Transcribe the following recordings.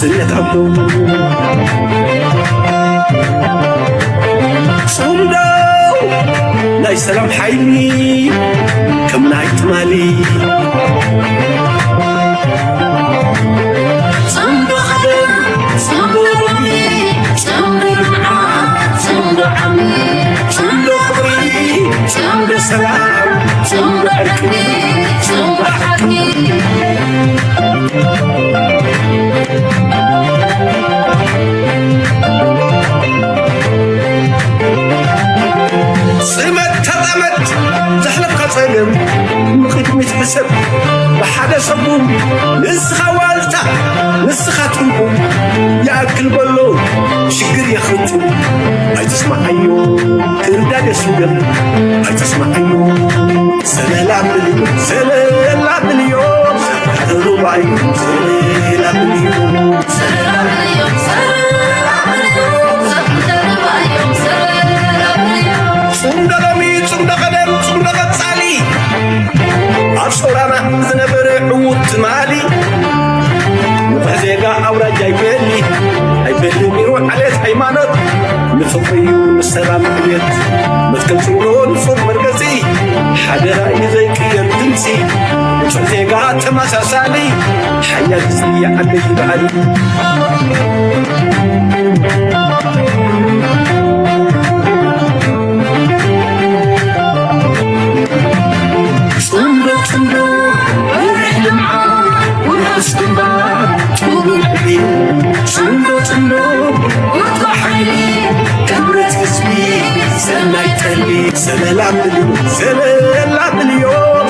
ዝነታቱ ጽምዶ ናይ ሰላም ሓይሊ ከም ናይ ትማሊ። ጽምዶ ቀደም፣ ጽምዶ ሎሚ፣ ጽምዶ ልምዓት፣ ጽምዶ ዓሚ፣ ጽምዶ ክብሪ፣ ጽምዶ ሰላም፣ ጽምዶ ዕርቂ፣ ጽምዶ ሓቂ። ጽመድ ተጠመድ ዘሕለፍካ ጸገም ንቕድሚት ሕሰብ። ብሓደ ሰጉም ንስኻ ዋልታ ንስኻ ትርጉም። ይኣክል በሎ ሽግር የኽትም። ኣይትስማዓዮ ክርዳድ የስውር። ኣይትስማዓዮ ሰለላ ብልዮ ሰለላ ብልዮ ሩባዮ ሰለላ ብልዮ ሰለላ ብልዮ ሰለላ ብልዮ ጽምዶ ሎሚ ጽምዶ ቀደም ጽምዶ ቀጻሊ ኣብ ሰውራና ዝነበረ ዕዉት ትማሊ ንቑሕ ዜጋ ኣውራጃ ኣይፈሊ ኣይፈሊ ቢሮ ዓሌት ሃይማኖት ንፍቕሪ እዩ ንሰላም ዕብየት መትከል ጽምዶ ንጹር መርገጺ ሓደራ እዩ ዘይቅየር ድምጺ ንጹር ዜጋ ተመሳሳሊ ሓያል ህዝቢ ዓደይ በዓል ጽምዶ ጽምዶ በርሕ ልምዓት ውሑስ ግንባር ጥሙር ዕብየት ጽምዶ ጽምዶ ወጥቶ ሓይሊ ክብረት ህዝቢ ሰናይ ጠሊ ሰለላ ብልዮ ሰለላ ብልዮ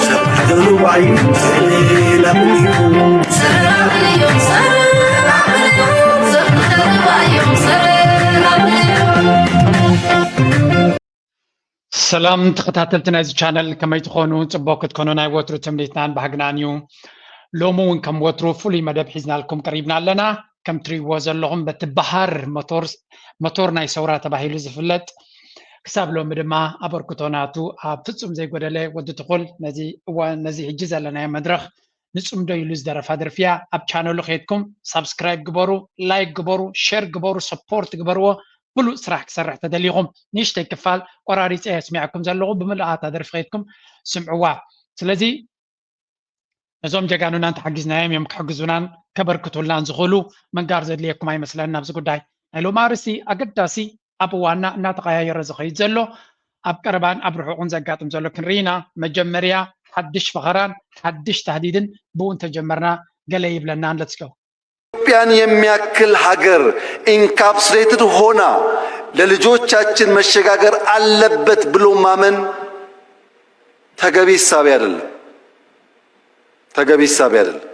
ሰብ ሃገሩ ባዩ ሰለላ ብልዮ ሰለላ ብልዮ ሰለላ ብልዮ ሰብ ሃገሩ ባዩ ሰለላ ብልዮ ሰላም ተኸታተልቲ ናይዚ ቻነል ከመይ ትኾኑ? ጽቡቕ ክትኮኑ ናይ ወትሩ ትምኒትናን ባህግናን እዩ። ሎሚ እውን ከም ወትሩ ፍሉይ መደብ ሒዝናልኩም ቀሪብና ኣለና። ከም ትሪእዎ ዘለኹም በቲ በሃር ሞቶር ሞቶር ናይ ሰውራ ተባሂሉ ዝፍለጥ ክሳብ ሎሚ ድማ ኣበርክቶ ናቱ ኣብ ፍጹም ዘይጎደለ ወዲ ትኹል ነዚ እዋን ነዚ ሕጂ ዘለናዮ መድረኽ ንጽምዶ ኢሉ ዝደረፋ ደርፊ እያ። ኣብ ቻነሉ ከይድኩም ሳብስክራይብ ግበሩ፣ ላይክ ግበሩ፣ ሸር ግበሩ፣ ሰፖርት ግበርዎ። ብሉጽ ስራሕ ክሰርሕ ተደሊኹም ንእሽተይ ክፋል ቆራሪጸ የስሚዐኩም ዘለኹ ብምልኣታ ደርፊ ከይድኩም ስምዕዋ። ስለዚ ነዞም ጀጋኑና እንተሓጊዝናዮም እዮም ክሕግዙናን ከበርክቱልናን ዝኽእሉ። ምንጋር ዘድልየኩም ኣይመስለኒ ኣብዚ ጉዳይ። ናይ ሎም ኣርእስቲ ኣገዳሲ ኣብ እዋንና እናተቐያየረ ዝኸይድ ዘሎ ኣብ ቀረባን ኣብ ርሑቕን ዘጋጥም ዘሎ ክንርኢ ኢና። መጀመርያ ሓድሽ ፈኸራን ሓድሽ ታህዲድን ብኡ እንተጀመርና ገለ ይብለናን let's go። ኢትዮጵያን የሚያክል ሀገር ኢንካፕሱሌትድ ሆና ለልጆቻችን መሸጋገር አለበት ብሎ ማመን ተገቢ እሳቤ አይደለም። ተገቢ እሳቤ አይደለም።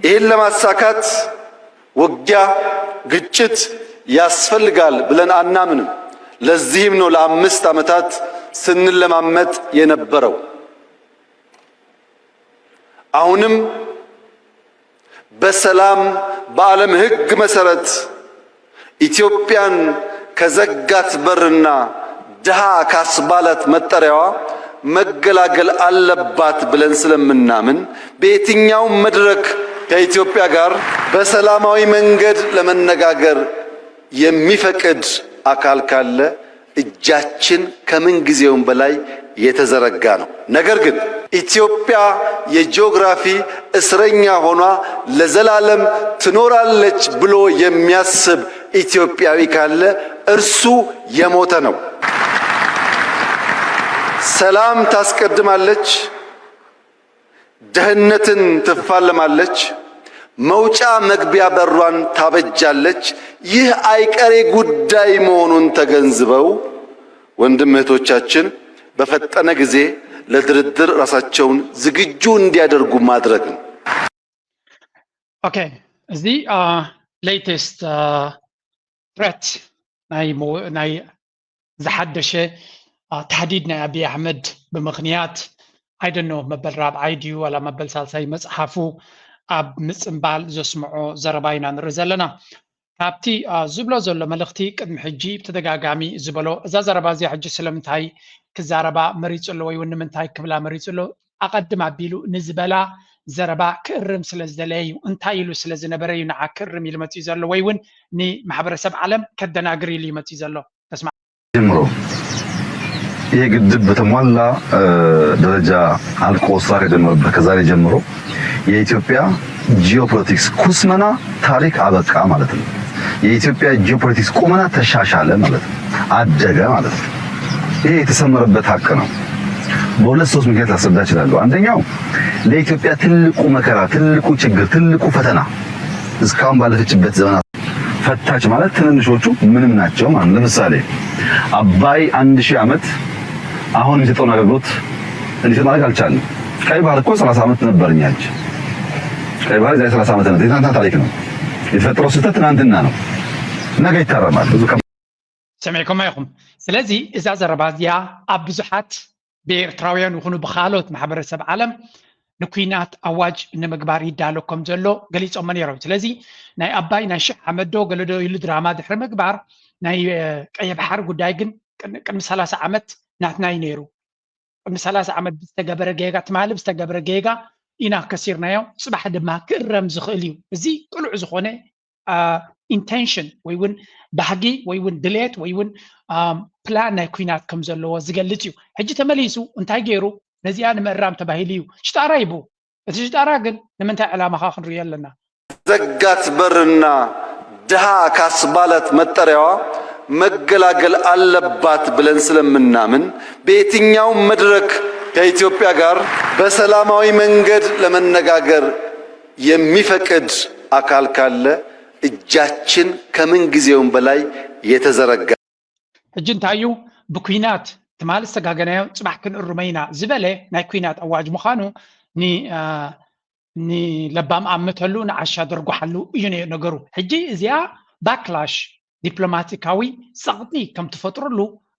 ይህን ለማሳካት ውጊያ፣ ግጭት ያስፈልጋል ብለን አናምንም። ለዚህም ነው ለአምስት ዓመታት ስንለማመጥ የነበረው። አሁንም በሰላም በዓለም ሕግ መሰረት ኢትዮጵያን ከዘጋት በርና ድሃ ካስባላት መጠሪያዋ መገላገል አለባት ብለን ስለምናምን በየትኛውም መድረክ ከኢትዮጵያ ጋር በሰላማዊ መንገድ ለመነጋገር የሚፈቅድ አካል ካለ እጃችን ከምንጊዜውም በላይ የተዘረጋ ነው። ነገር ግን ኢትዮጵያ የጂኦግራፊ እስረኛ ሆና ለዘላለም ትኖራለች ብሎ የሚያስብ ኢትዮጵያዊ ካለ እርሱ የሞተ ነው። ሰላም ታስቀድማለች። ድህነትን ትፋለማለች፣ መውጫ መግቢያ በሯን ታበጃለች። ይህ አይቀሬ ጉዳይ መሆኑን ተገንዝበው ወንድም እህቶቻችን በፈጠነ ጊዜ ለድርድር ራሳቸውን ዝግጁ እንዲያደርጉ ማድረግ ነው። ኦኬ፣ እዚ latest threat ናይ ዝሓደሸ ታህዲድ ናይ ኣብይ ኣሕመድ ብምኽንያት I don't know መበል ራብዓይ ድዩ ዋላ መበል ሳልሳይ መፅሓፉ ኣብ ምፅምባል ዘስምዖ ዘረባ ኢና ንርኢ ዘለና። ካብቲ ዝብሎ ዘሎ መልእኽቲ ቅድሚ ሕጂ ብተደጋጋሚ ዝበሎ እዛ ዘረባ እዚኣ ሕጂ ስለምንታይ ክዛረባ መሪፁ ኣሎ ወይ እውን ንምንታይ ክብላ መሪፁ ኣሎ ኣቐድም ኣቢሉ ንዝበላ ዘረባ ክእርም ስለ ዝደለየ እዩ። እንታይ ኢሉ ስለ ዝነበረ እዩ ንዓ ክእርም ኢሉ መፅኡ ዘሎ፣ ወይ እውን ንማሕበረሰብ ዓለም ከደናግር ኢሉ እዩ መፅኡ ዘሎ? ተስማ ጀምሮ ይህ ግድብ በተሟላ ደረጃ አልቆ ስራ ከጀመረበት ከዛሬ ጀምሮ የኢትዮጵያ ጂኦፖለቲክስ ኩስመና ታሪክ አበቃ ማለት ነው። የኢትዮጵያ ጂኦፖለቲክስ ቁመና ተሻሻለ ማለት ነው፣ አደገ ማለት ነው። ይሄ የተሰመረበት ሀቅ ነው። በሁለት ሶስት ምክንያት ላስረዳ እችላለሁ። አንደኛው ለኢትዮጵያ ትልቁ መከራ፣ ትልቁ ችግር፣ ትልቁ ፈተና እስካሁን ባለፈችበት ዘመናት ፈታች ማለት ትንንሾቹ ምንም ናቸው ማለት። ለምሳሌ አባይ አንድ ሺህ ዓመት አሁን የሚሰጠውን አገልግሎት እንዲሰጥ ማድረግ አልቻለም። ቀይ ባህር እኮ ሠላሳ ዓመት ነበር እኛ እጅ። ቀይ ባህር የዛሬ ሠላሳ ዓመት ነው። የትናንትና ታሪክ ነው። የተፈጠረው ስህተት ትናንትና ነው። ነገ ይታረማል። ብዙ ሰሚዕኩማ ኢኹም። ስለዚ እዛ ዘረባ እዚኣ ኣብ ብዙሓት ብኤርትራውያን ይኹኑ ብካልኦት ማሕበረሰብ ዓለም ንኩናት ኣዋጅ ንምግባር ይዳሎ ከም ዘሎ ገሊፆሞ ነይሮም። ስለዚ ናይ ኣባይ ናይ ሽሕ ዓመት ዶ ገለ ዶ ኢሉ ድራማ ድሕሪ ምግባር ናይ ቀይሕ ባሕሪ ጉዳይ ግን ቅድሚ ሰላሳ ዓመት ናትና እዩ ነይሩ። ቅድሚ ሰላሳ ዓመት ብዝተገበረ ጌጋ፣ ትማሊ ብዝተገበረ ጌጋ ኢና ከሲርናዮ፣ ፅባሕ ድማ ክእረም ዝኽእል እዩ። እዚ ቅሉዕ ዝኾነ ኢንቴንሽን ወይ እውን ባህጊ ወይ እውን ድሌት ወይ እውን ፕላን ናይ ኩናት ከም ዘለዎ ዝገልፅ እዩ። ሕጂ ተመሊሱ እንታይ ገይሩ ነዚኣ ንምእራም ተባሂሉ እዩ ሽጣራ ይቡ። እቲ ሽጣራ ግን ንምንታይ ዕላማኻ ክንሪኦ ኣለና? ዘጋት በርና ድሃ ካስባለት መጠሪያዋ መገላገል አለባት ብለን ስለምናምን በየትኛውም መድረክ ከኢትዮጵያ ጋር በሰላማዊ መንገድ ለመነጋገር የሚፈቅድ አካል ካለ እጃችን ከምን ጊዜውም በላይ የተዘረጋ። ሕጂ እንታይ እዩ ብኩናት ትማሊ ዝተጋገናዮ ፅባሕ ክንእርሞ ኢና ዝበለ ናይ ኩናት ኣዋጅ ምዃኑ ንለባም ኣምተሉ ንዓሻ ደርጉሓሉ እዩ ነገሩ። ሕጂ እዚኣ ባክላሽ ዲፕሎማቲካዊ ፀቕጢ ከም ትፈጥረሉ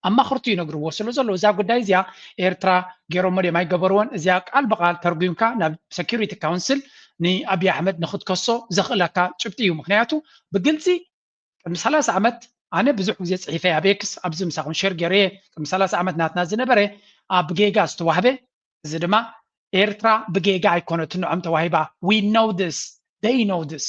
ኣማኽርቱ ይነግርዎ ስለ ዘሎ እዛ ጉዳይ እዚኣ ኤርትራ ገይሮሞ ድዮም ኣይገበርዎን እዚኣ ቃል ብቃል ተርጉምካ ናብ ሰኪሪቲ ካውንስል ንኣብይ ኣሕመድ ንክትከሶ ዘኽእለካ ጭብጢ እዩ። ምክንያቱ ብግልፂ ቅድሚ ሰላሳ ዓመት ኣነ ብዙሕ ግዜ ፅሒፈ ኣብ ኤክስ ኣብዚ ምሳኹም ሸር ገይረየ ቅድሚ ሰላሳ ዓመት ናትና ዝነበረ ኣብ ጌጋ ዝተዋህበ እዚ ድማ ኤርትራ ብጌጋ ኣይኮነትን ንዖም ተዋሂባ። We know this, they know this።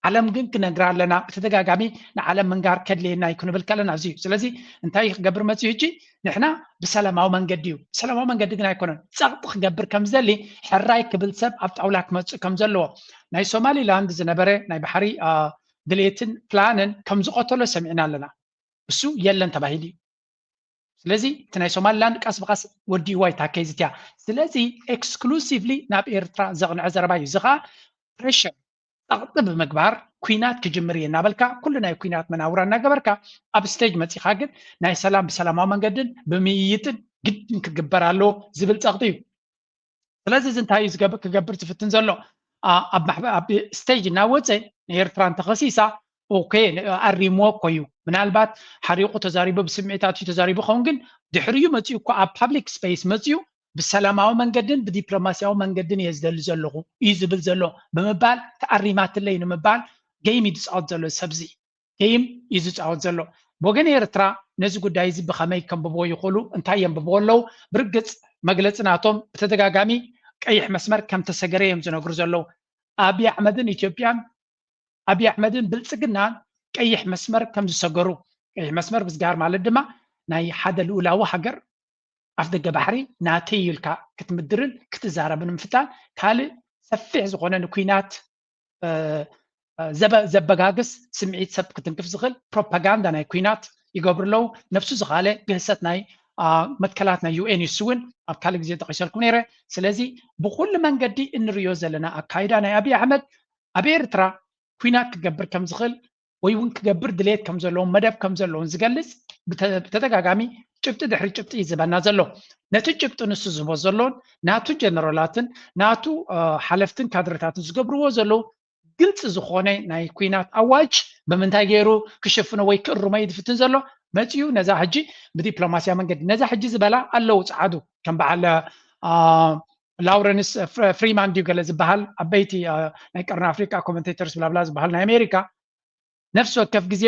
ዓለም ግን ክነግራ ኣለና ብተደጋጋሚ ንዓለም ምንጋር ከድልየና እዩ ክንብል ከለና እዚ እዩ። ስለዚ እንታይ ክገብር መፅኡ ሕጂ ንሕና ብሰላማዊ መንገዲ እዩ ብሰላማዊ መንገዲ ግን ኣይኮነን ፀቕጢ ክገብር ከም ዝደሊ ሕራይ ክብል ሰብ ኣብ ጣውላ ክመፅእ ከም ዘለዎ ናይ ሶማሊላንድ ዝነበረ ናይ ባሕሪ ድሌትን ፕላንን ከም ዝቐተሎ ሰሚዕና ኣለና። እሱ የለን ተባሂሉ እዩ። ስለዚ እቲ ናይ ሶማሊላንድ ቀስ ብቀስ ወዲእዋ እታ ኬዝ እቲያ። ስለዚ ኤክስክሉሲቭሊ ናብ ኤርትራ ዘቕንዐ ዘረባ እዩ። እዚ ከዓ ፕሬሽር ፀቕጢ ብምግባር ኩናት ክጅምር እየ እናበልካ ኩሉ ናይ ኩናት መናውራ እናገበርካ ኣብ ስቴጅ መፂኻ ግን ናይ ሰላም ብሰላማዊ መንገድን ብምይይጥን ግድን ክግበር ኣለዎ ዝብል ፀቕጢ እዩ። ስለዚ እዚ እንታይ እዩ ክገብር ዝፍትን ዘሎ ኣብ ስቴጅ እናወፀ ንኤርትራ እንተኸሲሳ ኦኬ ኣሪምዎ እኮ እዩ ምናልባት ሓሪቑ ተዛሪቡ ብስምዒታት እዩ ተዛሪቡ ኸውን ግን ድሕሪኡ መፂኡ እኮ ኣብ ፓብሊክ ስፔስ መፂኡ ብሰላማዊ መንገድን ብዲፕሎማሲያዊ መንገድን እየ ዝደሊ ዘለኹ እዩ ዝብል ዘሎ ብምባል ተኣሪማትለይ ንምባል ገይም እዩ ዝፃወት ዘሎ ሰብዚ ገይም እዩ ዝፃወት ዘሎ። ብወገን ኤርትራ ነዚ ጉዳይ እዚ ብኸመይ ከንብብዎ ይኽእሉ? እንታይ የንብብዎ ኣለዉ? ብርግፅ መግለፂ ናቶም ብተደጋጋሚ ቀይሕ መስመር ከም ተሰገረ እዮም ዝነግሩ ዘለዉ። ኣብይ ኣሕመድን ኢትዮጵያን ኣብይ ኣሕመድን ብልፅግናን ቀይሕ መስመር ከም ዝሰገሩ ቀይሕ መስመር ብዝጋር ማለት ድማ ናይ ሓደ ልኡላዊ ሃገር ኣፍ ደገ ባሕሪ ናተይ ኢልካ ክትምድርን ክትዛረብን ምፍታን ካልእ ሰፊሕ ዝኾነ ንኩናት ዘበጋግስ ስምዒት ሰብ ክትንክፍ ዝኽእል ፕሮፓጋንዳ ናይ ኩናት ይገብሩ ኣለዉ። ነብሱ ዝኻለ ግህሰት ናይ መትከላት ናይ ዩኤን እዩ። እሱ እውን ኣብ ካልእ ግዜ ጠቒሰልኩም ነይረ። ስለዚ ብኩሉ መንገዲ እንርእዮ ዘለና ኣካይዳ ናይ ኣብይ ኣሕመድ ኣብ ኤርትራ ኩናት ክገብር ከም ዝኽእል ወይ እውን ክገብር ድሌት ከም ዘለዎን መደብ ከም ዘለዎን ዝገልጽ ብተደጋጋሚ ጭብጢ ድሕሪ ጭብጢ እዩ ዝህበና ዘሎ። ነቲ ጭብጢ ንሱ ዝህቦ ዘሎን ናቱ ጀነራላትን ናቱ ሓለፍትን ካድረታትን ዝገብርዎ ዘለዉ ግልፂ ዝኾነ ናይ ኩናት ኣዋጅ ብምንታይ ገይሩ ክሽፍኖ ወይ ክእርሞ እዩ ዝፍትን ዘሎ መፂኡ ነዛ ሕጂ ብዲፕሎማስያ መንገዲ ነዛ ሕጂ ዝበላ ኣለዉ ፀዓዱ ከም በዓል ላውረንስ ፍሪማን ድዩ ገለ ዝበሃል ዓበይቲ ናይ ቀርኒ ኣፍሪቃ ኮመንቴተርስ ብላብላ ዝበሃል ናይ ኣሜሪካ ነፍሲ ወከፍ ግዜ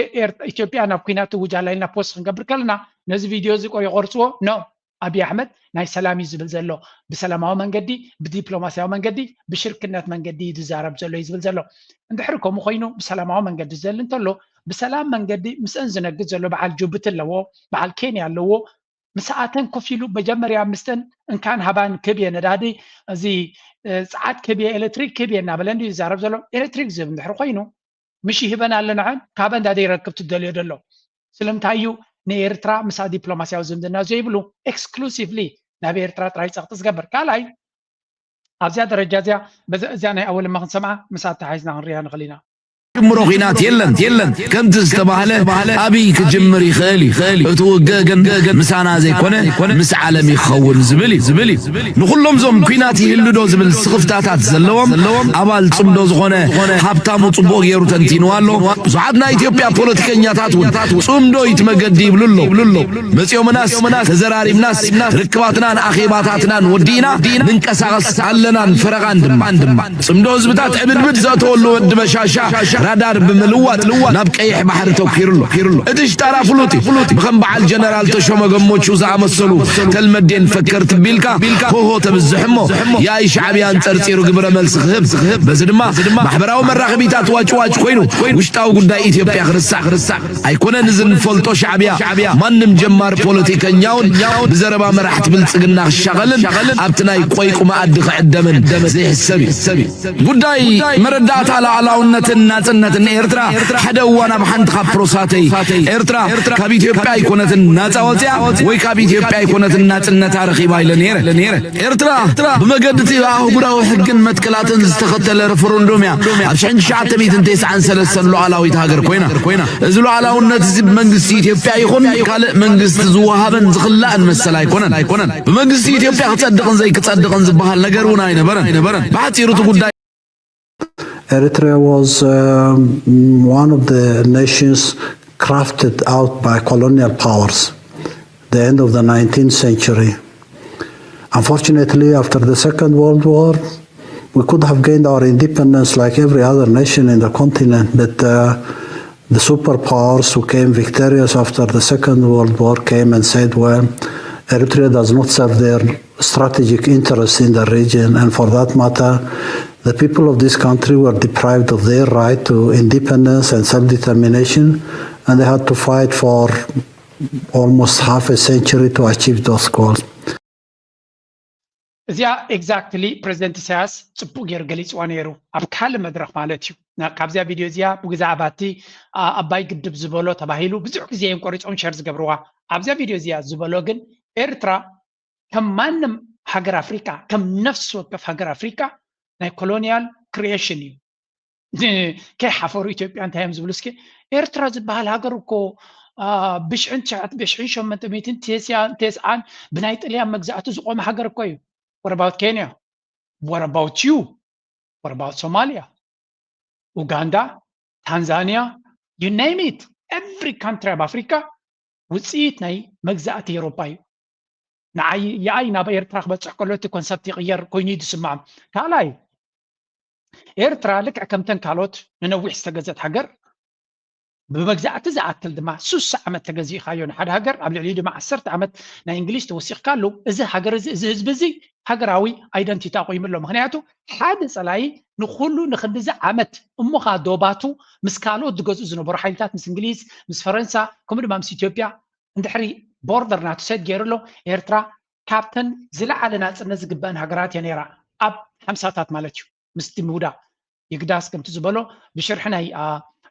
ኢትዮጵያ ናብ ኩናት ትውጅ ኣላ ኢልና ፖስት ክንገብር ከለና ነዚ ቪድዮ እዚ ቆ ይቆርፅዎ ኖ ኣብይ ኣሕመድ ናይ ሰላም እዩ ዝብል ዘሎ። ብሰላማዊ መንገዲ፣ ብዲፕሎማስያዊ መንገዲ፣ ብሽርክነት መንገዲ እዩ ዝዛረብ ዘሎ እዩ ዝብል ዘሎ። እንድሕሪ ከምኡ ኮይኑ ብሰላማዊ መንገዲ ዝደሊ እንተሎ፣ ብሰላም መንገዲ ምስአን ዝነግድ ዘሎ በዓል ጅቡቲ ኣለዎ፣ በዓል ኬንያ ኣለዎ። ምስኣተን ኮፍ ኢሉ መጀመርያ ምስጠን እንካን ሃባን ክብየ ነዳዲ፣ እዚ እ፣ ጸዓት ክብየ፣ ኤሌክትሪክ ክብየ እናበለ እንድዩ ዝዛረብ ዘሎ። ኤሌክትሪክ ዝህብ እንድሕር ኮይኑ፣ ምሽ ይህበን ኣሎ ንዐን፣ ካበ እንዳ ዘይረክብ ትደልዮ ደሎ። ስለምንታይ እዩ ንኤርትራ ምሳ ዲፕሎማስያዊ ዝምድና ዘይብሉ? ኤክስክሉሲቭሊ ናብ ኤርትራ ጥራይ ጸቕጢ ዝገብር። ካልኣይ፣ ኣብዚኣ ደረጃ እዚኣ፣ በዚ-፣ እዚኣ ናይ ኣወል እማ ክንሰምዓ፣ ምስ ኣተሓሒዝና ክንሪኣ ንኽእል ኢና። ጅምሮ ኲናት የለን፣ የለን። ከምቲ ዝተባህለ፣ ኣብይ ክጅምር ይኽእል እዩ። እቲ ውግእ ግን ምሳና ዘይኮነ፣ ምስ ዓለም ይኸውን ዝብል እዩ፣ ዝብል እዩ። ንኹሎም ዞም ኲናት ይህሉ ዶ ዝብል ስኽፍታታት ዘለዎም፣ ኣባል ጽምዶ ዝኾነ ሃብታሙ ጽቡቕ ገይሩ ተንቲንዋ ኣሎ። ብዙሓት ናይ ኢትዮጵያ ፖለቲከኛታት እውን ጽምዶ እዩ እቲ መገዲ ይብሉ ኣለዉ። መጺኦምናስ፣ ተዘራሪብናስ፣ ርክባትናን ኣኼባታትናን ወዲእና፣ ንንቀሳቐስ ኣለናን ፈረቓን ድማ። ጽምዶ ህዝብታት ዕብድብድ ዘእተወሉ ወዲ በሻሻ ራዳር ብምልዋጥ ናብ ቀይሕ ባሕሪ ተኲሩ ኣሎ። እቲ ሽጣራ ፍሉጥ እዩ። ብኸም በዓል ጀነራል ተሾመ ገሞቹ ዝኣመሰሉ ተልመዴን ፈከርቲ ቢልካ ሆሆ ተብዝሕ እሞ፣ ያኢ ሻዕብያ ኣንጸርጺሩ ግብረ መልሲ ክህብ፣ በዚ ድማ ማሕበራዊ መራኸቢታት ዋጭዋጭ ኮይኑ፣ ውሽጣዊ ጉዳይ ኢትዮጵያ ክርስዕ ኣይኮነን። እዚ ንፈልጦ ሻዕብያ ማንም ጀማሪ ፖለቲከኛ እውን ብዘረባ መራሕቲ ብልጽግና ክሻቐልን ኣብቲ ናይ ቆይቁ መኣዲ ክዕደምን ዘይሕሰብ እዩ። ጉዳይ መረዳእታ ሉዓላውነትን ናጽነትን ኤርትራ ሓደ እዋን ኣብ ሓንቲ ካብ ፕሮሳተይ፣ ኤርትራ ካብ ኢትዮጵያ ኣይኮነትን ናጻ ወጽያ ወይ ካብ ኢትዮጵያ ኣይኮነትን ናጽነታ ረኺባ ኢለ ነይረ። ኤርትራ ብመገዲ እቲ ኣህጉራዊ ሕግን መትከላትን ዝተኸተለ ሬፈረንዱም እያ ኣብ ሽሕን ትሽዓተ ሚእትን ተስዓን ሰለስተን ሉዓላዊት ሃገር ኮይና። እዚ ሉዓላውነት እዚ ብመንግስቲ ኢትዮጵያ ይኹን ካልእ መንግስቲ ዝወሃበን ዝኽላእን መሰል ኣይኮነን። ብመንግስቲ ኢትዮጵያ ክጸድቕን ዘይክጸድቕን ዝበሃል ነገር እውን ኣይነበረን። ብሓጺሩ እቲ ጉዳይ Eritrea was um, one of the nations crafted out by colonial powers the end of the nineteenth century. Unfortunately, after the Second World War, we could have gained our independence like every other nation in the continent, but uh, the superpowers who came victorious after the Second World War came and said, well, Eritrea does not serve their strategic interests in the region, and for that matter, the people of this country were deprived of their right to independence and self-determination, and they had to fight for almost half a century to achieve those goals. እዚኣ exactly ፕረዚደንት ኢሳያስ ጽቡቕ ገይሩ ገሊጽዋ ነይሩ ኣብ ካልእ መድረኽ ማለት እዩ። ካብዚኣ ቪድዮ እዚኣ ብዛዕባ እቲ ኣባይ ግድብ ዝበሎ ተባሂሉ ብዙሕ ግዜ እዮም ቆሪጾም ሸር ዝገብርዋ። ኣብዚኣ ቪድዮ እዚኣ ዝበሎ ግን ኤርትራ ከም ማንም ሃገር ኣፍሪቃ ከም ነፍሲ ወከፍ ሃገር ኣፍሪቃ ናይ ኮሎኒያል ክሪኤሽን እዩ። ከይሓፈሩ ኢትዮጵያ እንታይ እዮም ዝብሉ እስኪ ኤርትራ ዝበሃል ሃገር እኮ ብሽሕን ትሽዓት ብሽሕን ሸመንተ ሚእትን ተስዓን ብናይ ጥልያን መግዛእቲ ዝቆመ ሃገር እኮ እዩ። What about Kenya? What about you? What about Somalia? Uganda, Tanzania, you name it, every country ኣብ ኣፍሪካ ውፅኢት ናይ መግዛእቲ ኤሮፓ እዩ። ንዓይ የኣይ ናብ ኤርትራ ክበፅሕ ከሎ እቲ ኮንሰፕት ይቕየር ኮይኑ እዩ ዝስምዖም። ካልኣይ ኤርትራ ልክዕ ከምተን ካልኦት ንነዊሕ ዝተገዘት ሃገር ብመግዛእቲ ዝኣክል ድማ ሱሳ ዓመት ተገዚእካዮ ንሓደ ሃገር ኣብ ልዕሊኡ ድማ ዓሰርተ ዓመት ናይ እንግሊዝ ተወሲኽካሉ እዚ ሃገር እዚ እዚ ህዝቢ እዚ ሃገራዊ ኣይደንቲቲ ኣቑይሙ ኣሎ። ምክንያቱ ሓደ ፀላኢ ንኩሉ ንክንድዚ ዓመት እሞ ከዓ ዶባቱ ምስ ካልኦት ዝገዝኡ ዝነበሩ ሓይልታት ምስ እንግሊዝ ምስ ፈረንሳ ከምኡ ድማ ምስ ኢትዮጵያ እንድሕሪ ቦርደር ናቱ ሰድ ገይሩ ኣሎ ኤርትራ ካብተን ዝለዓለ ናፅነት ዝግበአን ሃገራት እያ ነይራ ኣብ ሓምሳታት ማለት እዩ ምስቲ ምውዳቕ የግዳስ ከምቲ ዝበሎ ብሽርሒ ናይ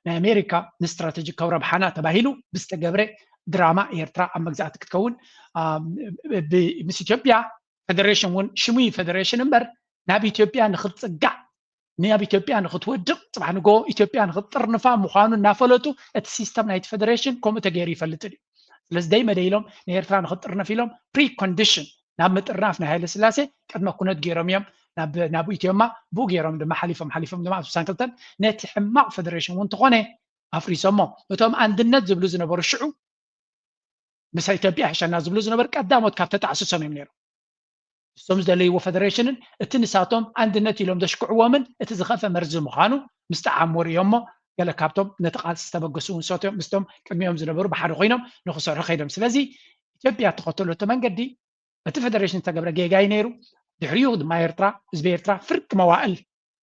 ናይ ኣሜሪካ ንስትራቴጂካዊ ረብሓና ተባሂሉ ብዝተገብረ ድራማ ኤርትራ ኣብ መግዛእቲ ክትከውን ምስ ኢትዮጵያ ፈደሬሽን እውን ሽሙ እዩ ፈደሬሽን እምበር ናብ ኢትዮጵያ ንክትፅጋዕ ናብ ኢትዮጵያ ንክትወድቕ ፅባሕ ንጎ ኢትዮጵያ ንክትጥርንፋ ምዃኑ እናፈለጡ እቲ ሲስተም ናይቲ ፈደሬሽን ከምኡ ተገይሩ ይፈልጥ እዩ። ስለዚ ደይ መደይ ኢሎም ንኤርትራ ንክትጥርነፍ ኢሎም ፕሪኮንዲሽን ናብ ምጥርናፍ ናይ ሃይለ ስላሴ ቅድመ ኩነት ገይሮም እዮም ናብ ኢትዮማ ብኡ ገይሮም ድማ ሓሊፎም ሓሊፎም ድማ ኣብ ስሳን ክልተን ነቲ ሕማቕ ፈደሬሽን እውን ተኾነ ኣፍሪሶሞ። እቶም ኣንድነት ዝብሉ ዝነበሩ ሽዑ ምስ ኢትዮጵያ ሕሸና ዝብሉ ዝነበሩ ቀዳሞት ካብ ተጣዕስሶም እዮም ነይሮም። እሶም ዝደለይዎ ፈደሬሽንን እቲ ንሳቶም ኣንድነት ኢሎም ዘሽክዕዎምን እቲ ዝኸፈ መርዚ ምዃኑ ምስ ጠዓሙ ርእዮሞ ገለ ካብቶም ነቲ ቃልሲ ዝተበገሱ እውን ሰትዮም ምስቶም ቅድሚኦም ዝነበሩ ብሓደ ኮይኖም ንክሰርሑ ከይዶም። ስለዚ ኢትዮጵያ እተኸተለቶ መንገዲ እቲ ፈደሬሽን ዝተገብረ ጌጋ እዩ ነይሩ። ድሕሪኡ ድማ ኤርትራ፣ ህዝቢ ኤርትራ ፍርቂ መዋእል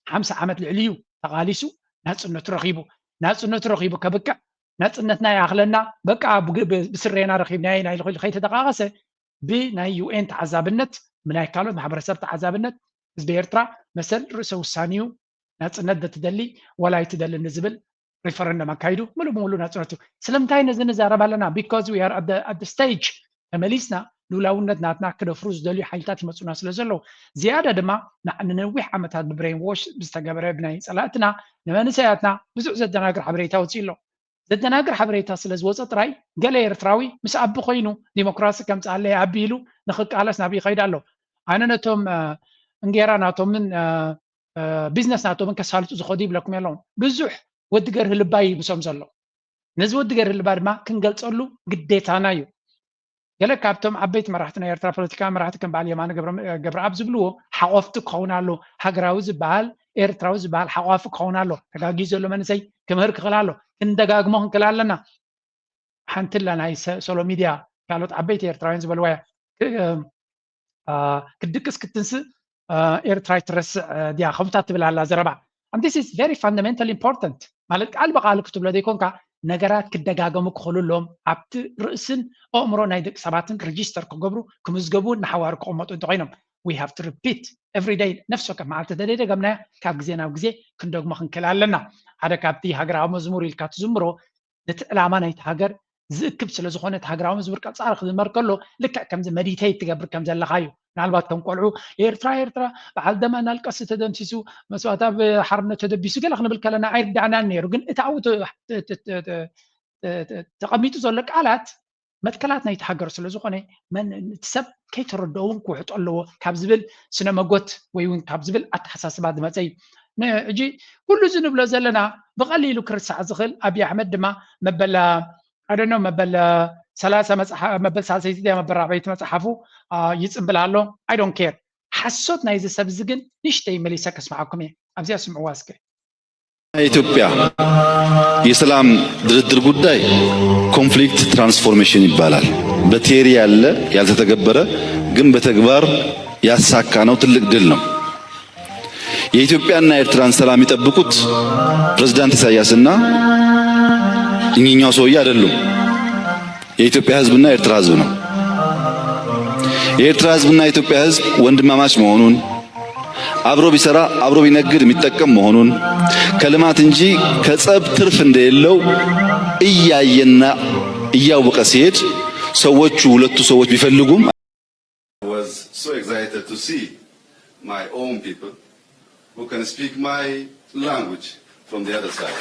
ሓምሳ ዓመት ልዕሊ እዩ ተቓሊሱ ናጽነቱ ረኺቡ። ናጽነቱ ረኺቡ ከብቅዕ ናጽነትና ይኣኽለና፣ በቃ ብግ- ብ- ብስሬና ረኺብናዮ ኢና ኢሉ ከይተጠቓቐሰ ብናይ ዩ ኤን ተዓዛብነት፣ ብናይ ካልኦት ማሕበረሰብ ተዓዛብነት ህዝቢ ኤርትራ መሰል ርእሰ ውሳኔኡ ናጽነት ዶ ትደሊ ወላ ኣይትደልን ዝብል ሪፈረንደም ኣካይዱ ምሉእ ብምሉእ ናጽነቱ። ስለምንታይ ነዚ ንዛረብ ኣለና? Because we are at the, at the stage ተመሊስና ልኡላውነት ናትና ክደፍሩ ዝደልዩ ሓይልታት ይመጹና ስለ ዘለዉ ዝያዳ ድማ ንዓ- ንነዊሕ ዓመታት ብብሬን ዎሽ ዝተገበረ ብናይ ጸላእትና ንመንእሰያትና ብዙሕ ዘደናግር ሓበሬታ ወጺኡ ኣሎ። ዘደናግር ሓበሬታ ስለ ዝወፀ ጥራይ ገለ ኤርትራዊ ምስ ኣቢ ኮይኑ ዲሞክራሲ ከምፅኣለይ ኣቢ ኢሉ ንክቃለስ ናብ ይኸይድ ኣሎ። ኣነ ነቶም እንጌራ ናቶምን ቢዝነስ ናቶምን ከሳልጡ ዝኸዱ ይብለኩም የለውን። ብዙሕ ወዲ ገርሂ ልባ እዩ ምሶም ዘሎ። ነዚ ወዲ ገርሂ ልባ ድማ ክንገልፀሉ ግዴታና እዩ። ገለ ካብቶም ዓበይቲ መራሕቲ ናይ ኤርትራ ፖለቲካዊ መራሕቲ ከም በዓል የማነ ገብረኣብ ዝብልዎ ሓቆፍቲ ክኸውን ኣሎ። ሃገራዊ ዝበሃል ኤርትራዊ ዝበሃል ሓቋፊ ክኸውን ኣሎ። ተጋጊዩ ዘሎ መንእሰይ ክምህር ክኽእል ኣሎ። ክንደጋግሞ ክንክእል ኣለና። ሓንቲ ላ ናይ ሶሎ ሚድያ ካልኦት ዓበይቲ ኤርትራውያን ዝበልዋ ክትድቅስ ክትንስእ ኤርትራ ይትረስዕ ድያ ከምታ ትብል ኣላ ዘረባ። And this is very fundamental important ማለት ቃል ብቃል ክትብሎ ዘይኮንካ ነገራት ክደጋገሙ ክኽእሉ ኣለዎም ኣብቲ ርእስን ኣእምሮ ናይ ደቂ ሰባትን ሬጂስተር ክገብሩ ክምዝገቡ ንሓዋሩ ክቕመጡ እንተኮይኖም we have to repeat every day ነፍሲ ወከፍ መዓልቲ ተደይደገምናዮ ካብ ግዜ ናብ ግዜ ክንደግሞ ክንክእል ኣለና። ሓደ ካብቲ ሃገራዊ መዝሙር ኢልካ ትዝምሮ ነቲ ዕላማ ናይቲ ሃገር ዝእክብ ስለ ዝኾነ እቲ ሃገራዊ መዝሙር ቀጻሪ ክዝመር ከሎ ልክዕ ከምዚ መዲተይት ትገብር ከም ዘለኻ እዩ። ምናልባት ከም ቆልዑ ኤርትራ ኤርትራ በዓል ደማ እናልቀስ ተደምሲሱ መስዋእታ ብሓርነት ተደቢሱ ገለ ክንብል ከለና ኣይርዳዕናን ነይሩ። ግን እቲ ኣብኡ ተቐሚጡ ዘሎ ቃላት መትከላት ናይቲ ሃገር ስለ ዝኾነ እቲ ሰብ ከይተረድኦ እውን ክውሕጦ ኣለዎ ካብ ዝብል ስነ መጎት ወይ እውን ካብ ዝብል ኣተሓሳስባ ዝመፀ እዩ። ሕጂ ኩሉ እዚ ንብሎ ዘለና ብቐሊሉ ክርሳዕ ዝኽእል ኣብይ ኣሕመድ ድማ መበል ኣደኖ መበል ሰላሳ መበል ሳልሰይቲ ድያ መበል ራብዐይቲ መፅሓፉ ይፅምብል ኣሎ። I don't care ሓሶት ናይዚ ሰብ እዚ ግን ንሽተይ መሊሰ ከስምዓኩም እየ። ኣብዚኣ ስምዕዋ እስከ። የኢትዮጵያ የሰላም ድርድር ጉዳይ ኮንፍሊክት ትራንስፎርሜሽን ይባላል። በቲዮሪ ያለ ያልተተገበረ ግን በተግባር ያሳካነው ትልቅ ድል ነው። የኢትዮጵያና የኤርትራን ሰላም የሚጠብቁት ፕሬዝዳንት ኢሳያስና እኚህኛው ሰውዬ አይደሉም። የኢትዮጵያ ህዝብና የኤርትራ ህዝብ ነው። የኤርትራ ህዝብና የኢትዮጵያ ህዝብ ወንድማማች መሆኑን አብሮ ቢሰራ አብሮ ቢነግድ የሚጠቀም መሆኑን ከልማት እንጂ ከጸብ ትርፍ እንደሌለው እያየና እያወቀ ሲሄድ ሰዎቹ ሁለቱ ሰዎች ቢፈልጉም I was so excited to see my own people who can speak my language from the other side.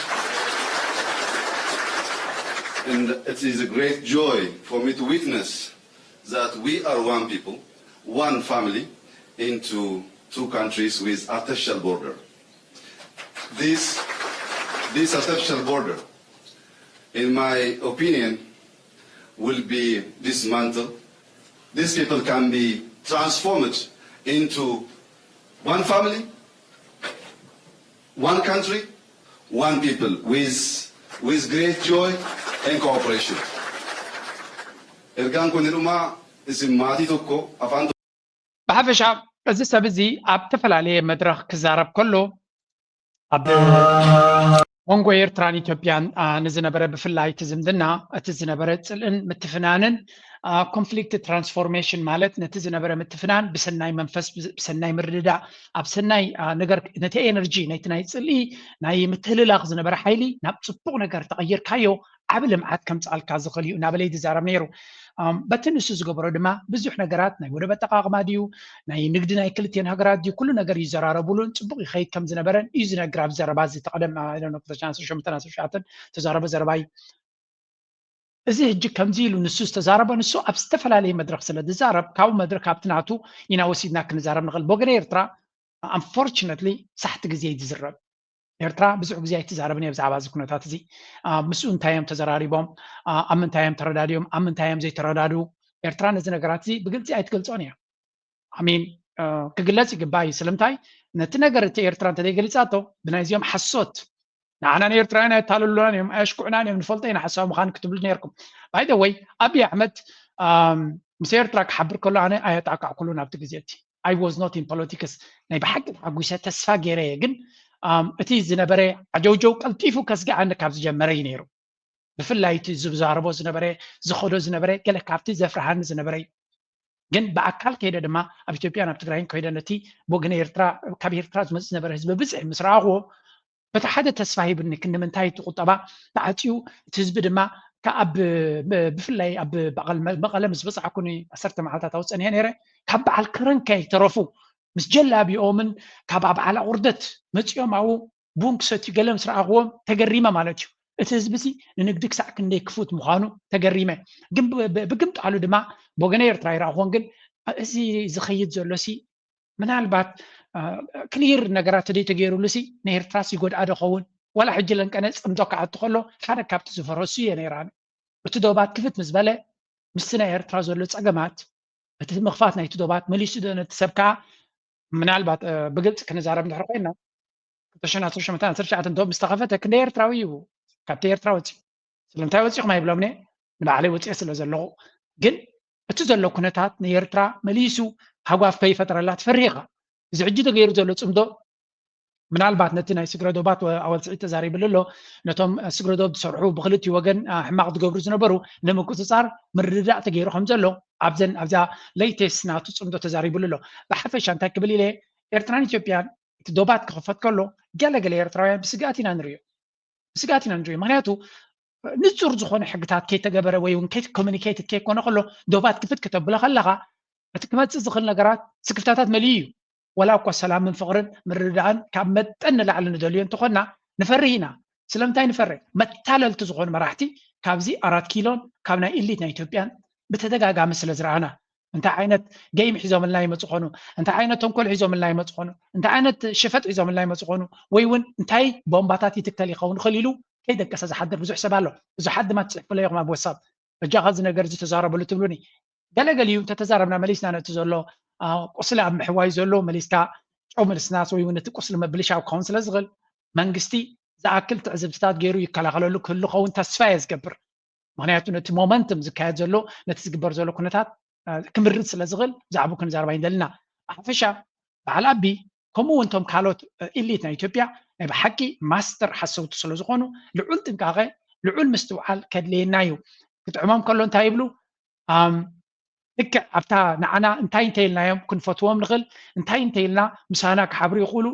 And it is a great joy for me to witness that we are one people, one family, into two countries with artificial border. This, this artificial border, in my opinion, will be dismantled. These people can be transformed into one family, one country, one people with, with great joy and cooperation. Ergaan kun dhuma isin maatii tokko afaan ብሓፈሻ እዚ ሰብ እዚ ኣብ ዝተፈላለየ መድረኽ ክዛረብ ከሎ ኣብ መንጎ ኤርትራን ኢትዮጵያን ንዝነበረ ብፍላይ እቲ ዝምድና እቲ ዝነበረ ፅልእን ምትፍናንን ኮንፍሊክት ትራንስፎርሜሽን ማለት ነቲ ዝነበረ ምትፍናን ብሰናይ መንፈስ ብሰናይ ምርድዳእ ኣብ ሰናይ ነገር ነቲ ኤነርጂ ነቲ ናይ ፅልኢ ናይ ምትህልላኽ ዝነበረ ሓይሊ ናብ ፅቡቕ ነገር ተቐይርካዮ ዓቢ ልምዓት ከምፅኣልካ ዝኽእል እዩ እናበለ እዩ ዝዛረብ ነይሩ። በቲ ንሱ ዝገበሮ ድማ ብዙሕ ነገራት ናይ ወደብ ኣጠቓቕማ ድዩ ናይ ንግዲ ናይ ክልቲኤን ሃገራት ድዩ ኩሉ ነገር ይዘራረቡሉን ፅቡቕ ይኸይድ ከም ዝነበረን እዩ ዝነግር ኣብ ዘረባ እዚ ተቐደም ክልተ ሽሕን ዓሰርተ ሸሞንተን ዓሰርተ ትሽዓተን ተዛረበ ዘረባ እዩ። እዚ ሕጂ ከምዚ ኢሉ ንሱ ዝተዛረበ ንሱ ኣብ ዝተፈላለየ መድረኽ ስለ ዝዛረብ ካብኡ መድረኽ ካብቲ ናቱ ኢና ወሲድና ክንዛረብ ንኽእል። ብወገን ኤርትራ unfortunately ሳሕቲ ግዜ እዩ ዝዝረብ። ኤርትራ ብዙሕ ግዜ ኣይትዛረብን እያ ብዛዕባ እዚ ኩነታት እዚ። ምስኡ እንታይ እዮም ተዘራሪቦም፣ ኣብ ምንታይ እዮም ተረዳዲኦም፣ ኣብ ምንታይ እዮም ዘይተረዳድኡ። ኤርትራ ነዚ ነገራት እዚ ብግልፂ ኣይትገልፆን እያ። ኣሚን ክግለፅ ይግባእ እዩ። ስለምንታይ ነቲ ነገር እቲ ኤርትራ እንተዘይገሊፃቶ ብናይዚኦም ሓሶት ንዓና ንኤርትራውያን ኣየታልሉናን እዮም ኣየሽኩዕናን እዮም ንፈልጦ ኢና ሓሳዊ ምዃን ክትብሉ ነርኩም። By the way ኣብይ ኣሕመድ ምስ ኤርትራ ክሓብር ከሎ ኣነ ኣየጣቃዕኩሉን ኣብቲ ግዜ እቲ። I was not in politics። ናይ ብሓቂ ተሓጒሰ ተስፋ ገይረ እየ። ግን፣ ኣም፣ እቲ ዝነበረ ዓጀውጀው ቀልጢፉ ከስግኣኒ ካብ ዝጀመረ እዩ ነይሩ። ብፍላይ እቲ ዝዛረቦ ዝነበረ፣ ዝኸዶ ዝነበረ፣ ገለ ካብቲ ዘፍርሃኒ ዝነበረ እዩ። ግን ብኣካል ከይደ ድማ ኣብ ኢትዮጵያን ኣብ ትግራይን ከይደ ነቲ ብወገን ኤርትራ፣ ካብ ኤርትራ ዝመጽእ ዝነበረ ህዝቢ ብዝሒ ምስ ረኣኽዎ፣ በቲ ሓደ ተስፋ ሂብኒ። ክንዲ ምንታይ እቲ ቁጠባ ተዓጽዩ፣ እቲ ህዝቢ ድማ ከኣ ብ-፣ ብ-፣ ብፍላይ ኣብ በቐል-፣ መቐለ ምስ በጻሕኩኒ ዓሰርተ መዓልታት ኣብኡ ጸኒሐ ነይረ። ካብ በዓል ከረን ከይተረፉ ምስ ጀላቢኦምን ካብ ኣብ ዓላ ቁርደት መጺኦም ኣብኡ ቡን ክሰትዩ ገለ ምስ ረኣኽዎም ተገሪመ ማለት እዩ። እቲ ህዝቢ ሲ ንንግዲ ክሳዕ ክንደይ ክፉት ምዃኑ ተገሪመ። ግን ብ-፣ ብ-፣ ብግምጣሉ ድማ ብወገነ ኤርትራ ይረኣኽዎን። ግን እዚ ዝኸይድ ዘሎ ሲ ምናልባት፣ አ፣ ክሊር ነገራት ተደይተገይሩሉ ሲ ንኤርትራ ሲ ጎድኣ ዶ ኸውን? ዋላ ሕጂ ለንቀነ ጽምዶ ክኣቱ ከሎ ሓደ ካብቲ ዝፈረሱ እየ ነይረ ኣነ። እቲ ዶባት ክፍት ምስ በለ ምስቲ ናይ ኤርትራ ዘሎ ጸገማት፣ እቲ ምኽፋት ናይቲ ዶባት መሊሱ ዶ ነቲ ሰብ ከኣ ምናልባት፣ እ፣ ብግልጺ ክንዛረብ እንድሕር ኮይና፣ ክልተ ሽሕን ዓሰርተ ሸሞንተን ዓሰርተ ትሽዓተን ዶብ ምስ ተኸፈተ ክንደይ ኤርትራዊ እዩ ካብቲ ኤርትራ ወጺኡ? ስለምንታይ ወጺኹም ኣይብሎምን እየ፣ ንባዕለይ ወጺኤ ስለ ዘለኹ። ግን እቲ ዘሎ ኩነታት ንኤርትራ መሊሱ ሃጓፍ ከይፈጥረላ ትፈርህ ኢኻ። እዚ ሕጂ ተገይሩ ዘሎ ጽምዶ ምናልባት ነቲ ናይ ስግረ ዶባት ወ-፣ ኣወል ስዒድ ተዛሪብሉ ኣሎ። ነቶም፣ እ፣ ስግረ ዶብ ዝሰርሑ ብክልቲኡ ወገን፣ እ፣ ሕማቕ ዝገብሩ ዝነበሩ ንምቁጽጻር ምርድዳእ ተገይሩ ከም ዘሎ ኣብዘን፣ ኣብዛ ሌቴስት ናቱ ጽምዶ ተዛሪብሉ ኣሎ። ብሓፈሻ እንታይ ክብል ኢለ፣ ኤርትራን ኢትዮጵያን እቲ ዶባት ክኽፈት ከሎ ገለ ገለ ኤርትራውያን ብስግኣት ኢና ንርእዮ። ብስግኣት ኢና ንርእዮ። ምኽንያቱ ንጹር ዝኾነ ሕግታት ከይተገበረ ወይ እውን ከይኮሚኒኬትድ ከይኮነ ከሎ ዶባት ክፍት ክተብሎ ከለኻ እቲ ክመጽእ ዝኽእል ነገራት ስክፍታታት መሊኡ እዩ። ወላ እኳ ሰላምን ፍቕርን ምርድዳእን ካብ መጠን ንላዕሊ ንደልዮ እንተኾንና ንፈርህ ኢና። ስለምንታይ ንፈርህ? መታለልቲ ዝኾኑ መራሕቲ ካብዚ ኣራት ኪሎን ካብ ናይ ኢሊት ናይ ኢትዮጵያን ብተደጋጋሚ ስለ ዝረኣና፣ እንታይ ዓይነት ጌም ሒዞምልና ይመጹ ኾኑ፣ እንታይ ዓይነት ተንኮል ሒዞምልና ይመጹ ኾኑ፣ እንታይ ዓይነት ሽፈጥ ሒዞምልና ይመጹ ኾኑ፣ ወይ እውን እንታይ ቦምባታት ይትከል ይኸውን ይኽእል ኢሉ ከይደቀሰ ዝሓድር ብዙሕ ሰብ ኣሎ። ብዙሓት ድማ ትጽሕፉለይ ኢኹም ኣብ ወሳብ፣ በጃኻ እዚ ነገር እዚ ተዛረበሉ ትብሉኒ። ገለገሊኡ እንተተዛረብና መሊስና ነቲ ዘሎ፣ አ፣ ቁስሊ ኣብ ምሕዋይ ዘሎ መሊስካ ጨው ምልስናስ ወይ እውን ነቲ ቁስሊ ምብልሻው ክኸውን ስለ ዝኽእል መንግስቲ ዝኣክል ትዕዝብትታት ገይሩ ይከላኸለሉ ክህሉ ኸውን ተስፋ እየ ዝገብር። ምኽንያቱ ነቲ ሞመንትም ዝካየድ ዘሎ፣ ነቲ ዝግበር ዘሎ ኩነታት፣ አ፣ ክምርድ ስለ ዝኽእል ብዛዕባኡ ክንዛረብ ኣይንደልና። ብሓፈሻ በዓል ኣቢ ከምኡ እውን እቶም ካልኦት፣ እ፣ ኢሊት ናይ ኢትዮጵያ ናይ ብሓቂ ማስተር ሓሰውቲ ስለ ዝኾኑ ልዑል ጥንቃቐ፣ ልዑል ምስትውዓል ከድልየና እዩ። ክጥዕሞም ከሎ እንታይ ይብሉ? ኣም፣ ልክዕ ኣብታ ንዓና እንታይ እንተኢልናዮም ክንፈትዎም ንኽእል፣ እንታይ እንተኢልና ምሳና ክሓብሩ ይኽእሉ፣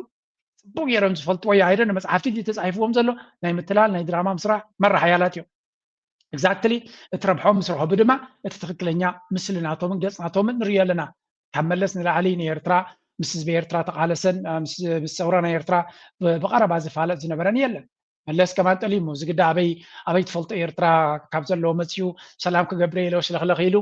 ጽቡቕ ገይሮም ዝፈልጥዎ እዩ። ኣይደ ንመጽሓፍቲ ድዩ ተጻሒፍዎም ዘሎ ናይ ምትላል ናይ ድራማ ምስራሕ መራ ሓያላት እዮም። ኤግዛክትሊ እቲ ረብሖም ምስ ረኸቡ ድማ እቲ ትኽክለኛ ምስሊ ናቶምን ገጽ ናቶምን ንርእዮ ኣለና። ካብ መለስ ንላዕሊ ንኤርትራ ምስ ህዝቢ ኤርትራ ተቓለሰን፣ አ፣ ምስ፣ ምስ ሰውራ ናይ ኤርትራ ብ-፣ ብቐረባ ዝፋለጥ ዝነበረን የለን። መለስ ከማን ጠሊሙ፣ እዚ ግዳ ኣበይ፣ ኣበይ ትፈልጦ ኤርትራ ካብ ዘለዎ መጺኡ ሰላም ክገብር ኢለ ሽለኽለኽ ኢሉ፣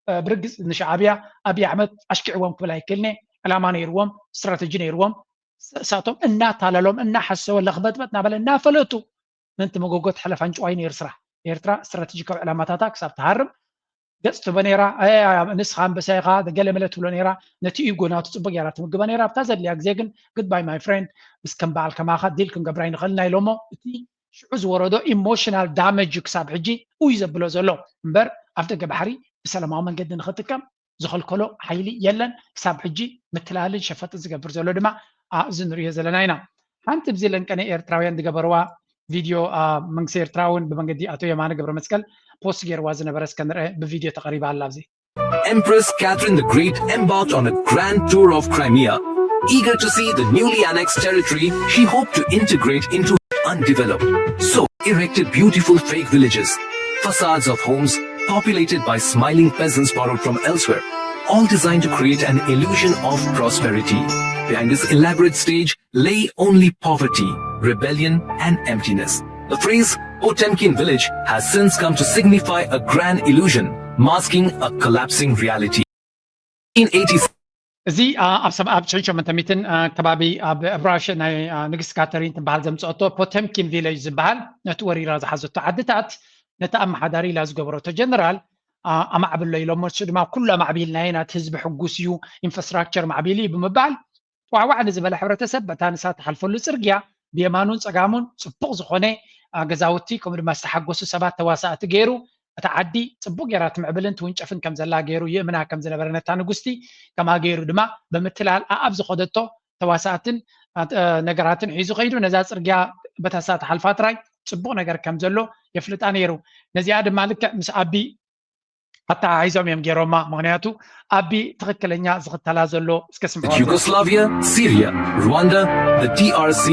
አ፣ ብርግጽ ንሻዕብያ ኣብይ ኣሕመድ ኣሽኪዕዎም ክብል ኣይክእልኔ። ዕላማ ነይርዎም፣ ስትራተጂ ነይርዎም። ስ-፣ እሳቶም እናታለሎም፣ እናሓሰወ፣ ለኽበጥበጥ እናበለ፣ እናፈለጡ ምእንቲ መጎጎ ትሕለፍ ኣንጭዋ እዩ ነይሩ ስራሕ። ኤርትራ ስትራተጂካዊ ዕላማታታ ክሳብ ትሃርም ገጽ ትህቦ ነይራ። "ኣይ፣ ኣይ፣ ኣይ፣ ንስኻ ኣንበሳ ኢኻ፣ ገለ መለ" ትብሎ ነይራ። ነቲ ኢጎ ናቱ ጽቡቕ ገይራ ትምግቦ ነይራ። ኣብታ ዘድልያ ግዜ ግን፣ "Goodbye my friend፣ ምስ ከም በዓል ከማኻ ዲል ክንገብር ኣይንኽእልን" ኢሎሞ። እቲ ሽዑ ዝወረዶ ኢሞሽናል ዳመጅ እዩ ክሳብ ሕጂ ኡይ ዘብሎ ዘሎ። እምበር ኣብ ደገ ባሕሪ ብሰላማዊ መንገዲ ንኽጥቀም ዝኸልከሎ ሓይሊ የለን። ክሳብ ሕጂ ምትላልን ሸፈጥን ዝገብር ዘሎ ድማ፣ ኣ፣ እዚ ንርእዮ ዘለና ኢና። ሓንቲ ብዚ ለንቀነ ኤርትራውያን ዝገበርዋ ቪድዮ፣ ኣ፣ መንግስቲ ኤርትራ እውን ብመንገዲ ኣቶ የማነ ገብረ መስቀል ፖስት ገይርዋ ዝነበረ እስከ ንርአ፣ ብቪድዮ ተቐሪባ ኣላ ኣብዚ። Empress Catherine the Great embarked on a grand tour of Crimea. Eager to see the newly annexed territory she hoped to integrate into undeveloped. So, erected beautiful fake villages, facades of homes populated by smiling peasants borrowed from elsewhere, all designed to create an illusion of prosperity. Behind this elaborate stage lay only poverty, rebellion, and emptiness. The phrase Potemkin village has since come to signify a grand illusion, masking a collapsing reality. In eighty-six, እዚ፣ አ፣ ኣብ ሰብ-፣ ኣብ ሽሕን ሸሞንተ ሚእትን፣ አ፣ ከባቢ ኣብ እብራሽ ናይ፣ አ፣ ንግስቲ ካተሪን ትበሃል ዘምጽኦቶ ፖተምኪን ቪሌጅ ዝበሃል ነቲ ወሪራ ዝሓዘቶ ዓድታት ነቲ ኣመሓዳሪ ኢላ ዝገበረቶ ጀነራል፣ አ፣ ኣማዕብሎ ኢሎሞ። ንሱ ድማ "ኩሉ ኣማዕቢልናዮ ኢና፣ እቲ ህዝቢ ሕጉስ እዩ፣ ኢንፍራስትራክቸር ማዕቢሉ እዩ" ብምባል ዋዕዋዕ ንዝበለ ሕብረተሰብ በታ ንሳ ትሓልፈሉ ጽርግያ ብየማኑን ጸጋሙን ጽቡቕ ዝኾነ፣ አ፣ ገዛውቲ ከምኡ ድማ ዝተሓጎሱ ሰባት ተዋሳእቲ ገይሩ እታ ዓዲ ጽቡቕ ጌራ ትምዕብልን ትውንጨፍን ከም ዘላ ገይሩ ይእምና ከም ዝነበረ ነታ ንጉስቲ፣ ከምኣ ገይሩ ድማ ብምትላል ኣኣብ ዝኸደቶ ተዋሳእትን ነገራትን ሒዙ ከይዱ ነዛ ጽርግያ በታሳ ትሓልፋ ጥራይ ጽቡቕ ነገር ከም ዘሎ የፍልጣ ነይሩ። ነዚኣ ድማ ልክዕ ምስ ኣቢ ኣተሓሒዞም እዮም ገይሮማ። ምክንያቱ ኣቢ ትኽክለኛ ዝኽተላ ዘሎ እስከ ስምዖ። Yugoslavia, Syria, Rwanda, the D R C?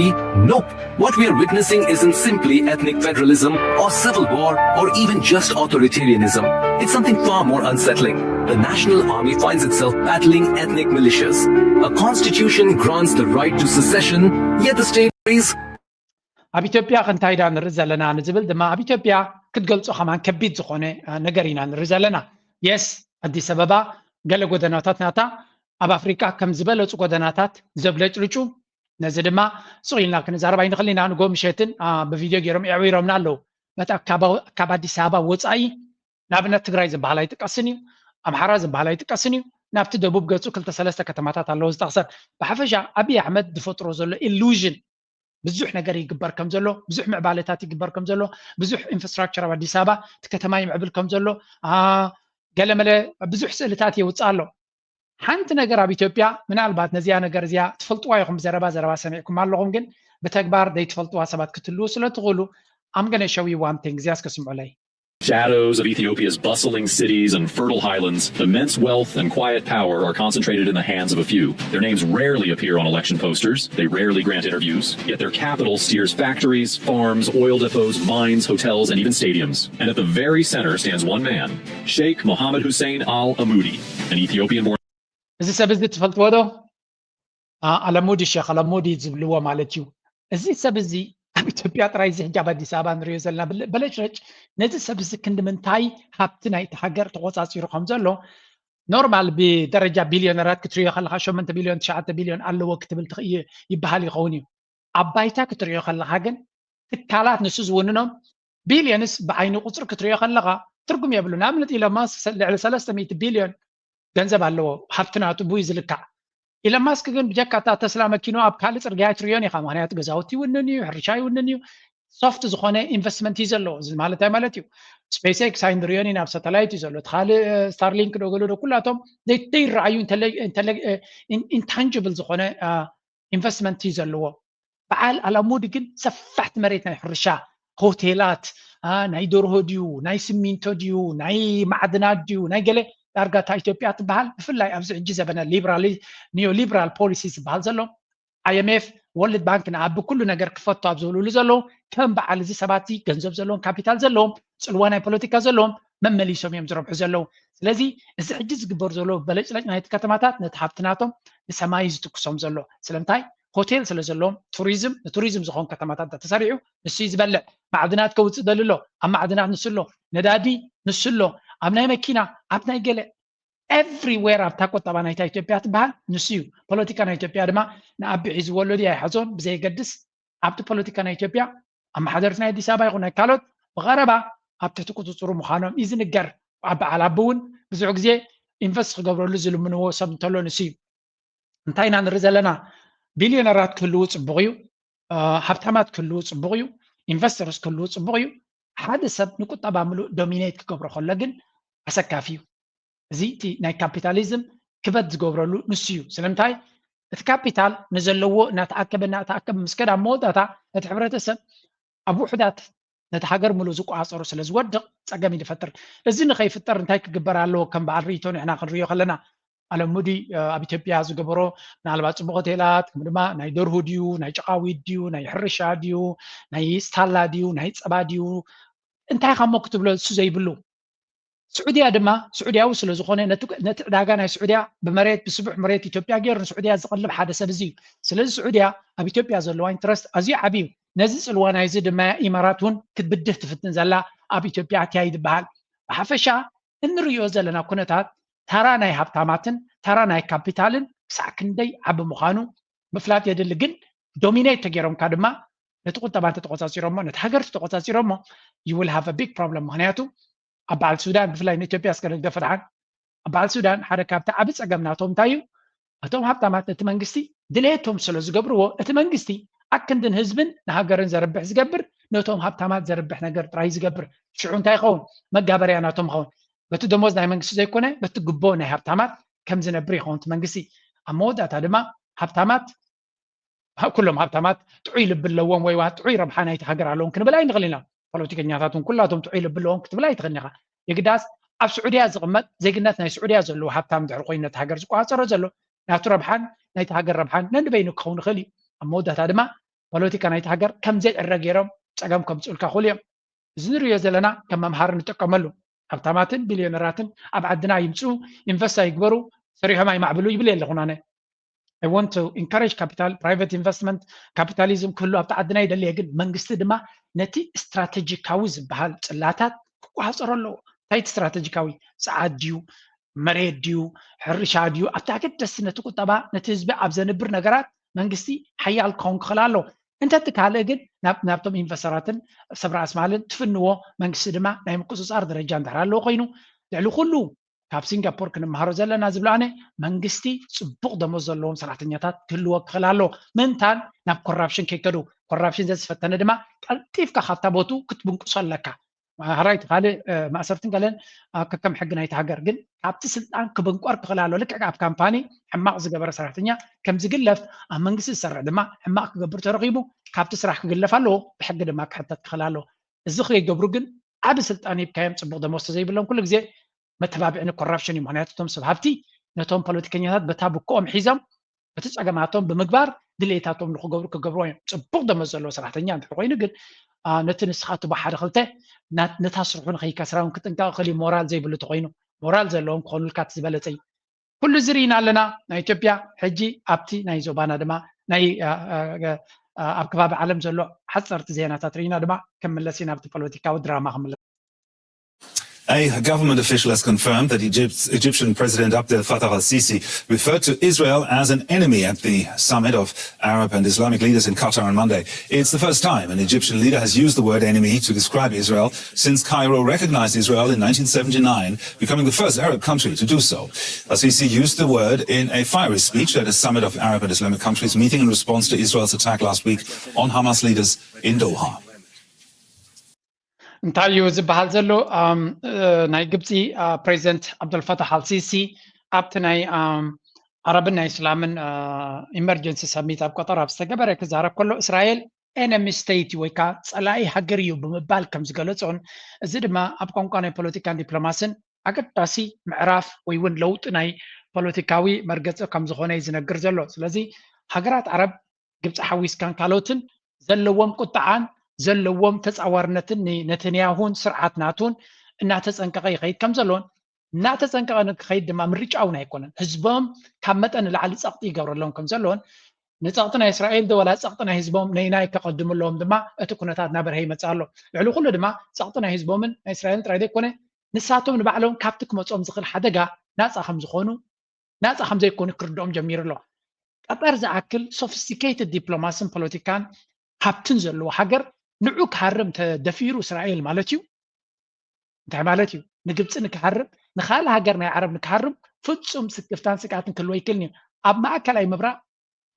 Nope. What we are witnessing isn't simply ethnic federalism or civil war or even just authoritarianism. It's something far more unsettling. The National Army finds itself battling ethnic militias. A constitution grants the right to secession, yet the state is ኣብ ኢትዮጵያ ክንታይ ዳ ንርኢ ዘለና ንዝብል ድማ ኣብ ኢትዮጵያ ክትገልጾ ከማን ከቢድ ዝኾነ ነገር ኢና ንርኢ ዘለና። የስ፣ ኣዲስ ኣበባ ገለ ጎደናታት ናታ ኣብ ኣፍሪቃ ከም ዝበለጹ ጎደናታት ዘብለጭልጩ፣ ነዚ ድማ ስቕ ኢልና ክንዛረብ ኣይንኽእል ኢና። ንጎ ምሸትን ብቪድዮ ገይሮም የዕዊሮምና ኣለዉ። በቲ ካብ ኣዲስ ኣበባ ወፃኢ ንኣብነት ትግራይ ዝበሃል ኣይጥቀስን እዩ፣ ኣምሓራ ዝበሃል ኣይጥቀስን እዩ። ናብቲ ደቡብ ገፁ ክልተ ሰለስተ ከተማታት ኣለዎ ዝጠቕሰን። ብሓፈሻ ኣብይ ኣሕመድ ዝፈጥሮ ዘሎ ኢሉዥን ብዙሕ ነገር ይግበር ከም ዘሎ፣ ብዙሕ ምዕባለታት ይግበር ከም ዘሎ፣ ብዙሕ ኢንፍራስትራክቸር ኣብ ኣዲስ ኣበባ እቲ ከተማ ይምዕብል ከም ዘሎ፣ ገለመለ ብዙሕ ስእልታት የውፅእ ኣሎ። ሓንቲ ነገር ኣብ ኢትዮጵያ ምናልባት ነዚኣ ነገር እዚኣ ትፈልጥዋ ኢኹም፣ ብዘረባ ዘረባ ሰሚዕኩም ኣለኹም፣ ግን ብተግባር ዘይትፈልጥዋ ሰባት ክትህልዉ ስለ ትኽእሉ I'm gonna show you one thing። እዚኣ እስከ ስምዑለይ። Shadows of Ethiopia's bustling cities and fertile highlands, immense wealth and quiet power are concentrated in the hands of a few. Their names rarely appear on election posters, they rarely grant interviews, yet their capital steers factories, farms, oil depots, mines, hotels, and even stadiums. And at the very center stands one man, Sheikh Mohammed Hussein Al Amudi, an Ethiopian born. እዚ ሰብ እዚ ትፈልጥዎ ዶ? ኣለሙዲ፣ ሸክ ኣለሙዲ ዝብልዎ ማለት እዩ። እዚ ሰብ እዚ ኣብ ኢትዮጵያ ጥራይ፣ እዚ ሕጂ ኣብ ኣዲስ ኣበባ ንሪኦ ዘለና በለጭረጭ፣ ነዚ ሰብ እዚ ክንዲ ምንታይ ሃብቲ ናይቲ ሃገር ተቆፃፂሩ ከም ዘሎ ኖርማል ብደረጃ ቢልዮነራት ክትሪኦ ከለካ ሸሞንተ ቢልዮን ትሽዓተ ቢልዮን ኣለዎ ክትብል ይበሃል ይኸውን እዩ። ኣብ ባይታ ክትሪኦ ከለካ ግን ትካላት ንሱ ዝውንኖም ቢልዮንስ ብዓይኒ ቁፅሪ ክትሪኦ ከለካ ትርጉም የብሉ። ንኣብነት ኢሎን ማስክ ልዕሊ ሰለስተ ሚእቲ ቢልዮን ገንዘብ ኣለዎ፣ ሃብቲ ናቱ ብኡ እዩ ዝልካዕ። ኢሎን ማስክ ግን ብጀካ እታ ተስላ መኪኑ ኣብ ካልእ ፅርግያ ኣይትሪኦን ኢኻ። ምክንያቱ ገዛውቲ ይውንን እዩ፣ ሕርሻ ይውንን እዩ። ሶፍት ዝኾነ ኢንቨስትመንት እዩ ዘለዎ። እዚ ማለት እንታይ ማለት እዩ? ስፔስ ኤክስ ኣይንሪኦን ኢና፣ ኣብ ሳተላይት እዩ ዘሎ። እቲ ካልእ ስታርሊንክ ዶ ገለ ዶ ኩላቶም ዘይተይረኣዩ ኢንታንጅብል ዝኾነ ኢንቨስትመንት እዩ ዘለዎ። በዓል ኣላሙዲ ግን ሰፋሕቲ መሬት ናይ ሕርሻ፣ ሆቴላት፣ ናይ ደርሆ ድዩ፣ ናይ ስሚንቶ ድዩ፣ ናይ ማዕድናት ድዩ፣ ናይ ገለ ዳርጋ እታ ኢትዮጵያ ትበሃል ብፍላይ ኣብዚ ሕጂ ዘበነ ሊብራል ኒዮ ሊብራል ፖሊሲ ዝበሃል ዘሎ ኣይ ኤም ኤፍ ወርልድ ባንክ ንኣ ብኩሉ ነገር ክፈቱ ኣብ ዝብልሉ ዘለዉ ከም በዓል እዚ ሰባት እዚ ገንዘብ ዘለዎም ካፒታል ዘለዎም ጽልዋ ናይ ፖለቲካ ዘለዎም መመሊሶም እዮም ዝረብሑ ዘለዉ። ስለዚ እዚ ሕጂ ዝግበር ዘሎ በለጭለጭ ናይቲ ከተማታት ነቲ ሃብቲ ናቶም ንሰማይ እዩ ዝትኩሶም ዘሎ። ስለምንታይ? ሆቴል ስለ ዘለዎም ቱሪዝም፣ ንቱሪዝም ዝኾን ከተማታት ተሰሪዑ ንሱ እዩ ዝበልዕ። ማዕድናት ከውፅእ ደሊ ኣሎ፣ ኣብ ማዕድናት ንሱ ኣሎ፣ ነዳዲ ንሱ ኣሎ፣ ኣብ ናይ መኪና ኣብ ናይ ገለ ኤቭሪዌር ኣብታ ቁጠባ ናይታ ኢትዮጵያ ትበሃል ንሱ እዩ። ፖለቲካ ናይ ኢትዮጵያ ድማ ንኣቢ ሒዝዎ ኣሎ ድዩ ኣይሓዞን ብዘየገድስ ኣብቲ ፖለቲካ ናይ ኢትዮጵያ ኣመሓደርቲ ናይ ኣዲስ ኣበባ ይኹን ናይ ካልኦት ብቐረባ ኣብ ትሕቲ ቁፅፅሩ ምዃኖም እዩ ዝንገር። ኣብ በዓል ኣቢ እውን ብዙሕ ግዜ ኢንቨስት ክገብረሉ ዝልምንዎ ሰብ እንተሎ ንሱ እዩ። እንታይ ኢና ንርኢ ዘለና? ቢልዮነራት ክህልዉ ፅቡቕ እዩ፣ ሃብታማት ክህልዉ ፅቡቕ እዩ፣ ኢንቨስተርስ ክህልዉ ፅቡቕ እዩ። ሓደ ሰብ ንቁጠባ ምሉእ ዶሚኔት ክገብሮ ከሎ ግን ኣሰካፊ እዩ። እዚ እቲ ናይ ካፒታሊዝም ክበት ዝገብረሉ ንሱ እዩ። ስለምንታይ? እቲ ካፒታል ንዘለዎ እናተኣከበ እናተኣከበ ምስ ከዳ ኣብ መወዳእታ ነቲ ሕብረተሰብ ኣብ ውሑዳት ነቲ ሃገር ምሉእ ዝቆፃፀሩ ስለ ዝወድቕ ፀገም እዩ ዝፈጥር። እዚ ንኸይፍጠር እንታይ ክግበር ኣለዎ? ከም በዓል ርእይቶ ንሕና ክንሪኦ ከለና ኣለሙዲ ኣብ ኢትዮጵያ ዝገበሮ ምናልባት ፅቡቅ ሆቴላት ከም ድማ ናይ ደርሁ ድዩ ናይ ጭቃዊት ድዩ ናይ ሕርሻ ድዩ ናይ ስታላ ድዩ ናይ ፀባ ድዩ እንታይ ካሞ ክትብሎ እሱ ዘይብሉ ስዑድያ ድማ ስዑድያዊ ስለ ዝኾነ ነቲ ዕዳጋ ናይ ስዑድያ ብመሬት ብስቡሕ መሬት ኢትዮጵያ ገይሩ ንስዑድያ ዝቐልብ ሓደ ሰብ እዚ እዩ። ስለዚ ስዑድያ ኣብ ኢትዮጵያ ዘለዋ ኢንትረስት ኣዝዩ ዓብዩ። ነዚ ፅልዋ ናይዚ ድማ ኢማራት እውን ክትብድህ ትፍትን ዘላ ኣብ ኢትዮጵያ ኣትያ ይድበሃል። ብሓፈሻ እንሪኦ ዘለና ኩነታት ተራ ናይ ሃብታማትን ተራ ናይ ካፒታልን ክሳዕ ክንደይ ዓቢ ምዃኑ ምፍላጥ የድሊ። ግን ዶሚኔት ተገይሮምካ ድማ ነቲ ቁጠባ እንተተቆፃፂሮሞ ነቲ ሃገር ተቆፃፂሮሞ you will have a big problem። ምክንያቱ ኣብ በዓል ሱዳን ብፍላይ ንኢትዮጵያ እስከ ንግደፎ ደሓን ኣብ በዓል ሱዳን ሓደ ካብቲ ዓቢ ፀገም ናቶም እንታይ እዩ? እቶም ሃብታማት ነቲ መንግስቲ ድሌቶም ስለ ዝገብርዎ እቲ መንግስቲ ኣክንድን ህዝብን ንሃገርን ዘርብሕ ዝገብር ነቶም ሃብታማት ዘርብሕ ነገር ጥራይ ዝገብር። ሽዑ እንታይ ይኸውን? መጋበርያ ናቶም ይኸውን። በቲ ደሞዝ ናይ መንግስቲ ዘይኮነ በቲ ግቦ ናይ ሃብታማት ከም ዝነብር ይኸውን እቲ መንግስቲ። ኣብ መወዳእታ ድማ ሃብታማት ኩሎም ሃብታማት ጥዑይ ልቢ ኣለዎም ወይ ጥዑይ ረብሓ ናይቲ ሃገር ኣለዎም ክንብል ኣይንኽእል ኢና። ፖለቲከኛታት እውን ኩላቶም ጥዑይ ልቢ ኣለዎም ክትብል ኣይትኽእልን ኢኻ። የግዳስ ኣብ ስዑድያ ዝቕመጥ ዜግነት ናይ ስዑድያ ዘለዎ ሃብታም ድሕሪ ኮይኑ ነቲ ሃገር ዝቆፃፀሮ ዘሎ ናቱ ረብሓን ናይቲ ሃገር ረብሓን ነንበይኑ ክኸውን ይኽእል እዩ። ኣብ መወዳእታ ድማ ፖለቲካ ናይቲ ሃገር ከም ዘይዕረ ገይሮም ፀገም ከምፅኡልካ ይኽእሉ እዮም። እዚ ንሪኦ ዘለና ከም መምሃሪ ንጥቀመሉ። ሃብታማትን ቢልዮነራትን ኣብ ዓድና ይምፅኡ፣ ኢንቨስት ኣይግበሩ፣ ሰሪሖም ኣይማዕብሉ ይብል የለኹን ኣነ። I want to encourage capital, private investment, capitalism ክህሉ ኣብቲ ዓድና ይደሊ እየ። ግን መንግስቲ ድማ ነቲ ስትራቴጂካዊ ዝበሃል ፅላታት ክቆፃፀሮ ኣለዎ። እንታይ እቲ ስትራቴጂካዊ? ፀዓት ድዩ? መሬት ድዩ? ሕርሻ ድዩ? ኣብቲ ኣገደስቲ ነቲ ቁጠባ ነቲ ህዝቢ ኣብ ዘንብር ነገራት መንግስቲ ሓያል ክኸውን ክኽእል ኣለዎ። እንተቲ ካልእ ግን ናብ ናብቶም ኢንቨስተራትን ሰብ ራእሲ ማልን ትፍንዎ መንግስቲ ድማ ናይ ምቁፅፃር ደረጃ እንድሕር ኣለዎ ኮይኑ ልዕሊ ኩሉ ካብ ሲንጋፖር ክንመሃሮ ዘለና ዝብሎ ኣነ መንግስቲ ፅቡቕ ደሞዝ ዘለዎም ሰራሕተኛታት ክህልዎ ክኽእል ኣለዎ ምእንታን ናብ ኮራፕሽን ከይከዱ። ኮራፕሽን ዘዝፈተነ ድማ ቀልጢፍካ ካብታ ቦቱ ክትብንቅሶ ኣለካ። ሕራይ እቲ ካልእ ማእሰርትን ገለን ከከም ሕጊ ናይቲ ሃገር ግን ካብቲ ስልጣን ክብንቆር ክኽእል ኣሎ። ልክዕ ኣብ ካምፓኒ ሕማቕ ዝገበረ ሰራሕተኛ ከም ዝግለፍ ኣብ መንግስቲ ዝሰርሕ ድማ ሕማቕ ክገብር ተረኺቡ ካብቲ ስራሕ ክግለፍ ኣለዎ። ብሕጊ ድማ ክሕተት ክኽእል ኣለዎ። እዚ ከይገብሩ ግን ዓቢ ስልጣን ሂብካዮም ፅቡቕ ደሞዝ ተዘይብሎም ኩሉ ግዜ መተባብዒ ንኮራፕሽን እዩ። ምክንያቱ እቶም ሰብ ሃብቲ ነቶም ፖለቲከኛታት በታ ብክኦም ሒዞም እቲ ፀገማቶም ብምግባር ድሌታቶም ንክገብሩ ክገብርዎ እዮም። ፅቡቕ ደሞዝ ዘለዎ ሰራሕተኛ እንድሕር ኮይኑ ግን ነቲ ንስኻ ትቦ ሓደ ክልተ ነታ ስርሑ ንከይከስራ እውን ክጥንቀቕ ክእል እዩ። ሞራል ዘይብሉ ተኮይኑ ሞራል ዘለዎም ክኾኑልካ እቲ ዝበለፀ እዩ። ኩሉ እዚ ርኢና ኣለና። ናይ ኢትዮጵያ ሕጂ ኣብቲ ናይ ዞባና ድማ ናይ ኣብ ከባቢ ዓለም ዘሎ ሓፀርቲ ዜናታት ርኢና ድማ ክምለስ ኢና ኣብቲ ፖለቲካዊ ድራማ ክምለስ A government official has confirmed that Egypt's, Egyptian President Abdel Fattah al-Sisi referred to Israel as an enemy at the summit of Arab and Islamic leaders in Qatar on Monday. It's the first time an Egyptian leader has used the word enemy to describe Israel since Cairo recognized Israel in nineteen seventy-nine, becoming the first Arab country to do so. Al-Sisi used the word in a fiery speech at a summit of Arab and Islamic countries meeting in response to Israel's attack last week on Hamas leaders in Doha. እንታይ እዩ ዝበሃል ዘሎ? ናይ ግብፂ ፕሬዚደንት ኣብደልፈታሕ ኣልሲሲ ኣብቲ ናይ ዓረብን ናይ እስላምን ኢመርጀንሲ ሰሚት ኣብ ቀጠር ኣብ ዝተገበረ ክዛረብ ከሎ እስራኤል ኤነሚ ስቴት ወይ ከዓ ፀላኢ ሃገር እዩ ብምባል ከም ዝገለፆን እዚ ድማ ኣብ ቋንቋ ናይ ፖለቲካን ዲፕሎማስን ኣገዳሲ ምዕራፍ ወይ እውን ለውጢ ናይ ፖለቲካዊ መርገፂ ከም ዝኾነ እዩ ዝነግር ዘሎ። ስለዚ ሃገራት ዓረብ ግብፂ ሓዊስካን ካልኦትን ዘለዎም ቁጥዓን ዘለዎም ተፃዋርነትን ንነተንያሁን ስርዓት ናቱን እናተፀንቀቐ ይኸይድ ከም ዘሎን እናተፀንቀቐ ንክኸይድ ድማ ምርጫ እውን ኣይኮነን። ህዝቦም ካብ መጠን ንላዕሊ ፀቕጢ ይገብረሎም ከም ዘሎን ንፀቕጢ ናይ እስራኤል ዶ ወላ ፀቕጢ ናይ ህዝቦም ነይናይ ከቐድሙ ኣለዎም ድማ እቲ ኩነታት እናበርሀ ይመፅእ ኣሎ። ልዕሊ ኩሉ ድማ ፀቕጢ ናይ ህዝቦምን ናይ እስራኤልን ጥራይ ዘይኮነ ንሳቶም ንባዕሎም ካብቲ ክመፅኦም ዝኽእል ሓደጋ ናፃ ከም ዝኾኑ ናፃ ከም ዘይኮኑ ክርድኦም ጀሚሩ ኣሎ። ቀጠር ዝኣክል ሶፊስቲኬትድ ዲፕሎማስን ፖለቲካን ሃብትን ዘለዎ ሃገር ንዑ ክሃርም ተደፊሩ እስራኤል ማለት እዩ። እንታይ ማለት እዩ? ንግብፂ ንክሃርም ንካልእ ሃገር ናይ ዓረብ ንክሃርም ፍፁም ስክፍታን ስግኣትን ክህልዎ ኣይክእልን እዩ። ኣብ ማእከላይ ምብራቕ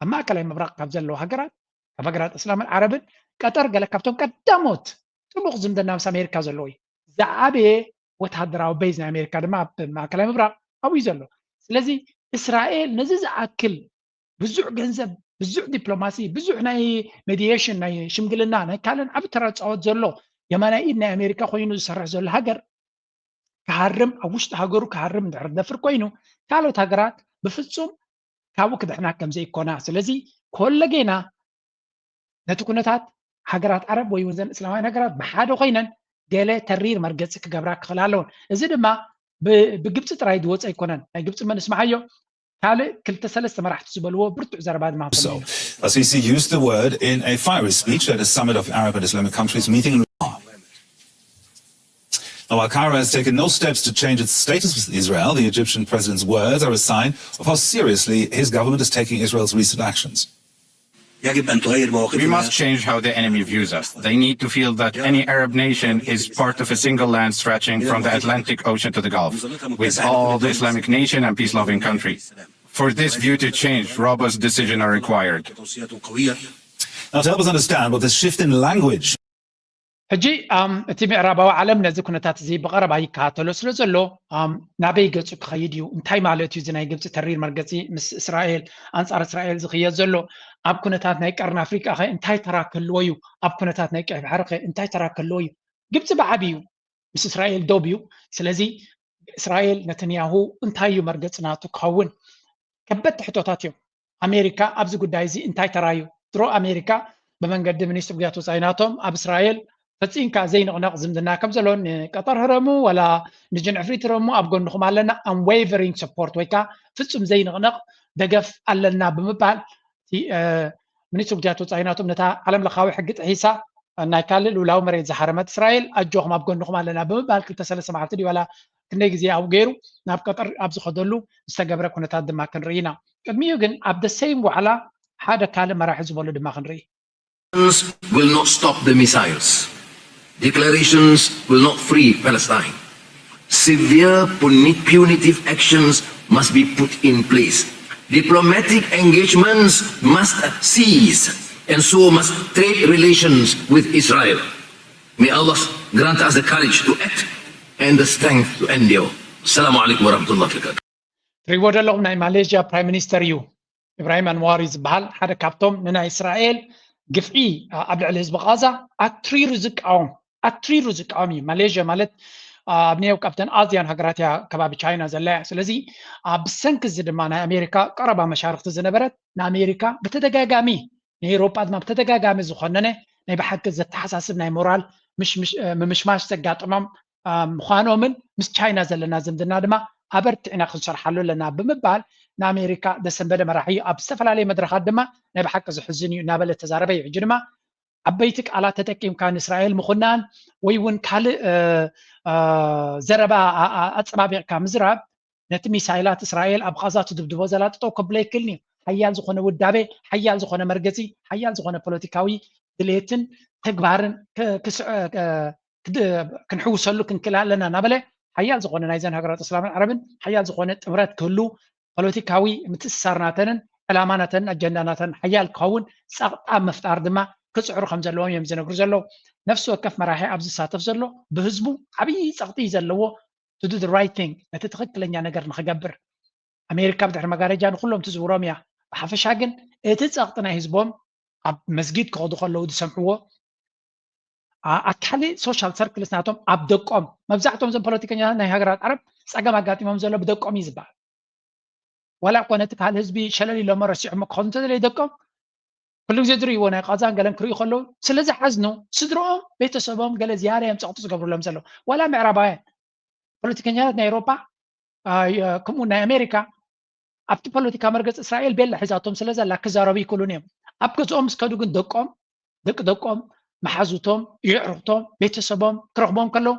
ኣብ ማእከላይ ምብራቕ ካብ ዘለዉ ሃገራት ካብ ሃገራት እስላምን ዓረብን ቀጠር ገለ ካብቶም ቀዳሞት ጥቡቕ ዝምድና ምስ ኣሜሪካ ዘለዎ እዩ። ዝዓበየ ወታደራዊ ቤዝ ናይ ኣሜሪካ ድማ ኣብ ማእከላይ ምብራቕ ኣብኡ እዩ ዘሎ። ስለዚ እስራኤል ነዚ ዝኣክል ብዙሕ ገንዘብ፣ ብዙሕ ዲፕሎማሲ፣ ብዙሕ ናይ ሜዲየሽን፣ ናይ ሽምግልና፣ ናይ ካልእን ዓቢ ተራ ዝፃወት ዘሎ የማናይ ኢድ ናይ ኣሜሪካ ኮይኑ ዝሰርሕ ዘሎ ሃገር ክሃርም ኣብ ውሽጢ ሃገሩ ክሃርም እንድሕር ዝደፍር ኮይኑ ካልኦት ሃገራት ብፍፁም ካብኡ ክድሕና ከም ዘይኮና ስለዚ ኮለጌና ነቲ ኩነታት ሃገራት ዓረብ ወይ እውን ዘን እስላማውያን ሃገራት ብሓደ ኮይነን ገለ ተሪር መርገፂ ክገብራ ክኽእላ ኣለውን። እዚ ድማ ብግብፂ ጥራይ ዝወፀ ኣይኮነን። ናይ ግብፂ መንስማዓዮ ካልእ ክልተ ሰለስተ መራሕቲ ዝበልዎ ብርቱዕ ዘረባ ድማ So, Assisi used the word in a fiery speech at a summit of Arab and Islamic countries meeting in Riyadh. Now, while Cairo has taken no steps to change its status with Israel, the Egyptian president's words are a sign of how seriously his government is taking Israel's recent actions. We must change how the enemy views us. They need to feel that any Arab nation is part of a single land stretching from the Atlantic Ocean to the Gulf, with all the Islamic nation and peace-loving country. For this view to change, robust decisions are required. Now, to help us understand what this shift in language ሕጂ እቲ ምዕራባዊ ዓለም ነዚ ኩነታት እዚ ብቐረባ ይከታተሎ ስለ ዘሎ ናበይ ገፁ ክኸይድ እዩ? እንታይ ማለት እዩ እዚ ናይ ግብፂ ተሪር መርገፂ ምስ እስራኤል፣ ኣንፃር እስራኤል ዝኽየድ ዘሎ? ኣብ ኩነታት ናይ ቀርኒ ኣፍሪቃ ኸ እንታይ ተራ ክህልዎ እዩ? ኣብ ኩነታት ናይ ቀይሕ ባሕሪ ኸ እንታይ ተራ ክህልዎ እዩ? ግብፂ ብዓብዩ ምስ እስራኤል ዶብ እዩ። ስለዚ እስራኤል ነተንያሁ እንታይ እዩ መርገፂ ናቱ ክኸውን? ከበድቲ ሕቶታት እዮም። ኣሜሪካ ኣብዚ ጉዳይ እዚ እንታይ ተራ እዩ? ድሮ ኣሜሪካ ብመንገዲ ሚኒስትር ጉዳያት ወፃኢ ናቶም ኣብ እስራኤል ፈፂምካ ዘይንቕነቕ ዝምድና ከም ዘሎ ንቀጠር ህረሙ ዋላ ንጅን ዕፍሪት ህረሙ ኣብ ጎንኹም ኣለና፣ unwavering support ወይ ከዓ ፍፁም ዘይንቕነቕ ደገፍ ኣለና ብምባል ሚኒስትር ጉዳያት ወፃኢ ናቶም ነታ ዓለም ለኻዊ ሕጊ ጥሒሳ ናይ ካልእ ልውላዊ መሬት ዝሓረመት እስራኤል ኣጆኹም ኣብ ጎንኹም ኣለና ብምባል ክልተ ሰለስተ መዓልቲ ድዩ ዋላ ክንደይ ግዜ ኣብኡ ገይሩ ናብ ቀጠር ኣብ ዝኸደሉ ዝተገብረ ኩነታት ድማ ክንርኢ ኢና። ቅድሚኡ ግን ኣብ the same ዋዕላ ሓደ ካልእ መራሒ ዝበሉ ድማ ክንርኢ። Will not stop the missiles. Declarations will not free Palestine. Severe puni- punitive actions must be put in place. Diplomatic engagements must cease, and so must trade relations with Israel. May Allah grant us the courage to act and the strength to endure. السلام عليكم ورحمة الله وبركاته. ትሪእዎ ዘለኹም ናይ ማሌዥያ ፕራይም ሚኒስተር እዩ። ኢብራሂም ኣንዋር እዩ ዝበሃል። ሓደ ካብቶም ንናይ እስራኤል ግፍዒ ኣብ ልዕሊ ህዝቢ ቃዛ ኣትሪሩ ዝቃወም ኣትሪሩ ዝቃወም እዩ። ማሌዥያ ማለት ኣብ ኔው ካብተን ኣዝያን ሃገራት እያ ከባቢ ቻይና ዘላ እያ። ስለዚ ኣብ ብሰንኪ እዚ ድማ ናይ ኣሜሪካ ቀረባ መሻርክቲ ዝነበረት ንኣሜሪካ ብተደጋጋሚ ንኤውሮጳ ድማ ብተደጋጋሚ ዝኾነነ ናይ ብሓቂ ዘተሓሳስብ ናይ ሞራል ምምሽማሽ ዘጋጥሞም ምዃኖምን ምስ ቻይና ዘለና ዝምድና ድማ ኣበርቲዕና ክንሰርሓሉ ኣለና ብምባል ንኣሜሪካ ዘሰንበደ መራሒ እዩ። ኣብ ዝተፈላለየ መድረኻት ድማ ናይ ብሓቂ ዝሕዝን እዩ እናበለ ተዛረበ እዩ። ሕጂ ድማ ዓበይቲ ቃላት ተጠቂምካ ንእስራኤል ምኹናን ወይ እውን ካልእ ዘረባ ኣፀባቢቕካ ምዝራብ ነቲ ሚሳይላት እስራኤል ኣብ ቃዛ ትድብድቦ ዘላ ጠጠው ከብሎ ኣይክእልን እዩ። ሓያል ዝኾነ ውዳቤ፣ ሓያል ዝኾነ መርገፂ፣ ሓያል ዝኾነ ፖለቲካዊ ድሌትን ተግባርን ክንሕውሰሉ ክንክእል ኣለና እናበለ ሓያል ዝኾነ ናይዘን ሃገራት እስላምን ዓረብን ሓያል ዝኾነ ጥምረት ክህሉ ፖለቲካዊ ምትእስሳር ናተንን ዕላማ ናተንን ኣጀንዳ ናተንን ሓያል ክኸውን ፀቕጣ ምፍጣር ድማ ክፅዕሩ ከም ዘለዎም እዮም ዝነግሩ ዘለዉ። ነፍሲ ወከፍ መራሒ ኣብ ዝሳተፍ ዘሎ ብህዝቡ ዓብዪ ፀቕጢ እዩ ዘለዎ to do the right thing ነቲ ትኽክለኛ ነገር ንኽገብር ኣሜሪካ ብድሕሪ መጋረጃ ንኩሎም ትዝውሮም እያ። ብሓፈሻ ግን እቲ ፀቕጢ ናይ ህዝቦም ኣብ መስጊድ ክኸዱ ከለዉ ዝሰምዕዎ ኣካሊ social circles ናቶም ኣብ ደቆም መብዛሕቶም እዞም ፖለቲከኛታት ናይ ሃገራት ዓረብ ፀገም ኣጋጢሞም ዘሎ ብደቆም እዩ ዝበሃል። ዋላ እኮ ነቲ ካልእ ህዝቢ ሸለል ኢሎሞ ረሲዖሞ ክኸዱ እንተዘለዩ ደቆም ኩሉ ግዜ ዝርእይዎ ናይ ቃዛን ገለን ክርእዩ ከለዉ ስለ ዝሓዝኑ ስድርኦም ቤተሰቦም ገለ ዝያዳ እዮም ፀቕጢ ዝገብሩሎም ዘለዉ። ዋላ ምዕራባውያን ፖለቲከኛታት ናይ ኤውሮጳ ከምኡ ናይ ኣሜሪካ ኣብቲ ፖለቲካ መርገፂ እስራኤል ቤላ ሒዛቶም ስለ ዘላ ክዛረቡ ይክእሉን እዮም። ኣብ ገዝኦም ምስ ከዱ ግን ደቆም ደቂ ደቆም መሓዙቶም የዕሩኽቶም ቤተሰቦም ክረኽቦም ከለዉ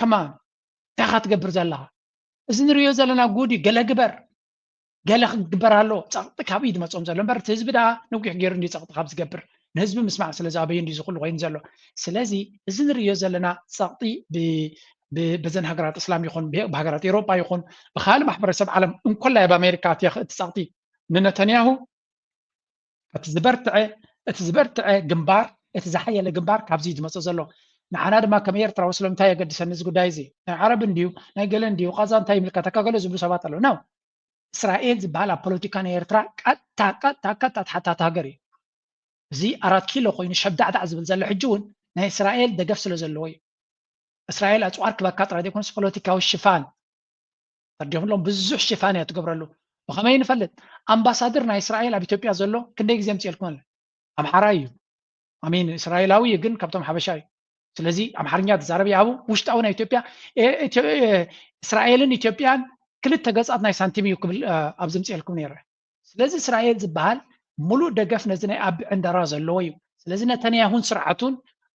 ከማን እንታይ ኢኻ ትገብር ዘለኻ? እዚ ንሪኦ ዘለና ጉድ እዩ። ገለ ግበር፣ ገለ ክግበር ኣለዎ። ጸቕጢ ካብኡ እዩ ዝመጽኦም ዘሎ እምበር እቲ ህዝቢ ደኣ ነዊሕ ገይሩ እንድዩ ጸቕጢ ካብ ዝገብር ንህዝቢ ምስማዕ ስለ ዝኣበዩ እንድዩ እዚ ኩሉ ኮይኑ ዘሎ። ስለዚ እዚ ንርእዮ ዘለና ጸቕጢ ብ- ብ- በዘን ሃገራት እስላም ይኹን ብሃገራት ኤውሮጳ ይኹን ብኻልእ ማሕበረሰብ ዓለም እንኮላይ ኣብ ኣሜሪካ እቲ ጸቕጢ ንነተንያሁ እቲ ዝበርትዐ እቲ ዝበርትዐ ግንባር እቲ ዝሓየለ ግንባር ካብዚ እዩ ዝመፅእ ዘሎ። ንዓና ድማ ከም ኤርትራዊ ስለምንታይ የገድሰኒ እዚ ጉዳይ እዚ? ናይ ዓረብ እንድዩ ናይ ገለ እንድዩ ቃዛ እንታይ ይምልከተካ ገለ ዝብሉ ሰባት ኣለዉ። ነው እስራኤል ዝበሃል ኣብ ፖለቲካ ናይ ኤርትራ ቀጥታ ቀጥታ ቀጥታ ተሓታቲ ሃገር እዩ። እዚ ኣራት ኪሎ ኮይኑ ሸብዳዕዳዕ ዝብል ዘሎ ሕጂ እውን ናይ እስራኤል ደገፍ ስለ ዘለዎ እዩ። እስራኤል ኣፅዋር ክበካ ጥራይ ዘይኮነስ ፖለቲካዊ ሽፋን ተርዲኹሎም ብዙሕ ሽፋን እያ ትገብረሉ። ብኸመይ ንፈልጥ? ኣምባሳደር ናይ እስራኤል ኣብ ኢትዮጵያ ዘሎ ክንደይ ግዜ ምፅኤልኩም ኣለ? ኣምሓራይ እዩ። ኣሚን እስራኤላዊ እዩ ግን ካብቶም ሓበሻ እዩ። ስለዚ ኣምሓርኛ ትዛረብ ይሃቡ ውሽጣዊ ናይ ኢትዮጵያ እስራኤልን ኢትዮጵያን ክልተ ገፃት ናይ ሳንቲም እዩ ክብል ኣብዚ ምፅኤልኩም ነይረ። ስለዚ እስራኤል ዝበሃል ሙሉእ ደገፍ ነዚ ናይ ኣቢ ዕንደራ ዘለዎ እዩ። ስለዚ ነተንያሁን ስርዓቱን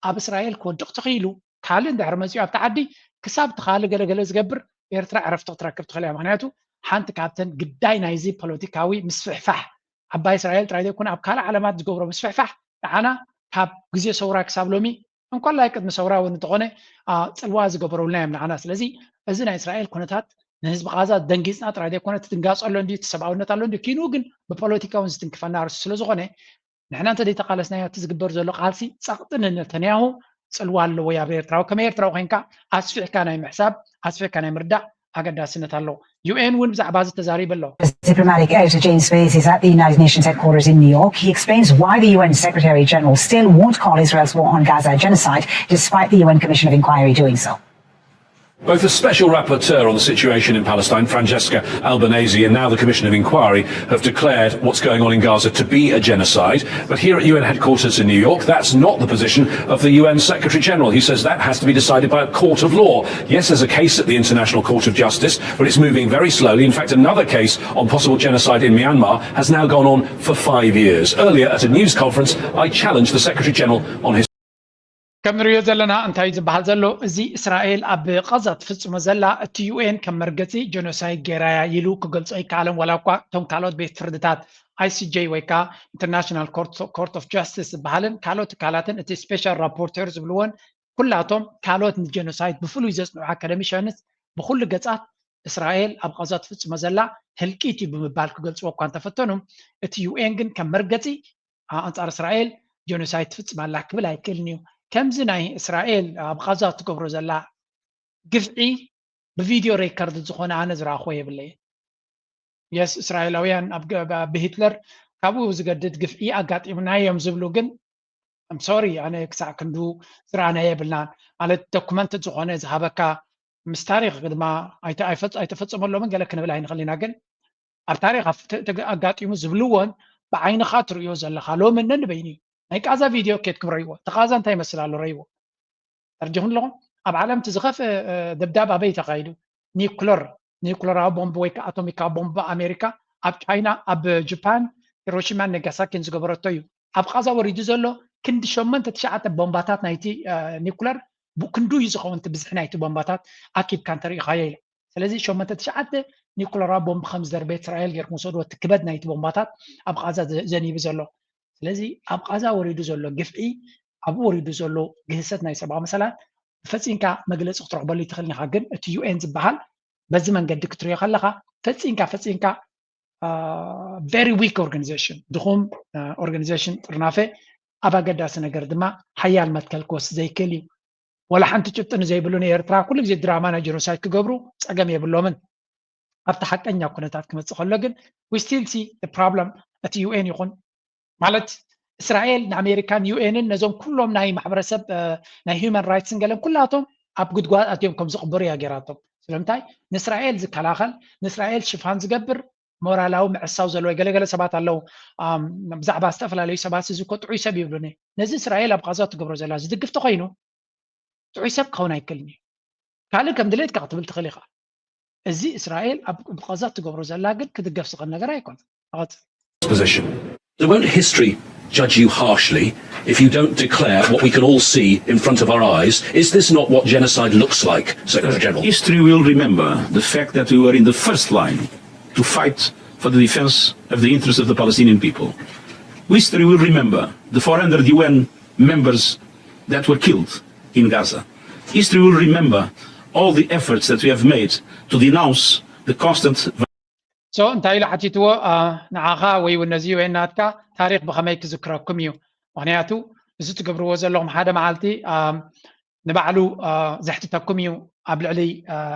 ኣብ እስራኤል ክወድቕ ተኽኢሉ ካልእ እንድሕር መፂኡ ኣብቲ ዓዲ ክሳብ እቲ ካልእ ገለገለ ዝገብር ኤርትራ ዕረፍቲ ክትረክብ ትኽእል እያ። ምክንያቱ ሓንቲ ካብተን ግዳይ ናይዚ ፖለቲካዊ ምስፍሕፋሕ ዓባይ እስራኤል ጥራይ ዘይኮነ ኣብ ካልእ ዓለማት ዝገብሮ ምስፍሕፋሕ ንዓና ካብ ግዜ ሰውራ ክሳብ ሎሚ እንኮላይ ቅድሚ ሰውራ እውን እንተኾነ ፅልዋ ዝገበሩልና እዮም ንዓና። ስለዚ እዚ ናይ እስራኤል ኩነታት ንህዝቢ ቃዛ ደንጊፅና ጥራይ ዘይኮነ ትድንጋፅ ኣሎ እንዲ እቲ ሰብኣውነት ኣሎ እንዲ ኪንኡ ግን ብፖለቲካ እውን ዝትንክፈና ርሱ ስለዝኾነ ንሕና እንተ ዘይተቃለስናዮ እቲ ዝግበር ዘሎ ቃልሲ ጸቕጢ ንነተንያሁ ፅልዋ ኣለዎ ኣብ ኤርትራዊ። ከመይ ኤርትራዊ ኮይንካ ኣስፊሕካ ናይ ምሕሳብ ኣስፊሕካ ናይ ምርዳእ ኣገዳስነት ኣለዎ። ዩ ኤን እውን ብዛዕባ እዚ ተዛሪቡ ኣሎ። Diplomatic editor James Spears is at the United Nations headquarters in New York. He explains why the U N Secretary General still won't call Israel's war on Gaza genocide, despite the U N Commission of Inquiry doing so. Both the special rapporteur on the situation in Palestine, Francesca Albanese, and now the Commission of Inquiry have declared what's going on in Gaza to be a genocide. But here at U N headquarters in New York, that's not the position of the U N Secretary General. He says that has to be decided by a court of law. Yes, there's a case at the International Court of Justice, but it's moving very slowly. In fact, another case on possible genocide in Myanmar has now gone on for five years. Earlier at a news conference, I challenged the Secretary General on his ከም ንሪኦ ዘለና እንታይ ዝበሃል ዘሎ እዚ እስራኤል ኣብ ቃዛ ትፍፅሞ ዘላ እቲ ዩ ኤን ከም መርገፂ ጀኖሳይድ ገይራያ ኢሉ ክገልፆ ኣይከኣለን። ዋላ እኳ እቶም ካልኦት ቤት ፍርድታት I C J ወይ ከዓ International Court of Justice ዝበሃልን ካልኦት ትካላትን እቲ ስፔሻል ራፖርተር ዝብልዎን ኩላቶም ካልኦት ንጀኖሳይድ ብፍሉይ ዘፅንዑ ኣካደሚሻንስ ብኩሉ ገፃት እስራኤል ኣብ ቃዛ ትፍፅሞ ዘላ ህልቂት እዩ ብምባል ክገልፅዎ እኳ እንተፈተኑ እቲ ዩ ኤን ግን ከም መርገፂ ኣንፃር እስራኤል ጀኖሳይድ ትፍፅም ኣላ ክብል ኣይክእልን እዩ። ከምዚ ናይ እስራኤል ኣብ ቃዛ ትገብሮ ዘላ ግፍዒ ብቪድዮ ሬከርድ ዝኾነ ኣነ ዝረኣኽዎ የብለይን። የስ እስራኤላውያን ብሂትለር ካብኡ ዝገድድ ግፍዒ ኣጋጢሙና እዮም ዝብሉ ግን ሶሪ ኣነ ክሳዕ ክንዱ ዝረኣናዮ የብልናን። ማለት ዶኩመንት ዝኾነ ዝሃበካ ምስ ታሪክ ድማ ኣይተፈፀመሎምን ገለ ክንብል ኣይንኽእል ኢና ግን ኣብ ታሪክ ኣጋጢሙ ዝብልዎን ብዓይንኻ ትርእዮ ዘለኻ ሎሚ ነንበይኑ እዩ። ናይ ቃዛ ቪድዮ ኬድኩም ረይዎ እቲ ቃዛ እንታይ ይመስል ኣሎ ረይዎ። ተርጅኹም ኣለኹም ኣብ ዓለም እቲ ዝኸፍአ ደብዳብ ኣበይ ተኻይዱ ኒኩለር ኒኩለራዊ ቦምብ ወይ ከዓ ኣቶሚካዊ ቦምብ ኣሜሪካ ኣብ ቻይና ኣብ ጃፓን ሂሮሺማን ነጋሳኪን ዝገበረቶ እዩ። ኣብ ቃዛ ወሪዱ ዘሎ ክንዲ ሸሞንተ ትሽዓተ ቦምባታት ናይቲ ኒኩለር ብክንዱ እዩ ዝኸውን እቲ ብዝሒ ናይቲ ቦምባታት ኣኪብካ እንተሪኢኻዮ ኢለ። ስለዚ ሸሞንተ ትሽዓተ ኒኩለራዊ ቦምብ ከም ዝደርበየት እስራኤል ጌርኩም ውሰድዎ እቲ ክበድ ናይቲ ቦምባታት ኣብ ቃዛ ዘኒቡ ዘሎ። ስለዚ ኣብ ቃዛ ወሪዱ ዘሎ ግፍዒ ኣብኡ ወሪዱ ዘሎ ግህሰት ናይ ሰብኣዊ መሰላት ብፈፂንካ መግለፂ ክትረኽበሉ ይትኽእል ኢኻ። ግን እቲ ዩ ኤን ዝበሃል በዚ መንገዲ ክትሪኦ ከለኻ ፈፂንካ ፈፂንካ very weak organization ድኹም organization ጥርናፈ ኣብ ኣገዳሲ ነገር ድማ ሓያል መትከል ክወስድ ዘይክእል እዩ። ወላ ሓንቲ ጭብጢ ንዘይብሉ ንኤርትራ ኩሉ ግዜ ድራማ ናይ ጀኖሳይድ ክገብሩ ፀገም የብሎምን። ኣብቲ ሓቀኛ ኩነታት ክመፅእ ከሎ ግን we still see problem እቲ ዩ ኤን ይኹን ማለት እስራኤል ንኣሜሪካን ዩ ኤንን ነዞም ኩሎም ናይ ማሕበረሰብ ናይ ሂውማን ራይትስን ገለን ኩላቶም ኣብ ጉድጓድ ኣትዮም ከም ዝቕበሩ እያ ገይራቶም። ስለምንታይ ንእስራኤል ዝከላኸል ንእስራኤል ሽፋን ዝገብር ሞራላዊ ምዕሳው ዘለዎ ገለገለ ሰባት ኣለዉ። ብዛዕባ ዝተፈላለዩ ሰባት እዚ እኮ ጥዑይ ሰብ ይብሉኒ። ነዚ እስራኤል ኣብ ቃዛ ትገብሮ ዘላ ዝድግፍ ተኾይኑ ጥዑይ ሰብ ክኸውን ኣይክእልን እዩ። ካልእ ከም ድሌትካ ክትብል ትኽእል ኢኻ። እዚ እስራኤል ኣብ ቃዛ ትገብሮ ዘላ ግን ክድገፍ ዝኽእል ነገር ኣይኮነን። Position. Won't history judge you harshly if you don't declare what we can all see in front of our eyes? Is this not what genocide looks like, Secretary General? History will remember the fact that we were in the first line to fight for the defense of the interests of the Palestinian people. History will remember the four hundred U N members that were killed in Gaza. History will remember all the efforts that we have made to denounce the constant so እንታይ ኢሉ ሓቲትዎ ንዓኻ ወይ እውን ነዚ ዩኤን ናትካ ታሪክ ብኸመይ ክዝክረኩም እዩ? ምክንያቱ እዚ ትገብርዎ ዘለኹም ሓደ መዓልቲ ንባዕሉ ዘሕትተኩም እዩ። ኣብ ልዕሊ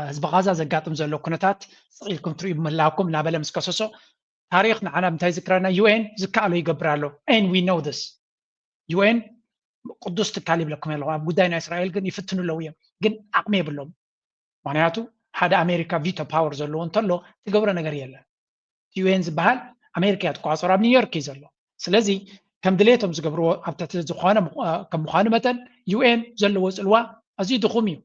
ህዝቢ ቃዛ ዘጋጥም ዘሎ ኩነታት ስቕ ኢልኩም ትርእዩ ምህላውኩም እናበለ ምስ ከሰሶ ታሪክ ንዓና እንታይ ዝክረና? ዩኤን ዝከኣሎ ይገብር ኣሎ። And we know this. ዩኤን ቅዱስ ትካል ይብለኩም ኣለኹ። ኣብ ጉዳይ ናይ እስራኤል ግን ይፍትኑ ኣለዉ እዮም፣ ግን ዓቕሚ የብሎም። ምክንያቱ ሓደ ኣሜሪካ ቪቶ ፓወር ዘለዎ እንተሎ ትገብሮ ነገር የለን። ዩኤን ዝበሃል ኣሜሪካ እያ ትቆፃፀሮ፣ ኣብ ኒውዮርክ እዩ ዘሎ። ስለዚ ከም ድሌቶም ዝገብርዎ ኣብ ትሕቲ ዝኾነ ከም ምዃኑ መጠን ዩኤን ዘለዎ ፅልዋ ኣዝዩ ድኹም እዩ።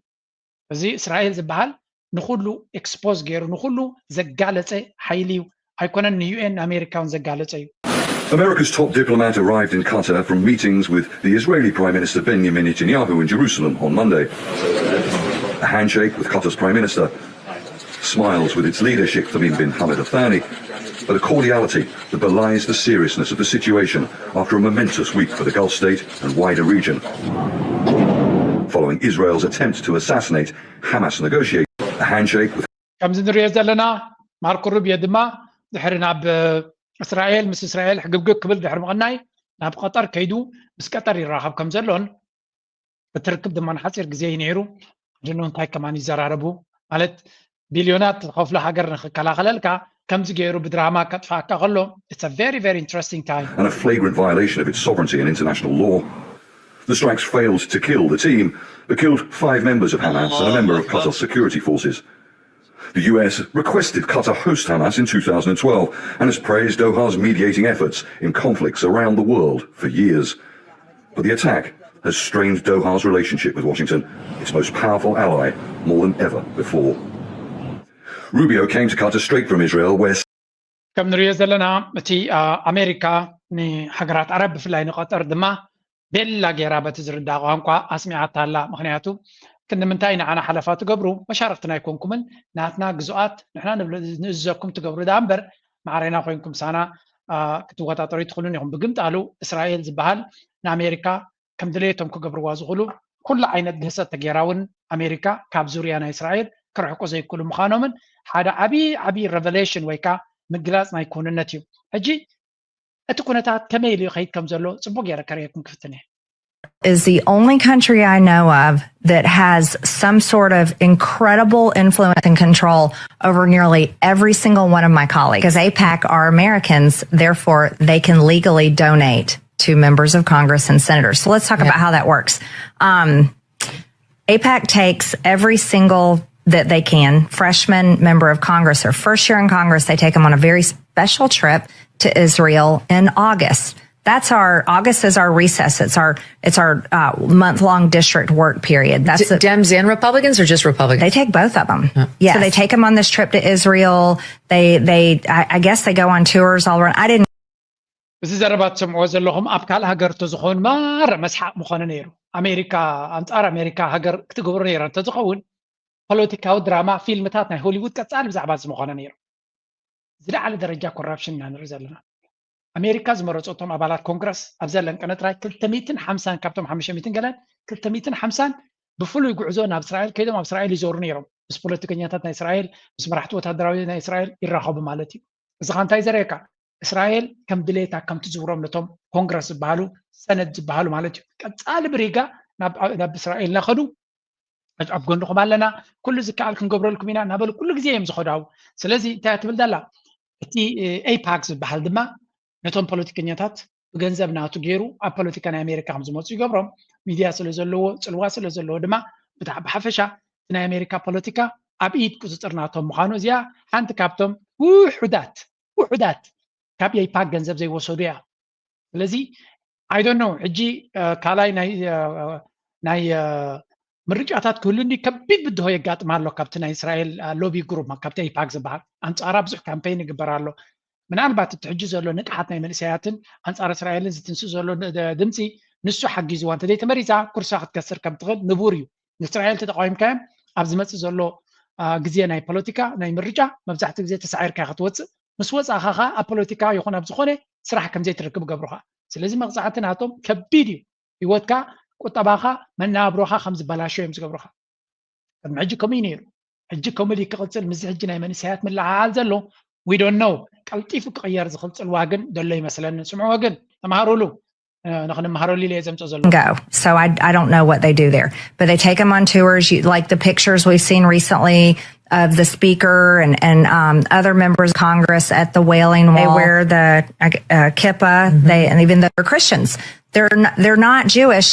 እዚ እስራኤል ዝበሃል ንኹሉ ኤክስፖዝ ገይሩ ንኹሉ ዘጋለፀ ሓይሊ እዩ። ኣይኮነን ንዩኤን ንኣሜሪካውን ዘጋለፀ እዩ። America's top diplomat arrived in Qatar from meetings with the Israeli Prime Minister Benjamin Netanyahu in Jerusalem on Monday. A handshake with Qatar's Prime Minister, smiles with its leader Sheikh Tamim bin Hamad Al Thani, but a cordiality that belies the seriousness of the situation after a momentous week for the Gulf state and wider region. Following Israel's attempt to assassinate Hamas negotiator, a handshake with ከምዚ ንሪኦ ዘለና ማርኮ ሩቢዮ ድማ ድሕሪ ናብ እስራኤል ምስ እስራኤል ሕግብግብ ክብል ድሕሪ ምቕናይ ናብ ቀጠር ከይዱ ምስ ቀጠር ይራኸብ ከም ዘሎን እቲ ርክብ ድማ ንሓፂር ግዜ እዩ ነይሩ። ድኖ እንታይ ከማን ይዘራረቡ ማለት ቢልዮናት ዝኸፍሎ ሃገር ንክከላኸለልካ ከምዚ ገይሩ ብድራማ ከጥፋእካ ከሎ it's a very very interesting time. And a flagrant violation of its sovereignty and international law. The strikes failed to kill the team, but killed five members of Hamas and a member of Qatar's security forces. The U S requested Qatar host Hamas in two thousand twelve and has praised Doha's mediating efforts in conflicts around the world for years. But the attack has strained Doha's relationship with Washington, its most powerful ally, more than ever before. Rubio came to Qatar straight from Israel, where ከም ንሪኦ ዘለና እቲ ኣሜሪካ ንሃገራት ዓረብ ብፍላይ ንቀጠር ድማ ቤላ ገይራ በቲ ዝርዳእ ቋንቋ ኣስሚዓታ ኣላ። ምክንያቱ ክንዲ ምንታይ ንዓና ሓለፋ ትገብሩ መሻርክትና ኣይኮንኩምን፣ ናትና ግዙኣት ንሕና ንእዘኩም ትገብሩ ደኣ እምበር ማዕረና ኮይንኩም ሳና ክትወጣጠሩ ይትኽእሉን ኢኹም። ብግምጣሉ እስራኤል ዝበሃል ንኣሜሪካ ከም ድሌቶም ክገብርዋ ዝኽእሉ ኩሉ ዓይነት ግህሰት ተገይራ እውን ኣሜሪካ ካብ ዙርያ ናይ እስራኤል ክርሕቁ ዘይክእሉ ምዃኖምን ሓደ ዓብዪ ዓብዪ revelation ወይ ከዓ ምግላፅ ናይ ክውንነት እዩ። ሕጂ እቲ ኩነታት ከመይ ኢሉ ይኸይድ ከም ዘሎ ፅቡቅ ገይረ ከርእየኩም ክፍትን እየ። is the only country I know of that has some sort of incredible influence and control over nearly every single one of my colleagues. Because AIPAC are Americans, therefore they can legally donate to members of Congress and senators. So let's talk about how that works. Um, AIPAC takes every single that they can, freshman member of Congress or first year in Congress, they take them on a very special trip to Israel in August. That's our August is our recess. It's our it's our uh, month long district work period. That's D- Dems and Republicans, or just Republicans? They take both of them. Yeah. Yes. So they take them on this trip to Israel. They they I, I guess they go on tours all around. I didn't. እዚ ዘረባ ትሰምዕዎ ዘለኹም ኣብ ካልእ ሃገር ተዝኾን ማረ መስሓቅ ምኾነ ነይሩ። ኣሜሪካ ኣንጻር ኣሜሪካ ሃገር ክትገብሮ ነይራ እንተዝኸውን ፖለቲካዊ ድራማ ፊልምታት ናይ ሆሊውድ ቀጻሊ ብዛዕባ እዚ ምኾነ ነይሩ። ዝለዓለ ደረጃ ኮራፕሽን ኢና ንርኢ ዘለና። ኣሜሪካ ዝመረፀቶም ኣባላት ኮንግረስ ኣብ ዘለንቀነ ጥራይ ክልተ ሚእትን ሓምሳን ካብቶም ሓሙሽተ ሚእትን ገለን ክልተ ሚእትን ሓምሳን ብፍሉይ ጉዕዞ ናብ እስራኤል ከይዶም ኣብ እስራኤል ይዞሩ ነይሮም። ምስ ፖለቲከኛታት ናይ እስራኤል፣ ምስ መራሕቲ ወታደራዊ ናይ እስራኤል ይራኸቡ ማለት እዩ። እዚ ኸ እንታይ ዘርእየካ? እስራኤል ከም ድሌታ ከም ትዝውሮም ነቶም ኮንግረስ ዝበሃሉ ሰነድ ዝበሃሉ ማለት እዩ። ቀፃሊ ብሪጋ ናብ እስራኤል እናኸዱ ኣብ ጎንኹም ኣለና፣ ኩሉ ዝከኣል ክንገብረልኩም ኢና እናበሉ ኩሉ ግዜ እዮም ዝኸዱ። ኣብኡ ስለዚ እንታይ እያ ትብል ዘላ? እቲ ኤይፓክ ዝበሃል ድማ ነቶም ፖለቲከኛታት ብገንዘብ ናቱ ገይሩ ኣብ ፖለቲካ ናይ ኣሜሪካ ከም ዝመፁ ይገብሮም። ሚድያ ስለ ዘለዎ፣ ፅልዋ ስለ ዘለዎ ድማ ብሓፈሻ እቲ ናይ ኣሜሪካ ፖለቲካ ኣብ ኢድ ቁፅፅር ናቶም ምዃኑ እዚኣ ሓንቲ ካብቶም ውሑዳት ውሑዳት ካብ ኤይፓክ ገንዘብ ዘይወሰዱ እያ። ስለዚ I don't know ሕጂ ካልኣይ ናይ ምርጫታት ክህሉ እንዲ ከቢድ ብድሆ የጋጥም ኣሎ ካብቲ ናይ እስራኤል ሎቢ ግሩፕ ካብቲ ኤይፓክ ዝበሃል ኣንፃራ ብዙሕ ካምፔይን ይግበር ኣሎ። ምናልባት እቲ ሕጂ ዘሎ ንቅሓት ናይ መንእሰያትን ኣንፃር እስራኤልን ዝትንስእ ዘሎ ድምፂ ንሱ ሓጊዝዋ እንተዘይተመሪፃ ኩርሳ ክትከስር ከም ትኽእል ንቡር እዩ። ንእስራኤል ተተቃዊምካዮም ኣብ ዝመፅእ ዘሎ ግዜ ናይ ፖለቲካ ናይ ምርጫ መብዛሕትኡ ግዜ ተሳዒርካ ክትወፅእ ምስ ወፃእኻ ከዓ ኣብ ፖለቲካ ይኹን ኣብ ዝኾነ ስራሕ ከም ዘይትረክብ ገብሩኻ። ስለዚ መቕፃዕቲ ናቶም ከቢድ እዩ። ህይወትካ፣ ቁጠባኻ፣ መነባብሮኻ ከም ዝበላሾ እዮም ዝገብሩኻ። ቅድሚ ሕጂ ከምኡ እዩ ነይሩ። ሕጂ ከምኡ ድዩ ክቕፅል? ምስዚ ሕጂ ናይ መንእሰያት ምልዕዓል ዘሎ we don't know። ቀልጢፉ ክቕየር ዝኽእል ፅልዋ ግን ዘሎ ይመስለኒ። ስምዕዎ ግን ተምሃሩሉ። ንክንምሃረሉ ኢለ እየ ዘምፅኦ ዘሎ። Go. So I, I don't know what they do there, but they take them on tours. You, like the pictures we've seen recently of the speaker and and um, other members of Congress at the Wailing Wall. They wear the uh, kippah. They and even though they're Christians, they're not, they're not Jewish,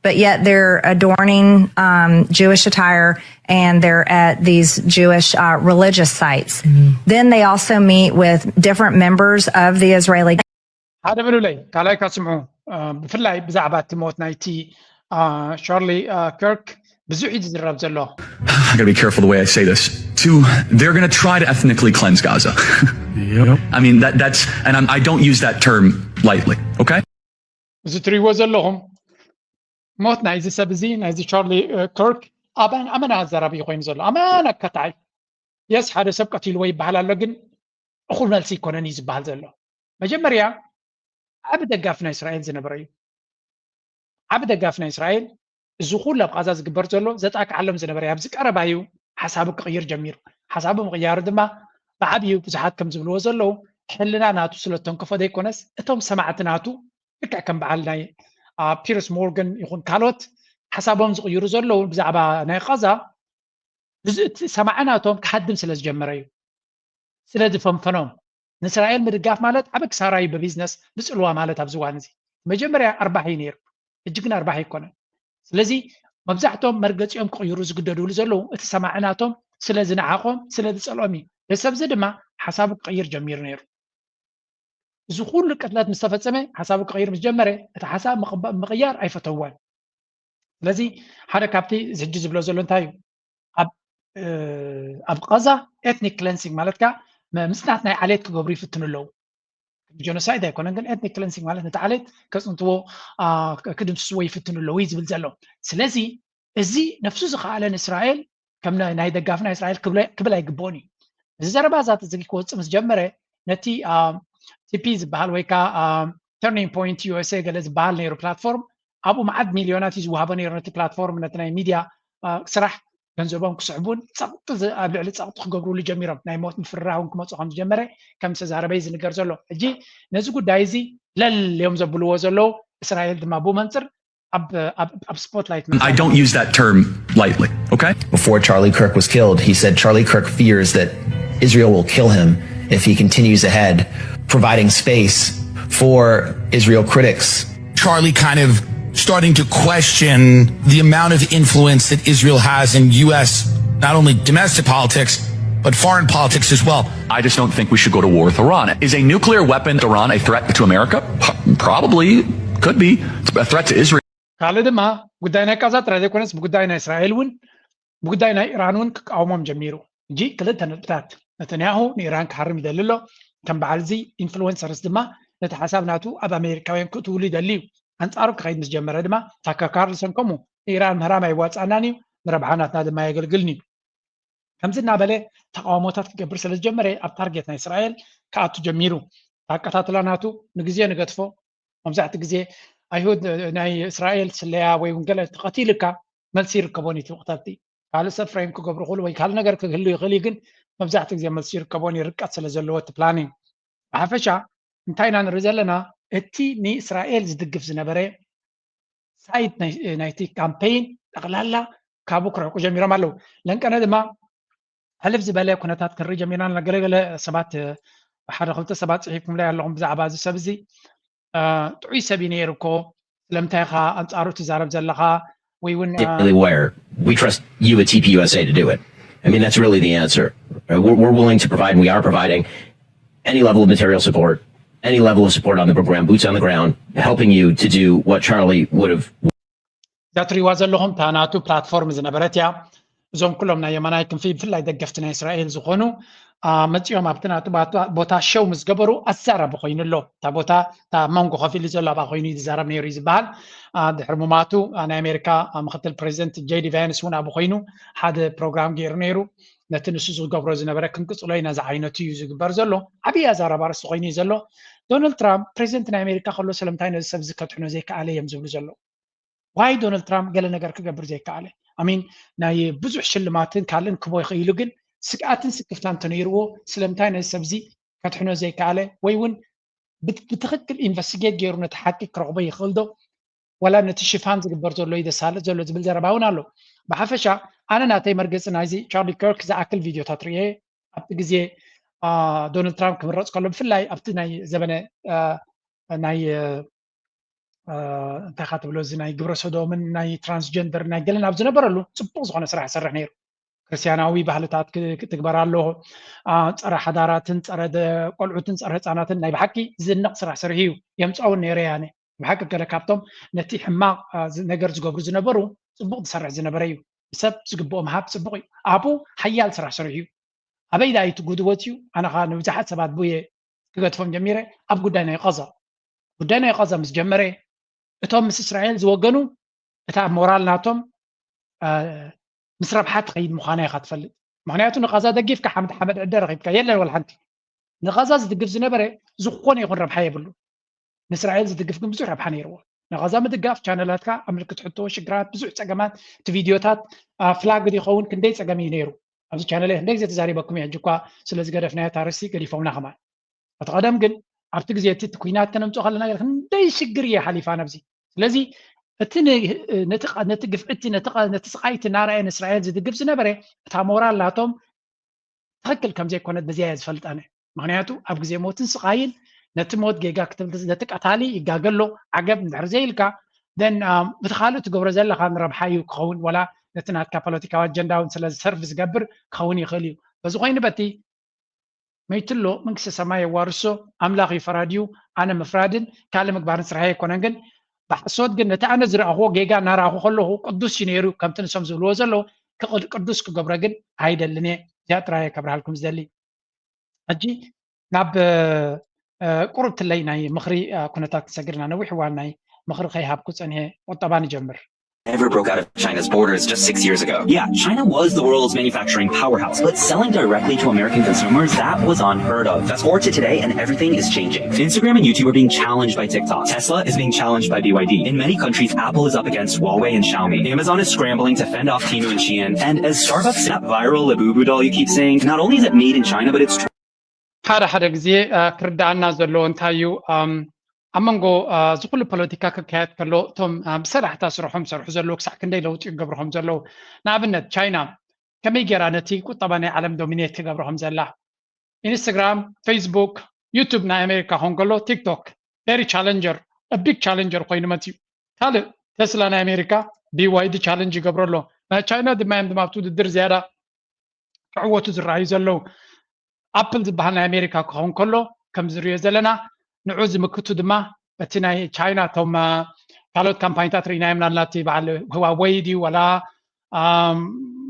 but yet they're adorning um, Jewish attire and they're at these Jewish uh, religious sites. Then they also meet with different members of the Israeli. ሓደ ብሉለይ ካልኣይ ካስምዑ ብፍላይ ብዛዕባ እቲ ሞት ናይቲ ሻርሊ ከርክ ብዙሕ እዩ ዝዝረብ ዘሎ። I gotta be careful the way I say this. Two, they're gonna try to ethnically cleanse Gaza. I mean that that's and I'm, I don't use that term lightly. Okay. እዚ ትሪእዎ ዘለኹም ሞት ናይዚ ሰብ እዚ ናይዚ ቻርሊ ከርክ ኣባን ኣመና ኣዘራቢ ኮይኑ ዘሎ ኣመና ከታዒ የስ ሓደ ሰብ ቀቲልዎ ይበሃል ኣሎ ግን እኹል መልሲ ይኮነን እዩ ዝበሃል ዘሎ። መጀመርያ ዓቢ ደጋፊ ናይ እስራኤል ዝነበረ እዩ። ዓቢ ደጋፊ ናይ እስራኤል እዚ ኩሉ ኣብ ቃዛ ዝግበር ዘሎ ዘጣቅዓሎም ዝነበረ ኣብዚ ቀረባ እዩ ሓሳቡ ክቕይር ጀሚሩ። ሓሳቡ ምቕያሩ ድማ ብዓብዩ ብዙሓት ከም ዝብልዎ ዘለዉ ሕልና ናቱ ስለ ተንከፎ ዘይኮነስ እቶም ሰማዕቲ ናቱ ልክዕ ከም በዓል ናይ ፒርስ ሞርገን ይኹን ካልኦት ሓሳቦም ዝቕይሩ ዘለዉ ብዛዕባ ናይ ቃዛ፣ እዚ እቲ ሰማዒ ናቶም ክሃድም ስለ ዝጀመረ እዩ። ስለ ዝፈንፈኖም፣ ንእስራኤል ምድጋፍ ማለት ዓቢ ክሳራ እዩ ብቢዝነስ ብጽልዋ ማለት ኣብዚ እዋን እዚ። መጀመርያ ኣርባሒ እዩ ነይሩ፣ ሕጂ ግን ኣርባሒ ኣይኮነን። ስለዚ መብዛሕቶም መርገጺኦም ክቕይሩ ዝግደድሉ ዘለዉ እቲ ሰማዒ ናቶም ስለ ዝነዓቖም፣ ስለ ዝጸልኦም እዩ። እዚ ሰብ እዚ ድማ ሓሳቡ ክቕይር ጀሚሩ ነይሩ። እዚ ኩሉ ቅትለት ምስ ተፈጸመ ሓሳቡ ክቕይር ምስ ጀመረ እቲ ሓሳብ ምቕባ- ምቕያር ኣይፈተወን። ስለዚ ሓደ ካብቲ እዚ ሕጂ ዝብሎ ዘሎ እንታይ እዩ? ኣብ እ፣ ኣብ ቃዛ ኤትኒክ ክለንሲንግ ማለት ከኣ ም- ምጽናት ናይ ዓሌት ክገብሩ ይፍትኑ ኣለዉ። ጀኖሳይድ ኣይኮነን ግን ኤትኒክ ክለንሲንግ ማለት ነቲ ዓሌት ከጽንትዎ አ፣ ክ- ክድምስስዎ ይፍትኑ ኣለዉ እዩ ዝብል ዘሎ። ስለዚ እዚ ነፍሱ ዝኸኣለ ንእስራኤል ከም ናይ ናይ ደጋፊ ናይ እስራኤል ክብለ- ክብል ኣይግብኦን እዩ። እዚ ዘረባ እዛ እዚ ክወጽእ ምስ ጀመረ ነቲ ቲፒ ዝበሃል ወይ ከዓ ተርኒንግ ፖይንት ዩኤስኤ ገለ ዝበሃል ነይሩ ፕላትፎርም ኣብኡ መዓት ሚልዮናት እዩ ዝወሃቦ ነይሩ ነቲ ፕላትፎርም ነቲ ናይ ሚድያ ስራሕ ገንዘቦም ክስሕቡን ፀቕጢ ኣብ ልዕሊ ፀቕጢ ክገብርሉ ጀሚሮም ናይ ሞት ምፍርራህ እውን ክመፁ ከም ዝጀመረ ከም ዝተዛረበ እዩ ዝንገር ዘሎ። ሕጂ ነዚ ጉዳይ እዚ ለል እዮም ዘብልዎ ዘለዉ። እስራኤል ድማ ብኡ መንፅር ኣብ ኣብ ኣብ ስፖትላይት I don't use that term lightly, okay? Before Charlie Kirk was killed, he said Charlie Kirk fears that Israel will kill him if he continues ahead, providing space for Israel critics. Charlie kind of starting to question the amount of influence that Israel has in U S, not only domestic politics, but foreign politics as well. I just don't think we should go to war with Iran. Is a nuclear weapon to Iran a threat to America? P- Probably. Could be. It's a threat to Israel. ካልእ ድማ ጉዳይ ናይ ቃዛ ጥራይ ዘይኮነስ ብጉዳይ ናይ እስራኤል እውን ብጉዳይ ናይ ኢራን እውን ክቃወሞም ጀሚሩ። ሕጂ ክልተ ነጥብታት። ነተንያሁ ንኢራን ክሃርም ይደሊ ኣሎ። ከም በዓል እዚ ኢንፍሉወንሰርስ ድማ ነቲ ሓሳብ ናቱ ኣብ ኣሜሪካውያን ክእትውሉ ይደሊ እዩ። ኣንጻሩ ክኸይድ ምስ ጀመረ ድማ ታከር ካርልሰን ከምኡ ንኢራን ምህራም ኣይዋፅኣናን እዩ፣ ንረብሓ ናትና ድማ ኣየገልግልን እዩ። ከምዚ እናበለ ተቃውሞታት ክገብር ስለ ዝጀመረ ኣብ ታርጌት ናይ እስራኤል ክኣቱ ጀሚሩ። ኣቀታትላ ናቱ ንግዜ ንገድፎ። መብዛሕትኡ ግዜ ኣይሁድ ናይ እስራኤል ስለያ ወይ እውን ገለ ተቐቲልካ መልሲ ይርከቦን እዩ እቲ መቕተልቲ። ካልእ ሰብ ፍሬም ክገብሩ ይኽእሉ ወይ ካልእ ነገር ክህሉ ይኽእል እዩ፣ ግን መብዛሕትኡ ግዜ መልሲ ይርከቦን እዩ፣ ርቀት ስለ ዘለዎ እቲ ፕላኒንግ። ብሓፈሻ እንታይ ኢና ንርኢ ዘለና? እቲ ንእስራኤል ዝድግፍ ዝነበረ ሳይድ ናይ- ናይቲ ካምፔይን ጠቕላላ ካብኡ ክርሕቁ ጀሚሮም ኣለዉ። ለንቀነ ድማ ሕልፍ ዝበለ ኩነታት ክንርኢ ጀሚርና ኣለና። ገለገለ ሰባት ሓደ ክልተ ሰባት ፅሒፍኩምላይ ኣለኹም ብዛዕባ እዚ ሰብ እዚ። ጥዑይ ሰብ እዩ ነይሩ እኮ፣ ስለምንታይ ኢኻ ኣንፃሩ ትዛረብ ዘለኻ? ወይ እውን Really where we trust you at T P U S A to do it. I mean, that's really the answer. Uh, We're, we're willing to provide, and we are providing any level of material support, any level of support on the program, boots on the ground, helping you to do what Charlie would have እዛ ትሪእዋ ዘለኹም እታ ናቱ ፕላትፎርም ዝነበረት እያ። እዞም ኩሎም ናይ የማናይ ክንፊ ብፍላይ ደገፍቲ ናይ እስራኤል ዝኾኑ አ፣ መፂኦም ኣብቲ ናቱ ባቶ- ቦታ ሸው ምስ ገበሩ ኣዛራቢ ኮይኑ ኣሎ። እታ ቦታ እታ መንጎ ከፊሉ ዘሎ ኣብኣ ኮይኑ እዩ ዝዛረብ ነይሩ እዩ ዝበሃል። አ፣ ድሕሪ ምማቱ አ፣ ናይ ኣሜሪካ አ፣ ምክትል ፕሬዚደንት ጄዲ ቫንስ እውን ኣብኡ ኮይኑ ሓደ ፕሮግራም ገይሩ ነይሩ። ነቲ ንሱ ዝገብሮ ዝነበረ ክንቅፅሎ ኢና ዝዓይነቱ እዩ ዝግበር ዘሎ። ዓብዪ ኣዛራቢ ኣርእስቲ ኮይኑ እዩ ዘሎ። ዶናልድ ትራምፕ ፕሬዚደንት ናይ ኣሜሪካ ከሎ ስለምንታይ ነዚ ሰብ እዚ ከድሕኖ ዘይከኣለ እዮም ዝብሉ ዘለዉ። ዋይ ዶናልድ ትራምፕ ገለ ነገር ክገብር ዘይከኣለ? ኣሚን ናይ ብዙሕ ሽልማትን ካልእን ክቦ ይኽእሉ ግን ስግኣትን ስክፍታን ተነይርዎ ስለምንታይ ነዚ ሰብዚ ከድሕኖ ዘይከኣለ ወይ እውን ብት- ብትኽክል ኢንቨስቲጌት ገይሩ ነቲ ሓቂ ክረኽቦ ይኽእል ዶ ወላ ነቲ ሽፋን ዝግበር ዘሎ እዩ ዘሳልጥ ዘሎ ዝብል ዘረባ እውን ኣሎ። ብሓፈሻ ኣነ ናተይ መርገፂ ናይዚ ቻርሊ ከርክ ዝኣክል ቪዲዮታት ርየ ኣብቲ ግዜ ዶናልድ ትራምፕ ክምረፅ ከሎ ብፍላይ ኣብቲ ናይ ዘበነ ናይ እንታይ ካ ትብሎ እዚ ናይ ግብረ ሰዶምን ናይ ትራንስጀንደር ናይ ገለን ኣብ ዝነበረሉ ፅቡቅ ዝኮነ ስራሕ ይሰርሕ ነይሩ። ክርስትያናዊ ባህልታት ክትግበር ኣሎ። ፀረ ሓዳራትን ፀረ ቆልዑትን ፀረ ህፃናትን ናይ ብሓቂ ዝድነቅ ስራሕ ሰሪሑ እዩ። የምፃውን ነይረ ያነ ብሓቂ ገለ ካብቶም ነቲ ሕማቅ ነገር ዝገብሩ ዝነበሩ ፅቡቅ ዝሰርሕ ዝነበረ እዩ። ሰብ ዝግብኦ ምሃብ ፅቡቅ እዩ። ኣብኡ ሓያል ስራሕ ሰሪሑ እዩ። ኣበይ ዳኣ እዩ እቲ ጉድወት እዩ? ኣነ ከዓ ንብዙሓት ሰባት ብየ ክገድፎም ጀሚረ። ኣብ ጉዳይ ናይ ቃዛ ጉዳይ ናይ ቃዛ ምስ ጀመረ እቶም ምስ እስራኤል ዝወገኑ እታ ሞራል ናቶም ምስ ረብሓ ትኸይድ ምዃና ኢኻ ትፈልጥ። ምክንያቱ ንቃዛ ደጊፍካ ሓምድ ሓመድ ዕደ ረኺብካ የለን ወላ ሓንቲ። ንቃዛ ዝድግፍ ዝነበረ ዝኾነ ይኹን ረብሓ የብሉ። ንእስራኤል ዝድግፍ ግን ብዙሕ ረብሓ ነይርዎ። ንቃዛ ምድጋፍ ቻነላትካ ኣብ ምልክት ሕቶ ሽግራት ብዙሕ ፀገማት እቲ ቪድዮታት ፍላግ ይኸውን ክንደይ ፀገም እዩ ነይሩ። ኣብዚ ቻነለይ ክንደይ ግዜ ተዛሪበኩም እየ ሕጂ እኳ ስለ ዝገደፍናዮ ታርሲ ገዲፎምና ከማን እቲ ቀደም ግን ኣብቲ ግዜ እቲ ኩናት ከነምፅኦ ከለና ገለ ክንደይ ሽግር እየ ሓሊፋ ነብዚ ስለዚ እቲ ን- ነቲ ቃ- ነቲ ግፍዕቲ ነቲ ቃ- ነቲ ስቃይቲ እናረኣየ ንእስራኤል ዝድግፍ ዝነበረ እታ ሞራል ናቶም ትኽክል ከም ዘይኮነት በዚያ እየ ዝፈልጥ ኣነ። ምክንያቱ ኣብ ግዜ ሞትን ስቃይን ነቲ ሞት ጌጋ ክትብል ነቲ ቀታሊ ይጋገ ኣሎ። ዓገብ እንድሕር ዘይልካ then እቲ ካልእ ትገብሮ ዘለካ ንረብሓ እዩ ክኸውን፣ ወላ ነቲ ናትካ ፖለቲካዊ ኣጀንዳ እውን ስለ ዝሰርቭ ዝገብር ክኸውን ይኽእል እዩ። በዚ ኮይኑ በቲ መይትሎ መንግስተ ሰማይ የዋርሶ፣ ኣምላኽ እዩ ፈራዲዩ። ኣነ ምፍራድን ካልእ ምግባርን ስራሕ ኣይኮነን። ግን ብሓሶት ግን ነቲ ኣነ ዝረኣኽዎ ጌጋ እናረኣኹ ከለኹ ቅዱስ እዩ ነይሩ ከምቲ ንሶም ዝብልዎ ዘለዉ ክቕድ- ቅዱስ ክገብሮ ግን ኣይደልን እየ። እዚኣ ጥራይ እየ ከብርሃልኩም ዝደሊ። ሕጂ ናብ ቁሩብ ትለይ ናይ ምኽሪ ኩነታት ክሰግርና ነዊሕ እዋን ናይ ምኽሪ ከይሃብኩ ፀኒሐ። ቁጠባ ንጀምር። Ever broke out of China's borders just six years ago. Yeah, China was the world's manufacturing powerhouse, but selling directly to American consumers, that was unheard of. Fast forward to today, and everything is changing. Instagram and YouTube are being challenged by TikTok. Tesla is being challenged by B Y D. In many countries, Apple is up against Huawei and Xiaomi. Amazon is scrambling to fend off Temu and Shein. And as Starbucks, that viral Labubu doll you keep saying, not only is it made in China, but it's ሓደ ሓደ ግዜ ክርዳኣና ዘለዎ እንታይ እዩ? ኣብ መንጎ እዚ ኩሉ ፖለቲካ ክካየድ ከሎ እቶም ብሰራሕታ ስርሖም ዝሰርሑ ዘለዉ ክሳዕ ክንደይ ለውጢ ይገብሩ ከም ዘለዉ፣ ንኣብነት ቻይና ከመይ ገይራ ነቲ ቁጠባ ናይ ዓለም ዶሚኔት ትገብሮ ከም ዘላ፣ ኢንስታግራም፣ ፌስቡክ፣ ዩቱብ ናይ ኣሜሪካ ክኸውን ከሎ ቲክቶክ very challenger a big challenger ኮይኑ መፅዩ። ካልእ ቴስላ ናይ ኣሜሪካ፣ ቢዋይዲ ቻለንጅ ይገብሮ ኣሎ። ናይ ቻይና ድማ እዮም ድማ ኣብቲ ውድድር ዝያዳ ክዕወቱ ዝረኣዩ ዘለዉ። ኣፕል ዝበሃል ናይ ኣሜሪካ ክኸውን ከሎ ከም ዝሪኦ ዘለና ንዑ ዝምክቱ ድማ በቲ ናይ ቻይና እቶም ካልኦት ካምፓኒታት ርኢናዮም ናላቲ በዓል ህዋወይ ድዩ ዋላ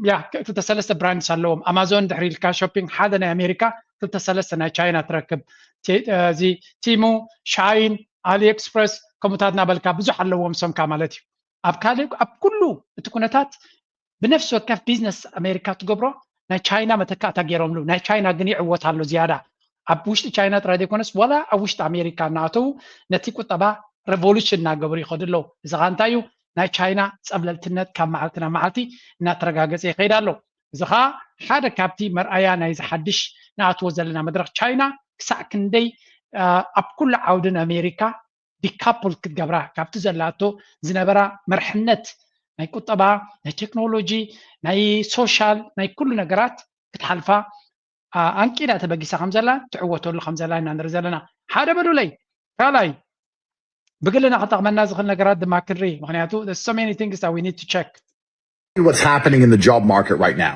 ያ ክልተ ሰለስተ ብራንድስ ኣለዎም። ኣማዞን ድሕሪ ኢልካ ሾፒንግ ሓደ ናይ ኣሜሪካ ክልተ ሰለስተ ናይ ቻይና ትረክብ። እዚ ቲሙ፣ ሻይን፣ ኣሊ ኤክስፕረስ ከምኡታት እናበልካ ብዙሕ ኣለዎም ሰምካ ማለት እዩ። ኣብ ካልእ ኣብ ኩሉ እቲ ኩነታት ብነፍሲ ወከፍ ቢዝነስ ኣሜሪካ ትገብሮ ናይ ቻይና መተካእታ ገይሮምሉ። ናይ ቻይና ግን ይዕወት ኣሎ ዝያዳ። ኣብ ውሽጢ ቻይና ጥራይ ዘይኮነስ ዋላ ኣብ ውሽጢ ኣሜሪካ እናኣተዉ ነቲ ቁጠባ ሬቮሉሽን እናገበሩ ይኸዱ ኣለዉ። እዚ ኸዓ እንታይ እዩ? ናይ ቻይና ፀብለልትነት ካብ መዓልቲ ናብ መዓልቲ እናተረጋገፀ ይኸይድ ኣሎ። እዚ ኸዓ ሓደ ካብቲ መርኣያ ናይዚ ሓድሽ ንኣትዎ ዘለና መድረኽ ቻይና ክሳዕ ክንደይ ኣብ ኩሉ ዓውድን ኣሜሪካ ዲካፕል ክትገብራ ካብቲ ዘላቶ ዝነበራ መርሕነት ናይ ቁጠባ ናይ ቴክኖሎጂ ናይ ሶሻል ናይ ኩሉ ነገራት ክትሓልፋ ኣንቂዳ ተበጊሳ ከም ዘላ ትዕወተሉ ከም ዘላ ኢና ንርኢ ዘለና። ሓደ በሉለይ ካልኣይ ብግልና ክጠቕመና ዝኽእል ነገራት ድማ ክንርኢ። ምክንያቱ so many things that we need to check. What's happening in the job market right now?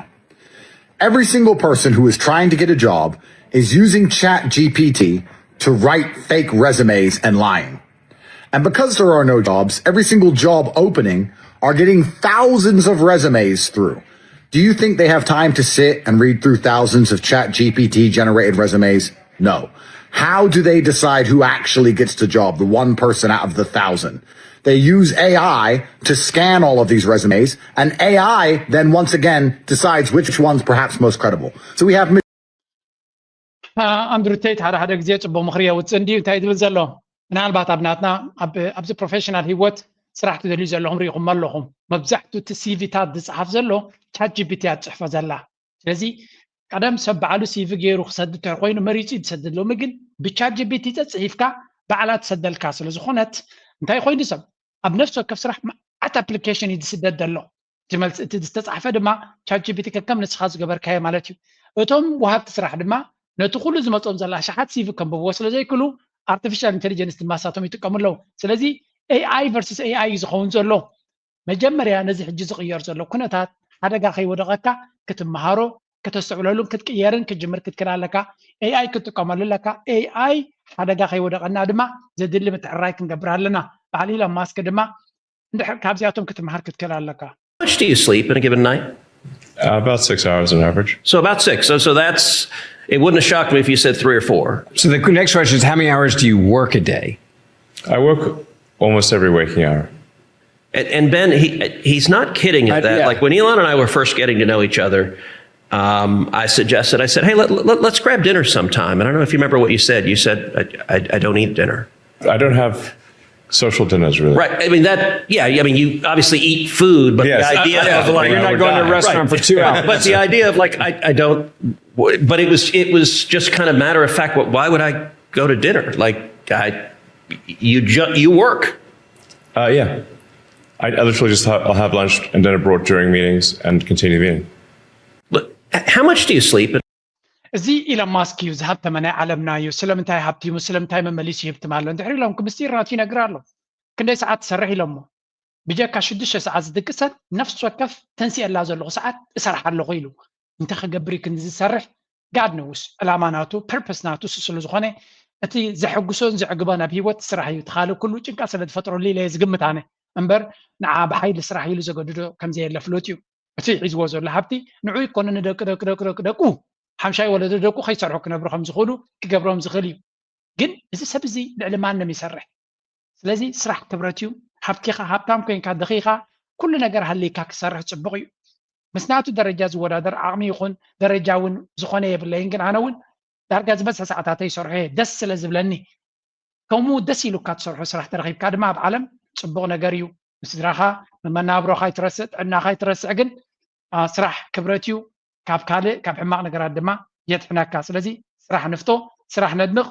Every single person who is trying to get a job is using Chat G P T to write fake resumes and lying. And because there are no jobs, every single job opening are getting thousands of resumes through. Do you think they have time to sit and read through thousands of Chat G P T generated resumes? No. How do they decide who actually gets the job, the one person out of the thousand? They use A I to scan all of these resumes, and A I then once again decides which one's perhaps most credible. So we have ኣንድሩ ቴት ሓደ ሓደ ግዜ ፅቡቅ ምክሪ የውፅእ እንድዩ እንታይ ዝብል ዘሎ ምናልባት ኣብ ናትና ኣብዚ ፕሮፌሽናል ህይወት ስራሕ ትደልዩ ዘለኹም ርኢኹም ኣለኹም። መብዛሕቱ እቲ ሲቪታት ዝፅሓፍ ዘሎ ቻት ጂፒቲ እያ ትፅሕፎ ዘላ። ስለዚ ቀደም ሰብ ባዕሉ ሲቪ ገይሩ ክሰድድ እንተ ኮይኑ መሪፁ እዩ ዝሰድድ። ሎሚ ግን ብቻት ጂፒቲ ተፅሒፍካ ባዕላ ትሰደልካ ስለ ዝኾነት እንታይ ኮይኑ ሰብ ኣብ ነፍሲ ወከፍ ስራሕ መዓት ኣፕሊኬሽን እዩ ዝስደድ ዘሎ። እቲ መልሲ እቲ ዝተፃሕፈ ድማ ቻት ጂፒቲ ከከም ንስኻ ዝገበርካዮ ማለት እዩ። እቶም ወሃብቲ ስራሕ ድማ ነቲ ኩሉ ዝመፆም ዘላ ኣሽሓት ሲቪ ከንብብዎ ስለ ዘይክእሉ ኣርቲፊሻል ኢንቴሊጀንስ ድማ ንሳቶም ይጥቀሙ ኣለዉ። ስለዚ ኤኣይ ቨርስስ ኤኣይ እዩ ዝኸውን ዘሎ። መጀመርያ ነዚ ሕጂ ዝቕየር ዘሎ ኩነታት ሓደጋ ከይወደቐካ ክትመሃሮ ከተስተውዕለሉን ክትቅየርን ክትጅምር ክትክእል ኣለካ። ኤኣይ ክትጥቀመሉ ኣለካ። ኤኣይ ሓደጋ ከይወደቐና ድማ ዘድሊ ምትዕርራይ ክንገብር ኣለና። በዓል ኢሎን ማስክ ድማ እንድሕር ካብዚኣቶም ክትመሃር ክትክእል ኣለካ። How much do you sleep in a given night? Uh, about six hours on average. So about six. So so that's it. Wouldn't have shocked me if you said three or four. So the next question is, how many hours do you work a day? I work almost every waking hour. And, and Ben, he he's not kidding at Uh, that. yeah. Like when Elon and I were first getting to know each other, um, I suggested, I said, hey, let, let, let's grab dinner sometime. And I don't know if you remember what you said. You said, I, I, I don't eat dinner. I don't have social dinners really. Right. I mean, that, yeah, I mean, you obviously eat food, but Yes. the idea Yeah, of like, You're not going to a restaurant for two hours. But the idea of like, I, I don't, but it was, it was just kind of matter of fact. What, why would I go to dinner? Like, I, you, ju- you work. Uh, yeah. I, I literally just ha- I'll have lunch and dinner brought during meetings and continue the meeting. How much do you sleep? እዚ ኢሎን ማስክ እዩ ዝሃብተመ ናይ ዓለምና እዩ። ስለምንታይ ሃብቲሙ ስለምንታይ መመሊሱ ይህብትም ኣሎ? እንድሕር ኢሎም ምስጢር ናቱ ይነግር ኣሎ። ክንደይ ሰዓት ትሰርሕ ኢሎሞ? ብጀካ ሽዱሽተ ሰዓት ዝድቅሰን ነፍሲ ወከፍ ተንስኤላ ዘለኹ ሰዓት እሰርሕ ኣለኹ ኢሉ እንተ ክገብር እዩ ክንዲ ዝሰርሕ ጋድ ነውስ ዕላማ ናቱ ፐርፐስ ናቱ እሱ ስለ ዝኾነ እቲ ዘሐጉሶን ዘዕግቦን ኣብ ህይወት ስራሕ እዩ። ተኻለ ኩሉ ጭንቀት ስለ ዝፈጥረሉ ኢለ ዝግምት ኣነ እምበር ንዓ ብሓይሊ ስራሕ ኢሉ ዘገድዶ ከምዘየለ ፍሉጥ እዩ። እቲ ሒዝዎ ዘሎ ሃብቲ ንዑ ይኮነ ንደቂ ደቂ ደቂ ደቂ ደቁ ሓምሻይ ወለዶ ደቁ ከይሰርሑ ክነብሩ ከም ዝኽእሉ ክገብሮም ዝኽእል እዩ። ግን እዚ ሰብ እዚ ልዕሊ ማንም ይሰርሕ። ስለዚ ስራሕ ክብረት እዩ። ሃብቲኻ ሃብታም ኮይንካ ደኺኻ ኩሉ ነገር ሃልይካ ክሰርሕ ፅቡቕ እዩ። ምስ ናቱ ደረጃ ዝወዳደር ዓቕሚ ይኹን ደረጃ እውን ዝኾነ የብለይን። ግን ኣነ እውን ዳርጋ ዝበዝሐ ሰዓታተይ ይሰርሖ እየ ደስ ስለ ዝብለኒ። ከምኡ ደስ ኢሉካ ትሰርሖ ስራሕ ተረኺብካ ድማ ኣብ ዓለም ፅቡቕ ነገር እዩ። ንስድራኻ ንመናብሮኻ ይትረስዕ ጥዕናኻ ይትረስዕ ግን ስራሕ ክብረት እዩ። ካብ ካልእ ካብ ሕማቕ ነገራት ድማ የድሕነካ። ስለዚ ስራሕ ንፍቶ፣ ስራሕ ነድንቕ።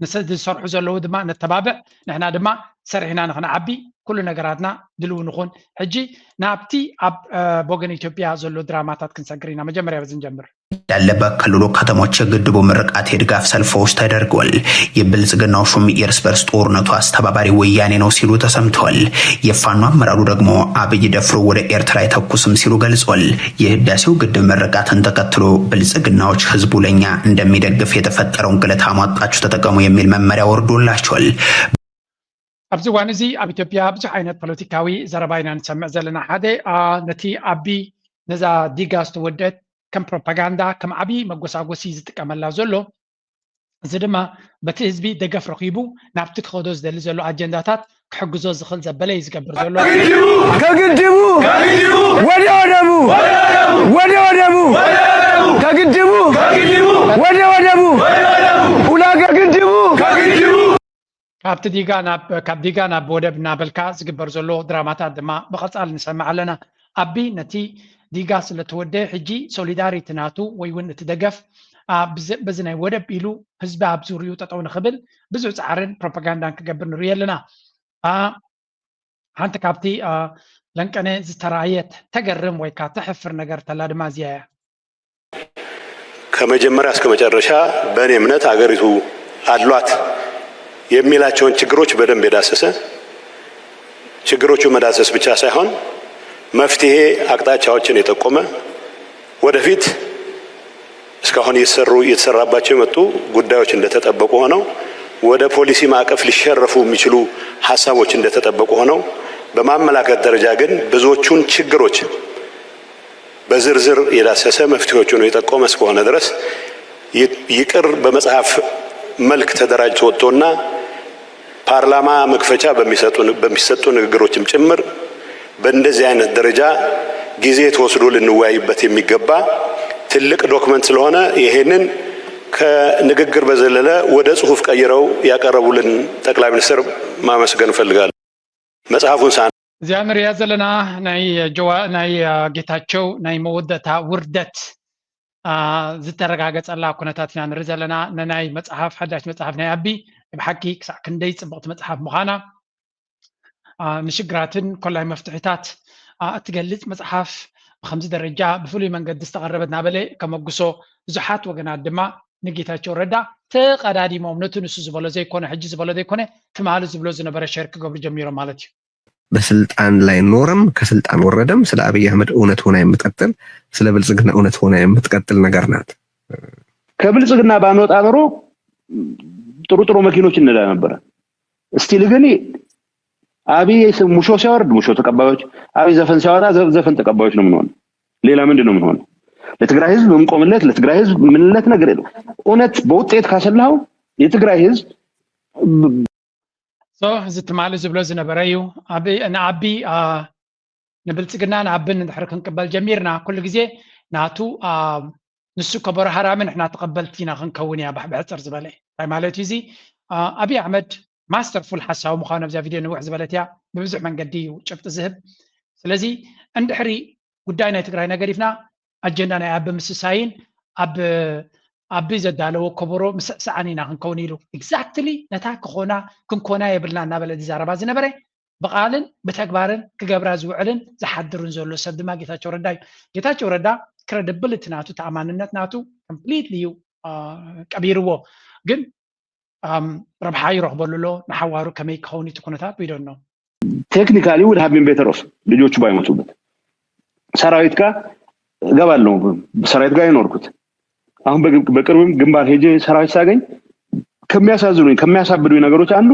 ንሰ ዝሰርሑ ዘለዉ ድማ ነተባብዕ። ንሕና ድማ ሰሪሕና ንኽንዓቢ ኩሉ ነገራትና ድልው ንኹን። ሕጂ ናብቲ ኣብ ቦገን ኢትዮጵያ ዘሎ ድራማታት ክንሰግር ኢና። መጀመርያ በዚ ንጀምር። ያለ በክልሉ ከተሞች የግድቡ ምርቃት የድጋፍ ሰልፎች ተደርጓል። የብልጽግናው ሹም የእርስ በርስ ጦርነቱ አስተባባሪ ወያኔ ነው ሲሉ ተሰምተዋል። የፋኖ አመራሩ ደግሞ አብይ ደፍሮ ወደ ኤርትራ አይተኩስም ሲሉ ገልጿል። የህዳሴው ግድብ ምርቃትን ተከትሎ ብልጽግናዎች ህዝቡ ለኛ እንደሚደግፍ የተፈጠረውን ግለት አሟጣችሁ ተጠቀሙ የሚል መመሪያ ወርዶላቸዋል። ኣብዚ እዋን እዚ ኣብ ኢትዮጵያ ብዙሕ ዓይነት ፖለቲካዊ ዘረባ ኢና ንሰምዕ ዘለና። ሓደ ነቲ ኣቢ ነዛ ዲጋ ዝተወደት ከም ፕሮፓጋንዳ ከም ዓብዪ መጎሳጎሲ ዝጥቀመላ ዘሎ፣ እዚ ድማ በቲ ህዝቢ ደገፍ ረኺቡ ናብቲ ክኸዶ ዝደሊ ዘሎ ኣጀንዳታት ክሕግዞ ዝኽእል ዘበለ እዩ ዝገብር ዘሎ። ከግድቡ ወደ ወደቡ ወደ ወደቡ ከግድቡ ወደ ወደቡ ኡላ ከግድቡ ካብቲ ዲጋ ናብ ካብ ዲጋ ናብ ወደብ እናበልካ ዝግበር ዘሎ ድራማታት ድማ ብቐጻሊ ንሰምዕ ኣለና። ኣቢ ነቲ ዲጋ ስለተወደ ሕጂ ሶሊዳሪቲ ናቱ ወይ እውን እቲ ደገፍ በዚ ናይ ወደብ ኢሉ ህዝቢ ኣብ ዙሪኡ ጠጠው ንኽብል ብዙሕ ፃዕርን ፕሮፓጋንዳን ክገብር ንርኢ ኣለና። ሓንቲ ካብቲ ለንቀነ ዝተራእየት ተገርም ወይ ከዓ ተሕፍር ነገር ተላ ድማ እዚያ እያ። ከመጀመሪያ እስከ መጨረሻ በእኔ እምነት አገሪቱ አሏት የሚላቸውን ችግሮች በደንብ የዳሰሰ፣ ችግሮቹ መዳሰስ ብቻ ሳይሆን መፍትሄ አቅጣጫዎችን የጠቆመ፣ ወደፊት እስካሁን እየተሰሩ እየተሰራባቸው የመጡ ጉዳዮች እንደተጠበቁ ሆነው ወደ ፖሊሲ ማዕቀፍ ሊሸረፉ የሚችሉ ሀሳቦች እንደተጠበቁ ሆነው በማመላከት ደረጃ ግን ብዙዎቹን ችግሮች በዝርዝር የዳሰሰ መፍትሄዎቹን የጠቆመ እስከሆነ ድረስ ይቅር በመጽሐፍ መልክ ተደራጅቶ ወጥቶና ፓርላማ መክፈቻ በሚሰጡ ንግግሮችም ጭምር በእንደዚህ አይነት ደረጃ ጊዜ ተወስዶ ልንወያይበት የሚገባ ትልቅ ዶክመንት ስለሆነ ይሄንን ከንግግር በዘለለ ወደ ጽሁፍ ቀይረው ያቀረቡልን ጠቅላይ ሚኒስትር ማመስገን እፈልጋለሁ። መጽሐፉን ሳን እዚኣ ንሪኣ ዘለና ናይ ጀዋ ናይ ጌታቸው ናይ መወዳእታ ውርደት ዝተረጋገጸላ ኩነታት ኢና ንርኢ ዘለና። ንናይ መጽሓፍ ሓዳሽ መጽሓፍ ናይ ኣቢ ብሓቂ ክሳዕ ክንደይ ጽብቕቲ መጽሓፍ ምዃና ንሽግራትን ኮላይ መፍትሒታት እትገልጽ መጽሓፍ ብከምዚ ደረጃ ብፍሉይ መንገዲ ዝተቐረበት ናበለ ከመጉሶ ብዙሓት ወገናት ድማ ንጌታቸው ረዳ ተቐዳዲሞም ነቲ ንሱ ዝበሎ ዘይኮነ ሕጂ ዝበሎ ዘይኮነ ትማሊ ዝብሎ ዝነበረ ሸር ክገብሩ ጀሚሮም ማለት እዩ። በስልጣን ላይ ኖረም ከስልጣን ወረደም ስለ አብይ አህመድ እውነት ሆና የምትቀጥል ስለ ብልጽግና እውነት ሆና የምትቀጥል ነገር ናት። ከብልጽግና ባንወጣ ኖሮ ጥሩ ጥሩ መኪኖች እንነዳ ነበረ። እስቲል ግን አብይ ሙሾ ሲያወርድ ሙሾ ተቀባዮች፣ አብይ ዘፈን ሲያወጣ ዘፈን ተቀባዮች ነው የምንሆነው። ሌላ ምንድን ነው የምንሆነው? ለትግራይ ህዝብ እንቆምለት፣ ለትግራይ ህዝብ ምንለት ነገር የለም። እውነት በውጤት ካሰላው የትግራይ ህዝብ So እዚ ትማሊ ዝብሎ ዝነበረ እዩ። ንኣቢ ንብልፅግና ንኣብን እንድሕር ክንቅበል ጀሚርና ኩሉ ግዜ ናቱ ንሱ ከበሮ ሃራሚ ንሕና ተቐበልቲ ኢና ክንከውን እያ ብሕፅር ዝበለ እንታይ ማለት እዩ እዚ? ኣብይ ኣሕመድ ማስተርፉል ሓሳዊ ምዃኑ ኣብዛ ቪድዮ ንውሕ ዝበለት እያ። ብብዙሕ መንገዲ እዩ ጭብጢ ዝህብ። ስለዚ እንድሕሪ ጉዳይ ናይ ትግራይ ነገር ይፍና ኣጀንዳ ናይ ኣቢ ምስሳይን ኣብ ኣቢ ዘዳለዎ ከበሮ ምስዕሳዕን ኢና ክንከውን ኢሉ። ኤግዛክትሊ ነታ ክኾና ክንኮና የብልና እናበለ ዝዛረባ ዝነበረ ብቓልን ብተግባርን ክገብራ ዝውዕልን ዝሓድርን ዘሎ ሰብ ድማ ጌታቸው ረዳ እዩ። ጌታቸው ረዳ ክረድብልቲ ናቱ፣ ተኣማንነት ናቱ ኮምፕሊትሊ እዩ ቀቢርዎ። ግን ረብሓ ይረኽበሉ ኣሎ። ንሓዋሩ ከመይ ክኸውን እቲ ኩነታት ቢዶ ነው። Technically would have been better off ልጆቹ ባይሞቱበት። ሰራዊት ጋር እገባለሁ፣ ሰራዊት ጋር የኖርኩት። አሁን በቅርብም ግንባር ሄጄ ሰራዊት ሳገኝ ከሚያሳዝኑኝ ከሚያሳብዱኝ ነገሮች አንዱ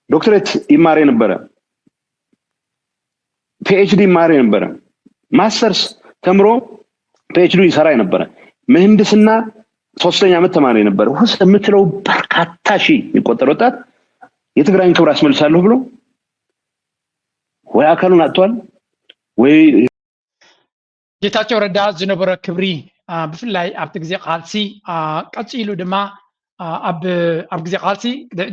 ዶክትሬት ይማር የነበረ፣ ፒኤችዲ ይማር የነበረ፣ ማስተርስ ተምሮ ፒኤችዲ ይሰራ የነበረ፣ ምህንድስና ሶስተኛ ዓመት ተማሪ የነበረ ውስጥ የምትለው በርካታ ሺህ የሚቆጠር ወጣት የትግራይን ክብር አስመልሳለሁ ብሎ ወይ አካሉን አጥቷል ወይ ጌታቸው ረዳ ዝነበሮ ክብሪ ብፍላይ ኣብቲ ግዜ ቃልሲ ቀፂሉ ድማ ኣብ ግዜ ቃልሲ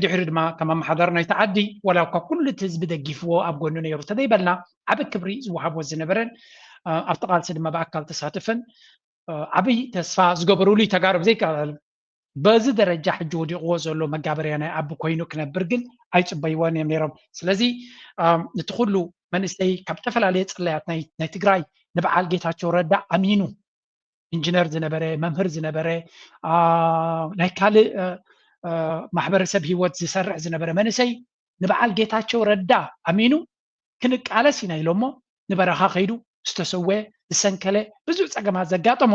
ድሕሪ ድማ ከም ኣመሓዳሪ ናይቲ ዓዲ ዋላ እኳ ኩሉ እቲ ህዝቢ ደጊፍዎ ኣብ ጎኑ ነይሩ ተዘይበልና ዓቢ ክብሪ ዝወሃቦ ዝነበረን ኣብቲ ቃልሲ ድማ ብኣካል ተሳትፈን ዓብይ ተስፋ ዝገበሩሉ ተጋሩ ብዘይከኣል በዚ ደረጃ ሕጂ ወዲቕዎ ዘሎ መጋበርያ ናይ ኣቢ ኮይኑ ክነብር ግን ኣይፅበይዎን እዮም ነይሮም። ስለዚ እቲ ኩሉ መንእሰይ ካብ ዝተፈላለየ ፅላያት ናይ ትግራይ ንበዓል ጌታቸው ረዳ ኣሚኑ ኢንጂነር ዝነበረ መምህር ዝነበረ ናይ ካልእ ማሕበረሰብ ሂወት ዝሰርሕ ዝነበረ መንእሰይ ንበዓል ጌታቸው ረዳ ኣሚኑ ክንቃለስ ኢና ኢሎሞ ንበረኻ ከይዱ ዝተሰወ ዝሰንከለ ብዙሕ ፀገማት ዘጋጠሞ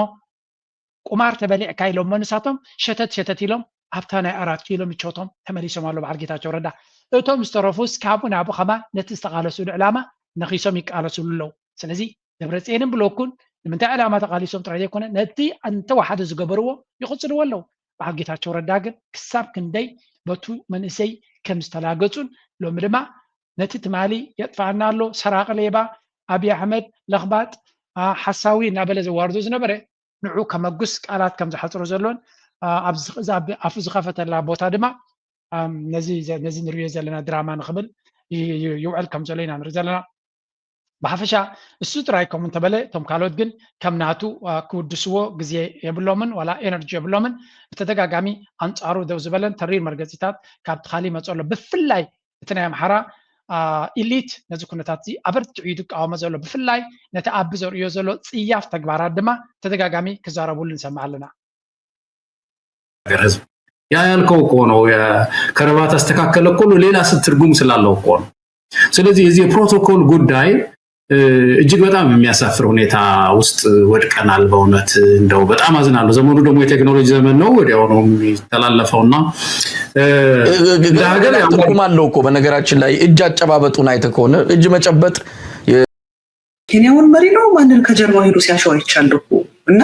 ቁማር ተበሊዕካ ኢሎሞ ንሳቶም ሸተት ሸተት ኢሎም ኣብታ ናይ ኣራት ኪሎ ምቾቶም ተመሊሶም ኣሎ በዓል ጌታቸው ረዳ። እቶም ዝተረፉስ ካብኡ ናብኡ ከማን ነቲ ዝተቓለስሉ ዕላማ ነኺሶም ይቃለስሉ ኣለዉ። ስለዚ ደብረፅየንን ብሎኩን ንምንታይ ዕላማ ተቓሊሶም ጥራይ ዘይኮነ ነቲ እንተወሓደ ዝገበርዎ ይቕፅልዎ ኣለዉ። በዓል ጌታቸው ረዳ ግን ክሳብ ክንደይ በቱ መንእሰይ ከም ዝተላገፁን ሎሚ ድማ ነቲ ትማሊ የጥፋኣና ኣሎ ሰራቂ ሌባ ኣብይ ኣሕመድ ለኽባጥ ሓሳዊ እናበለ ዘዋርዶ ዝነበረ ንዑ ከመጉስ ቃላት ከም ዝሓፅሮ ዘሎን ኣብዚ ኣፉ ዝኸፈተላ ቦታ ድማ ነዚ ንሪኦ ዘለና ድራማ ንክብል ይውዕል ከም ዘሎ ኢና ንርኢ ዘለና። ብሓፈሻ እሱ ጥራይ ከምኡ እንተበለ እቶም ካልኦት ግን ከም ናቱ ክውድስዎ ግዜ የብሎምን ዋላ ኤነርጂ የብሎምን። ብተደጋጋሚ ኣንፃሩ ደው ዝበለን ተሪር መርገፂታት ካብቲ ካሊእ ይመፅእ ኣሎ። ብፍላይ እቲ ናይ ኣምሓራ ኢሊት ነዚ ኩነታት እዚ ኣበርቲዑ እዩ ዝቃወሞ ዘሎ። ብፍላይ ነቲ ኣቢ ዘርእዮ ዘሎ ፅያፍ ተግባራት ድማ ተደጋጋሚ ክዛረቡሉ ንሰምዕ ኣለና። ሀገር ህዝብ ያ ያልከው እኮ ነው። ከረባት አስተካከለ እኮ ነው። ሌላ ትርጉም ስላለው እኮ ነው። ስለዚህ የዚህ የፕሮቶኮል ጉዳይ እጅግ በጣም የሚያሳፍር ሁኔታ ውስጥ ወድቀናል። በእውነት እንደው በጣም አዝናለሁ። ዘመኑ ደግሞ የቴክኖሎጂ ዘመን ነው። ወዲያው ነው የሚተላለፈው እና እንደ ሀገር ትርጉም አለው እኮ በነገራችን ላይ እጅ አጨባበጡን አይተህ ከሆነ እጅ መጨበጥ ኬንያውን መሪ ነው ማንን ከጀርባው ሄዶ ሲያሸው አይቻለሁ እኮ እና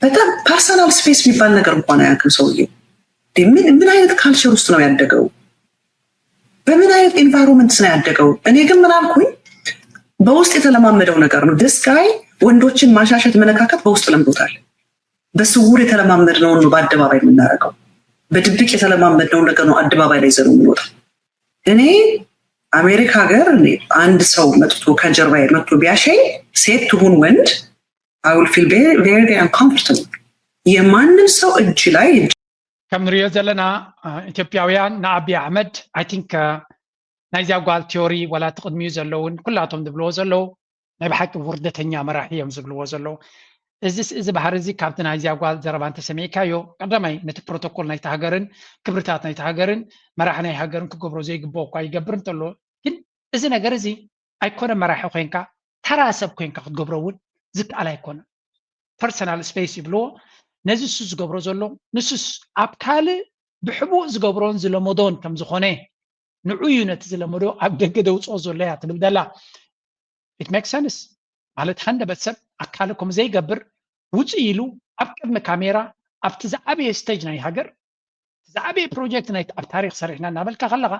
በጣም ፐርሰናል ስፔስ የሚባል ነገር እንኳን አያውቅም ሰውዬው። ምን አይነት ካልቸር ውስጥ ነው ያደገው? በምን አይነት ኢንቫይሮንመንት ነው ያደገው? እኔ ግን ምን አልኩኝ፣ በውስጥ የተለማመደው ነገር ነው። This guy ወንዶችን ማሻሸት መነካከት በውስጥ ለምዶታል። በስውር የተለማመድነውን ነው በአደባባይ የምናደርገው። በድብቅ የተለማመድነውን ነገር ነው አደባባይ ላይ ይዘነው የምንወጣው። እኔ አሜሪካ ሀገር አንድ ሰው መጥቶ ከጀርባዬ መጥቶ ቢያሸኝ ሴት ትሁን ወንድ I will feel very uncomfortable። የማንም ሰው እጅ ላይ ከም ንሪኦ ዘለና ኢትዮጵያውያን ንኣብይ ኣሕመድ I think ናይዚኣ ጓል ቲዮሪ ዋላ እቲ ቅድሚኡ ዘለውን ኩላቶም ዝብልዎ ዘለዉ ናይ ብሓቂ ውርደተኛ መራሒ እዮም ዝብልዎ ዘለዉ። እዚስ እዚ ባህሪ እዚ ካብቲ ናይዚኣ ጓል ዘረባ እንተሰሚዕካዮ ቀዳማይ ነቲ ፕሮቶኮል ናይቲ ሃገርን ክብርታት ናይቲ ሃገርን መራሒ ናይ ሃገርን ክገብሮ ዘይግብኦ እኳ ይገብር እንተሎ ግን እዚ ነገር እዚ ኣይኮነ መራሒ ኮይንካ ተራ ሰብ ኮይንካ ክትገብሮ እውን ዝከኣል ኣይኮነ። ፐርሰናል ስፔስ ይብልዎ። ነዚ እሱ ዝገብሮ ዘሎ ንሱስ ኣብ ካልእ ብሕቡእ ዝገብሮን ዝለመዶን ከም ዝኾነ ንዑ እዩ ነቲ ዝለመዶ ኣብ ደገ ደውፅኦ ዘሎ እያ ትብል ዘላ። It makes sense ማለት ሃንደበት ሰብ ኣካሉ ከም ዘይገብር ውፅእ ኢሉ ኣብ ቅድሚ ካሜራ ኣብቲ ዝዓበየ ስቴጅ ናይ ሃገር ዝዓበየ ፕሮጀክት ናይ ኣብ ታሪክ ሰሪሕና እናበልካ ከለካ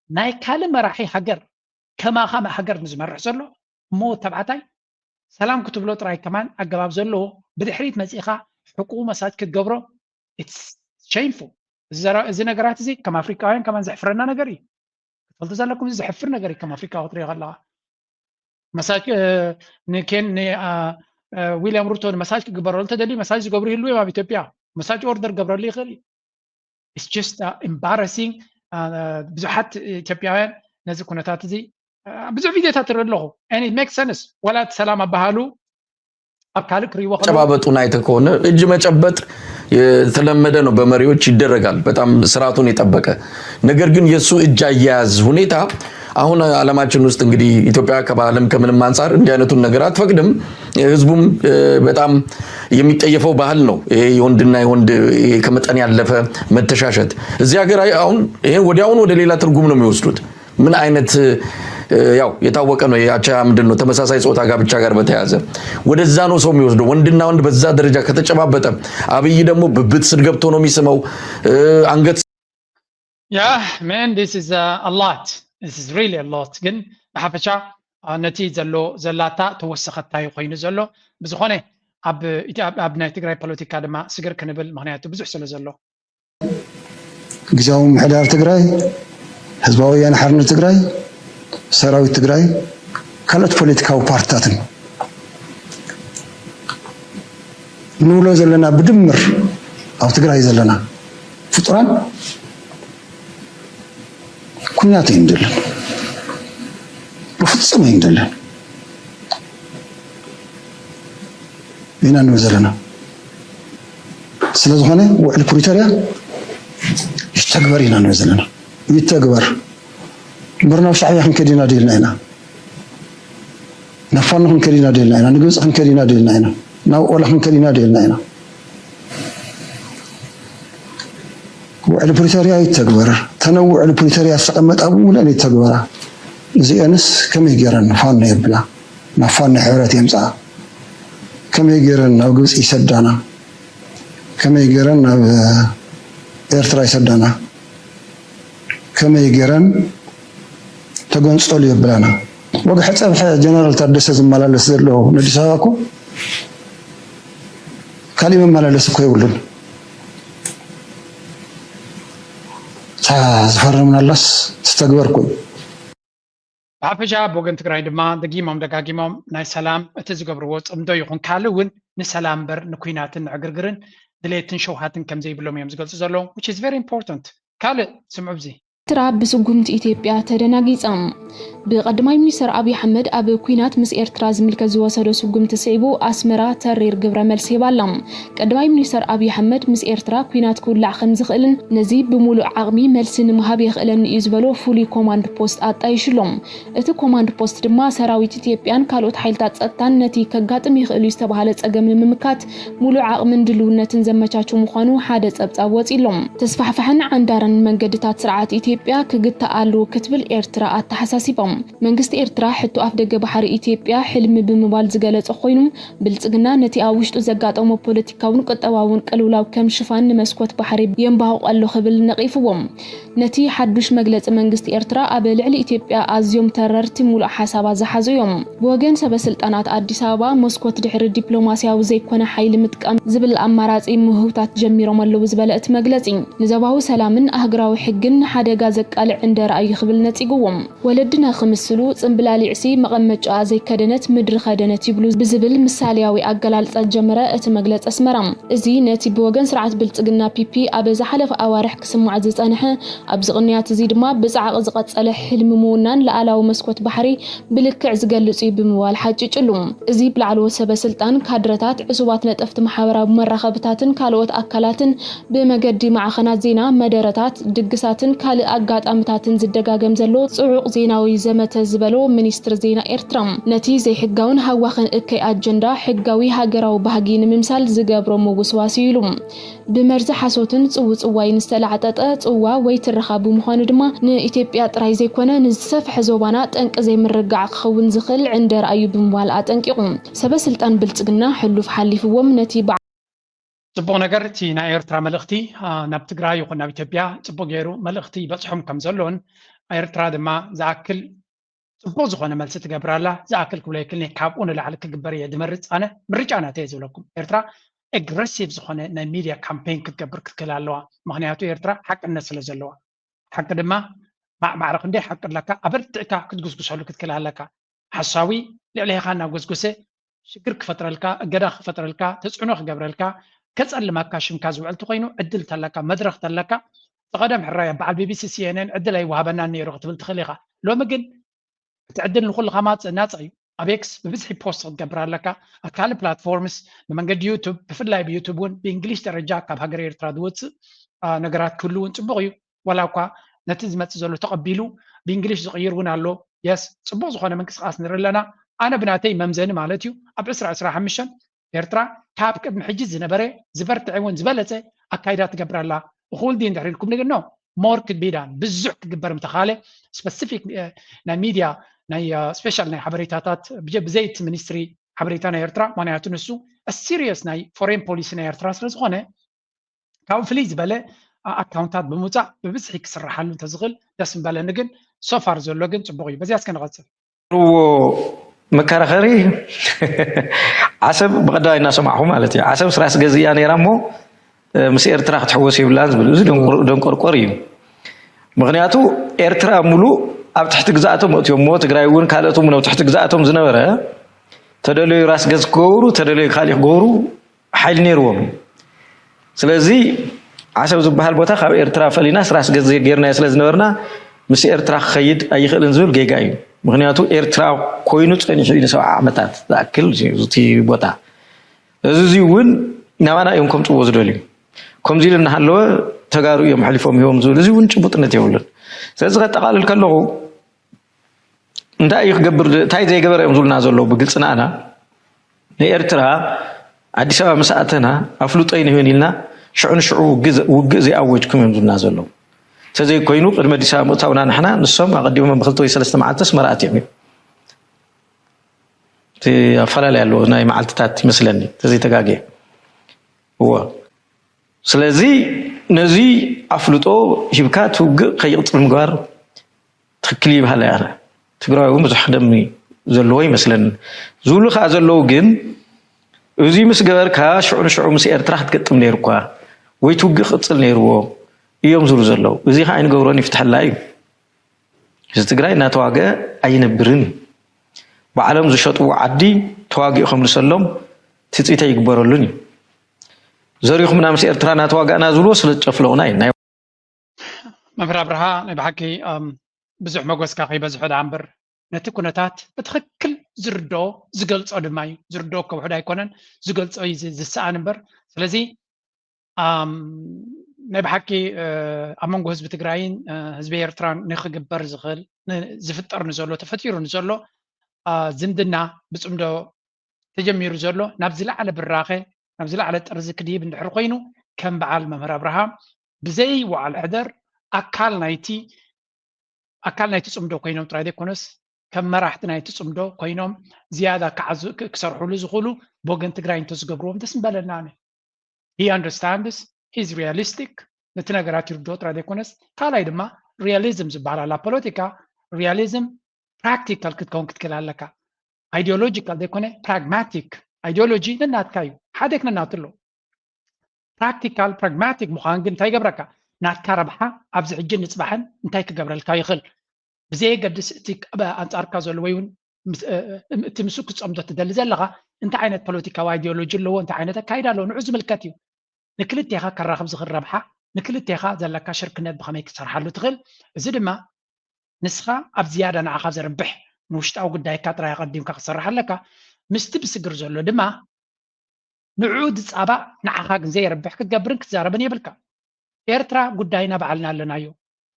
ናይ ካልእ መራሒ ሃገር ከማኻ ሃገር ንዝመርሕ ዘሎ እሞ ተባዕታይ ሰላም ክትብሎ ጥራይ ከማን ኣገባብ ዘለዎ ብድሕሪት መፂእኻ ሕቁ መሳጅ ክትገብሮ it's shameful። እዚ ነገራት እዚ ከም ኣፍሪካውያን ከማን ዘሕፍረና ነገር እዩ። ክትፈልጡ ዘለኩም እዚ ዘሕፍር ነገር እዩ ከም ኣፍሪካ ክትሪኦ ከለካ መሳጅ ንኬን ዊልያም ሩቶ ንመሳጅ ክግበረሉ እንተደልዩ መሳጅ ዝገብሩ ይህልው እዮም ኣብ ኢትዮጵያ። መሳጅ ኦርደር ገብረሉ ይኽእል እዩ። It's just embarrassing። ብዙሓት ኢትዮጵያውያን ነዚ ኩነታት እዚ ብዙሕ ቪድዮታት ትርኢ ኣለኹ። ሜክ ሰንስ ዋላ እቲ ሰላም ኣባሃሉ ኣብ ካልእ ክሪእዎ ከለዉ ጨባበጡ ናይተ ከሆነ እጅ መጨበጥ የተለመደ ነው፣ በመሪዎች ይደረጋል፣ በጣም ስርዓቱን የጠበቀ። ነገር ግን የእሱ እጅ አያያዝ ሁኔታ አሁን ዓለማችን ውስጥ እንግዲህ ኢትዮጵያ ከባህልም ከምንም አንጻር እንዲህ አይነቱን ነገር አትፈቅድም። ህዝቡም በጣም የሚጠየፈው ባህል ነው ይሄ የወንድና የወንድ ይሄ ከመጠን ያለፈ መተሻሸት። እዚህ ሀገር አይ- አሁን ይሄ ወዲያውኑ ወደ ሌላ ትርጉም ነው የሚወስዱት። ምን አይነት ያው የታወቀ ነው የአቻ ምንድን ነው ተመሳሳይ ጾታ ጋብቻ ጋር በተያያዘ ወደዛ ነው ሰው የሚወስደው። ወንድና ወንድ በዛ ደረጃ ከተጨባበጠ አብይ ደግሞ ብብት ስር ገብቶ ነው የሚስመው። አንገት Yeah, man, this is a, a lot. This is really a lot. ግን ብሓፈሻ ነቲ ዘሎ ዘላታ ተወሰኸታ እዩ ኮይኑ ዘሎ። ብዝኾነ ኣብ ናይ ትግራይ ፖለቲካ ድማ ስግር ክንብል ምክንያቱ ብዙሕ ስለ ዘሎ። ግዝያዊ ምምሕዳር ትግራይ፣ ህዝባዊ ወያነ ሓርነት ትግራይ፣ ሰራዊት ትግራይ፣ ካልኦት ፖለቲካዊ ፓርትታትን ንብሎ ዘለና ብድምር ኣብ ትግራይ ዘለና ፍጡራን ኩናት ኣይንደልን፣ ብፍፁም ኣይንደልን ኢና ንብል ዘለና። ስለዝኾነ ውዕል ፕሪቶርያ ይተግበር ኢና ንብል ዘለና። ይተግበር እምበር ናብ ሻዕብያ ክንከድ ኢና ደልና ኢና፣ ናብ ፋኖ ክንከድ ኢና ደልና ኢና፣ ንግብፂ ክንከድ ኢና ደልና ኢና፣ ናብ ኦላ ክንከድ ኢና ደልና ኢና። ውዕል ፕሪቶርያ ይተግበር፣ ተነ ውዕል ፕሪቶርያ ዝተቐመጣ ብምሉአን ይተግበራ። እዚአንስ ከመይ ገይረን ፋኖ የብላ፣ ናብ ፋኖ ሕብረት የምፅኣ፣ ከመይ ገይረን ናብ ግብፂ ይሰዳና፣ ከመይ ገይረን ናብ ኤርትራ ይሰዳና፣ ከመይ ገይረን ተገንፀሉ የብላና። ወግሐ ፀብሐ ጀነራል ታደሰ ዝመላለስ ዘሎ ንአዲስ ኣበባ እኮ ካሊእ መመላለሲ እኮ የብሉን። እታ ዝፈረምናላስ ትተግበር እኮ እዩ። ብሓፈሻ ብወገን ትግራይ ድማ ደጊሞም ደጋጊሞም ናይ ሰላም እቲ ዝገብርዎ ፅምዶ ይኹን ካልእ እውን ንሰላም እምበር ንኩናትን ንዕግርግርን ድሌትን ሸውሃትን ከም ዘይብሎም እዮም ዝገልፁ ዘለዉ which is very important። ካልእ ስምዑ እዚ። ኤርትራ ብስጉምቲ ኢትዮጵያ ተደናጊጻ። ብቀዳማይ ሚኒስተር ኣብይ ኣሕመድ ኣብ ኲናት ምስ ኤርትራ ዝምልከት ዝወሰዶ ስጉምቲ ስዒቡ ኣስመራ ተሪር ግብረ መልሲ ሂባ ኣላ። ቀዳማይ ሚኒስተር ኣብይ ኣሕመድ ምስ ኤርትራ ኲናት ክውላዕ ከም ዝኽእልን ነዚ ብምሉእ ዓቕሚ መልሲ ንምሃብ የኽእለኒ እዩ ዝበሎ ፍሉይ ኮማንድ ፖስት ኣጣይሹ ኣሎ። እቲ ኮማንድ ፖስት ድማ ሰራዊት ኢትዮጵያን ካልኦት ሓይልታት ጸጥታን ነቲ ከጋጥም ይኽእል እዩ ዝተባህለ ጸገም ንምምካት ሙሉእ ዓቕምን ድልውነትን ዘመቻቹ ምዃኑ ሓደ ጸብጻብ ወጺኡ ኣሎ። ተስፋሕፋሕን ዓንዳርን መንገድታት ስርዓት ኢትዮጵያ ክግታእ ኣለዎ ክትብል ኤርትራ ኣተሓሳሲባ። መንግስቲ ኤርትራ ሕቶ ኣፍደገ ባሕሪ ኢትዮጵያ ሕልሚ ብምባል ዝገለጾ ኮይኑ፣ ብልጽግና ነቲ ኣብ ውሽጡ ዘጋጠሞ ፖለቲካውን ቁጠባውን ቅልውላው ከም ሽፋን ንመስኮት ባሕሪ የንባሁቕ ኣሎ ክብል ነቒፍዎ። ነቲ ሓዱሽ መግለጺ መንግስቲ ኤርትራ ኣብ ልዕሊ ኢትዮጵያ ኣዝዮም ተረርቲ ሙሉእ ሓሳባት ዝሓዙ እዮም። ብወገን ሰበ ስልጣናት ኣዲስ ኣበባ መስኮት ድሕሪ ዲፕሎማስያዊ ዘይኮነ ሓይሊ ምጥቃም ዝብል ኣማራጺ ምህውታት ጀሚሮም ኣለዉ ዝበለ እቲ መግለጺ፣ ንዞባዊ ሰላምን ኣህጉራዊ ሕግን ንሓደጋ ዘቃልዕ ዕንደራ እዩ ክብል ነጺግዎ። ወለድና ክምስሉ ጽምብላሊዕሲ መቐመጫኣ ዘይከደነት ምድሪ ከደነት ይብሉ ብዝብል ምሳሌያዊ ኣገላልጻ ዝጀመረ እቲ መግለጺ ኣስመራ፣ እዚ ነቲ ብወገን ስርዓት ብልጽግና ፒፒ ኣብ ዝሓለፈ ኣዋርሕ ክስማዕ ዝጸንሐ፣ ኣብዚ ቅንያት እዚ ድማ ብጻዕቒ ዝቐጸለ ሕልሚ ምውናን ልኣላዊ መስኮት ባሕሪ ብልክዕ ዝገልጽ እዩ ብምባል ሓጭጭሉ። እዚ ብላዕለዎት ሰበ ስልጣን፣ ካድረታት፣ ዕሱባት ነጠፍቲ ማሕበራዊ መራኸብታትን ካልኦት ኣካላትን ብመገዲ ማዕኸናት ዜና፣ መደረታት፣ ድግሳትን ካልእ ኣጋጣምታትን ዝደጋገም ዘሎ ጽዑቕ ዜናዊ ዘመተ ዝበሎ ሚኒስትሪ ዜና ኤርትራ፣ ነቲ ዘይሕጋውን ሃዋኽን እከይ ኣጀንዳ ሕጋዊ ሃገራዊ ባህጊ ንምምሳል ዝገብሮ ምውስዋስ እዩ ኢሉ። ብመርዚ ሓሶትን ጽውጽዋይን ዝተላዕጠጠ ጽዋ ወይ ትረኻ ብምዃኑ ድማ ንኢትዮጵያ ጥራይ ዘይኮነ ንዝሰፍሐ ዞባና ጠንቂ ዘይምርግጋዕ ክኸውን ዝኽእል ዕንደራ እዩ ብምባል ኣጠንቂቑ። ሰበ ስልጣን ብልጽግና ሕሉፍ ሓሊፍዎም ነቲ በዓ- ጽቡቕ ነገር እቲ ናይ ኤርትራ መልእኽቲ ናብ ትግራይ ይኹን ናብ ኢትዮጵያ ጽቡቕ ገይሩ መልእኽቲ ይበጽሖም ከም ዘሎን ኤርትራ ድማ ዝኣክል ጽቡቕ ዝኾነ መልሲ ትገብር ኣላ። ዝኣክል ክብሎ ይክልኒ ካብኡ ንላዕሊ ክግበር እየ ዝመርጽ ኣነ። ምርጫ ናተይ እየ ዝብለኩም። ኤርትራ ኣግረሲቭ ዝኾነ ናይ ሚድያ ካምፔን ክትገብር ክትክእል ኣለዋ። ምኽንያቱ ኤርትራ ሓቅነት ስለ ዘለዋ። ሓቂ ድማ ማዕማዕረ ክንደይ ሓቂ ኣለካ ኣበርቲዕካ ክትጉስጉሰሉ ክትክእል ኣለካ። ሓሳዊ ልዕሌኻ እናጎስጎሰ ሽግር ክፈጥረልካ፣ እገዳ ክፈጥረልካ፣ ተፅዕኖ ክገብረልካ፣ ከፀልመካ ሽምካ ዝውዕል ተኮይኑ ዕድል ተለካ መድረክ ተለካ እቲ ቀደም ሕራይ ኣብ በዓል ቢቢሲ ሲኤንኤን ዕድል ኣይወሃበናን ነይሩ ክትብል ትኽእል ኢኻ። ሎሚ ግን እቲ ዕድል ንኹልኻ ማጽእ ናጻ እዩ። ኣብ ኤክስ ብብዝሒ ፖስት ክትገብር ኣለካ። ኣብ ካልእ ፕላትፎርምስ ብመንገዲ ዩቱብ፣ ብፍላይ ብዩቱብ እውን ብእንግሊሽ ደረጃ ካብ ሃገር ኤርትራ ዝወፅእ ነገራት ክህሉ እውን ፅቡቕ እዩ። ዋላ እኳ ነቲ ዝመፅእ ዘሎ ተቐቢሉ ብእንግሊሽ ዝቕይር እውን ኣሎ። የስ፣ ፅቡቕ ዝኾነ ምንቅስቃስ ንርኢ ኣለና። ኣነ ብናተይ መምዘኒ ማለት እዩ ኣብ ዕስራ ዕስራ ሓሙሽተ ኤርትራ ካብ ቅድሚ ሕጂ ዝነበረ ዝበርትዐ እውን ዝበለፀ ኣካይዳ ትገብር ኣላ። እኹል ድዩ እንድሕር ኢልኩም ንግኖ more could be done፣ ብዙሕ ክግበር ምተኻለ። ስፐሲፊክ ናይ ሚድያ ናይ ስፔሻል ናይ ሓበሬታታት ብዘይቲ ሚኒስትሪ ሓበሬታ ናይ ኤርትራ፣ ምክንያቱ ንሱ ሲሪየስ ናይ ፎሬን ፖሊሲ ናይ ኤርትራ ስለዝኾነ ካብኡ ፍልይ ዝበለ ኣካውንታት ብምውፃእ ብብዝሒ ክስራሓሉ እንተዝኽእል ደስ ምበለኒ። ግን ሶፋር ዘሎ ግን ፅቡቕ እዩ። በዚያ እስከ ንቐፅል። ዎ መከራኸሪ ዓሰብ ብቐዳማይ እናሰማዕኹ ማለት እዩ። ዓሰብ ስራስ ገዚእያ ነይራ እሞ ምስ ኤርትራ ክትሕወስ የብላን ዝብል እዚ ደንቆርቆር እዩ። ምክንያቱ ኤርትራ ሙሉእ ኣብ ትሕቲ ግዛእቶም ኣእትዮሞ ትግራይ እውን ካልኦት እውን ኣብ ትሕቲ ግዛእቶም ዝነበረ ተደለዩ ራስ ገዝ ክገብሩ ተደለዩ ካሊእ ክገብሩ ሓይሊ ነይርዎም። ስለዚ ዓሰብ ዝበሃል ቦታ ካብ ኤርትራ ፈሊናስ ራስ ገዝ ጌርናዮ ስለ ዝነበርና ምስ ኤርትራ ክኸይድ ኣይኽእልን ዝብል ጌጋ እዩ። ምክንያቱ ኤርትራ ኮይኑ ጸኒሑ እዩ ንሰብዓ ዓመታት ዝኣክል እቲ ቦታ። እዚ እዚ እውን ናባና እዮም ከምፅዎ ዝደልዩ። ከምዚ ኢሉ እናሃለወ ተጋሩ እዮም ኣሕሊፎም ሂቦም ዝብል እዚ እውን ጭቡጥነት የብሉን። ስለዚ ከጠቓልል ከለኹ እንታይ እዩ ክገብር እንታይ ዘይገበረ እዮም ዝብሉና ዘለዉ ብግልፂ ንኣና ንኤርትራ ኣዲስ ኣበባ ምስ ኣተና ኣፍልጦ ይንህብን ኢልና ሽዑ ንሽዑ ውግእ ዘይኣወጅኩም እዮም ዝብሉና ዘለዉ። እንተዘይኮይኑ ቅድሚ ኣዲስ ኣበባ ምእታውና ንሕና ንሶም ኣቐዲሞም ብክልተ ወይ ሰለስተ መዓልቲ ኣስመራ ኣትዮም እዮም። ኣፈላለይ ኣለዎ ናይ መዓልትታት ይመስለኒ እንተዘይተጋግየ። እዎ ስለዚ ነዚ ኣፍልጦ ሂብካ እቲ ውግእ ከይቕፅል ምግባር ትኽክል ይበሃል ኣነ። ትግራይ እውን ብዙሕ ደም ዘለዎ ይመስለኒ። ዝብሉ ከዓ ዘለዉ ግን እዚ ምስ ገበርካ ሽዑ ንሽዑ ምስ ኤርትራ ክትገጥም ነይሩኳ ወይ እቲ ውግእ ክቕፅል ነይርዎ እዮም ዝብሉ ዘለዉ። እዚ ከዓ ኣይንገብሮን ይፍትሐላ እዩ። ህዝቢ ትግራይ እናተዋግአ ኣይነብርን እዩ። ባዕሎም ዝሸጥዎ ዓዲ ተዋጊኡ ከምልሰሎም ትፅቢት ኣይግበረሉን እዩ። ዘሪኹምና ምስ ኤርትራ እናተዋጋእና ዝብልዎ ስለ ዝጨፍለቑና እዩ። ናይ መምህር ኣብርሃ ናይ ብሓቂ ብዙሕ መጎስካ ከይበዝሖ ደኣ እምበር ነቲ ኩነታት ብትኽክል ዝርድኦ ዝገልጾ ድማ እዩ። ዝርድኦ እኮ ውሑድ ኣይኮነን፣ ዝገልጾ እዩ ዝሰኣን እምበር። ስለዚ ናይ ብሓቂ ኣብ መንጎ ህዝቢ ትግራይን ህዝቢ ኤርትራን ንክግበር ዝኽእል ዝፍጠር ንዘሎ ተፈጢሩ ንዘሎ ዝምድና ብፅምዶ ተጀሚሩ ዘሎ ናብ ዝለዓለ ብራኸ ናብ ዝለዓለ ጥርዚ ክድይብ እንድሕር ኮይኑ ከም በዓል መምህር ኣብርሃም ብዘይ ወዓል ሕደር ኣካል ናይቲ ኣካል ናይቲ ፅምዶ ኮይኖም ጥራይ ዘይኮነስ ከም መራሕቲ ናይቲ ፅምዶ ኮይኖም ዝያዳ ክዓዙ ክሰርሕሉ ዝኽእሉ ብወገን ትግራይ እንተዝገብርዎም ደስ ምበለና። ኣነ he understands he's realistic ነቲ ነገራት ይርድኦ ጥራይ ዘይኮነስ ካልኣይ ድማ ሪያሊዝም ዝበሃል ኣላ ፖለቲካ ሪያሊዝም ፕራክቲካል ክትከውን ክትክእል ኣለካ። ኣይዲዮሎጂካል ዘይኮነ ፕራግማቲክ። ኣይዲዮሎጂ ነናትካ እዩ፣ ሓደክ ነናቱ ኣሎ። ፕራክቲካል ፕራግማቲክ ምዃን ግን እንታይ ይገብረካ? ናትካ ረብሓ ኣብዚ ሕጂ ንፅባሕን እንታይ ክገብረልካ ይኽእል ብዘየገድስ እቲ ኣንፃርካ ዘሎ ወይ እውን እቲ ምስኡ ክትፀምዶ ትደሊ ዘለኻ እንታይ ዓይነት ፖለቲካዊ ኣይዲዮሎጂ ኣለዎ፣ እንታይ ዓይነት ኣካይዳ ኣለዎ ንዑ ዝምልከት እዩ። ንክልቴኻ ከራኽብ ዝኽእል ረብሓ፣ ንክልቴኻ ዘለካ ሽርክነት ብኸመይ ክትሰርሓሉ ትኽእል፣ እዚ ድማ ንስኻ ኣብ ዝያዳ ንዓኻ ዘርብሕ ንውሽጣዊ ጉዳይካ ጥራይ ኣቐዲምካ ክትሰርሕ ኣለካ። ምስቲ ብስግር ዘሎ ድማ ንዕኡ ዝፃባእ ንዓኻ ግን ዘየርብሕ ክትገብርን ክትዛረብን የብልካ። ኤርትራ ጉዳይና ባዕልና ኣለናዮ።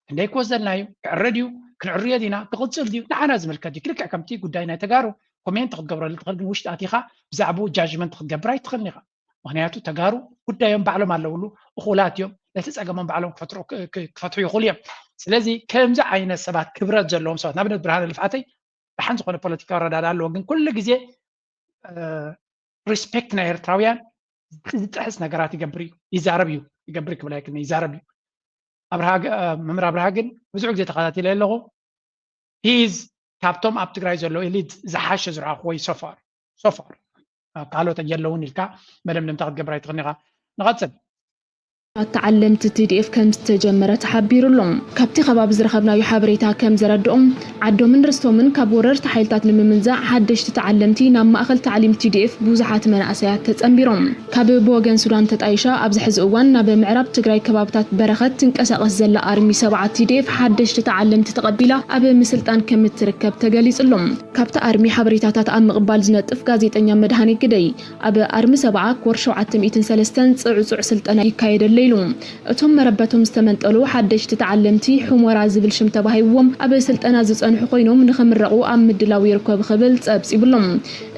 ክንደይ ክወስደልና እዩ? ክዕረ ድዩ? ክንዕርዮ ዲና? ክቕፅል ድዩ? ንዓና ዝምልከት ድዩ? ልክዕ ከምቲ ጉዳይ ናይ ተጋሩ ኮሜንት ክትገብረሉ ትኽእል፣ ግን ውሽጢ ኣቲኻ ብዛዕባኡ ጃጅመንት ክትገብር ኣይትኽእልን ኢኻ። ምኽንያቱ ተጋሩ ጉዳዮም ባዕሎም ኣለውሉ፣ እኹላት እዮም። ነቲ ፀገሞም ባዕሎም ክፈትሑ ይኽእሉ እዮም። ስለዚ ከምዚ ዓይነት ሰባት ክብረት ዘለዎም ሰባት ንኣብነት ብርሃነ ልፍዓተይ ደሓን ዝኾነ ፖለቲካዊ ኣረዳድኣ ኣለዎ፣ ግን ኩሉ ግዜ ሪስፔክት ናይ ኤርትራውያን ዝጥሕስ ነገራት ይገብር እዩ ይዛረብ እዩ ይገብር ክብል ኣይክእልን ይዛረብ እዩ። መምህር ኣብርሃ ግን ብዙሕ ግዜ ተኸታቲለ ኣለኹ። ሂዝ ካብቶም ኣብ ትግራይ ዘለዉ ኤሊት ዝሓሸ ዝረኣኹ ወይ ሶፋር ሶፋር ካልኦት የለውን ኢልካ መደምደምታ ክትገብር ኣይትኽእልን ኢኻ። ንቐፅል። ተዓለምቲ ቲ ዲ ኤፍ ከም ዝተጀመረ ተሓቢሩ ኣሎ። ካብቲ ከባቢ ዝረኸብናዮ ሓበሬታ ከም ዘረድኦም፣ ዓዶምን ርስቶምን ካብ ወረርቲ ሓይልታት ንምምንዛዕ ሓደሽቲ ተዓለምቲ ናብ ማእኸል ታዕሊም ቲ ዲ ኤፍ ብዙሓት መናእሰያት ተጸንቢሮም። ካብ ብወገን ሱዳን ተጣይሻ ኣብዚ ሕዚ እዋን ናብ ምዕራብ ትግራይ ከባብታት በረኸት ትንቀሳቐስ ዘላ ኣርሚ ሰብዓ ቲ ዲ ኤፍ ሓደሽቲ ተዓለምቲ ተቐቢላ ኣብ ምስልጣን ከም እትርከብ ተገሊጹ ኣሎ። ካብቲ ኣርሚ ሓበሬታታት ኣብ ምቕባል ዝነጥፍ ጋዜጠኛ መድሃኔ ግደይ፣ ኣብ ኣርሚ ሰብዓ ኮር ሸውዓተ ሚእትን ሰለስተን ጽዕጹዕ ስልጠና ይካየደለ ኢሉ። እቶም መረበቶም ዝተመንጠሉ ሓደሽቲ ተዓለምቲ ሑመራ ዝብል ሽም ተባሂብዎም ኣብ ስልጠና ዝጸንሑ ኮይኖም ንኽምረቑ ኣብ ምድላው ይርከቡ ክብል ጸብጺቡ ኣሎ።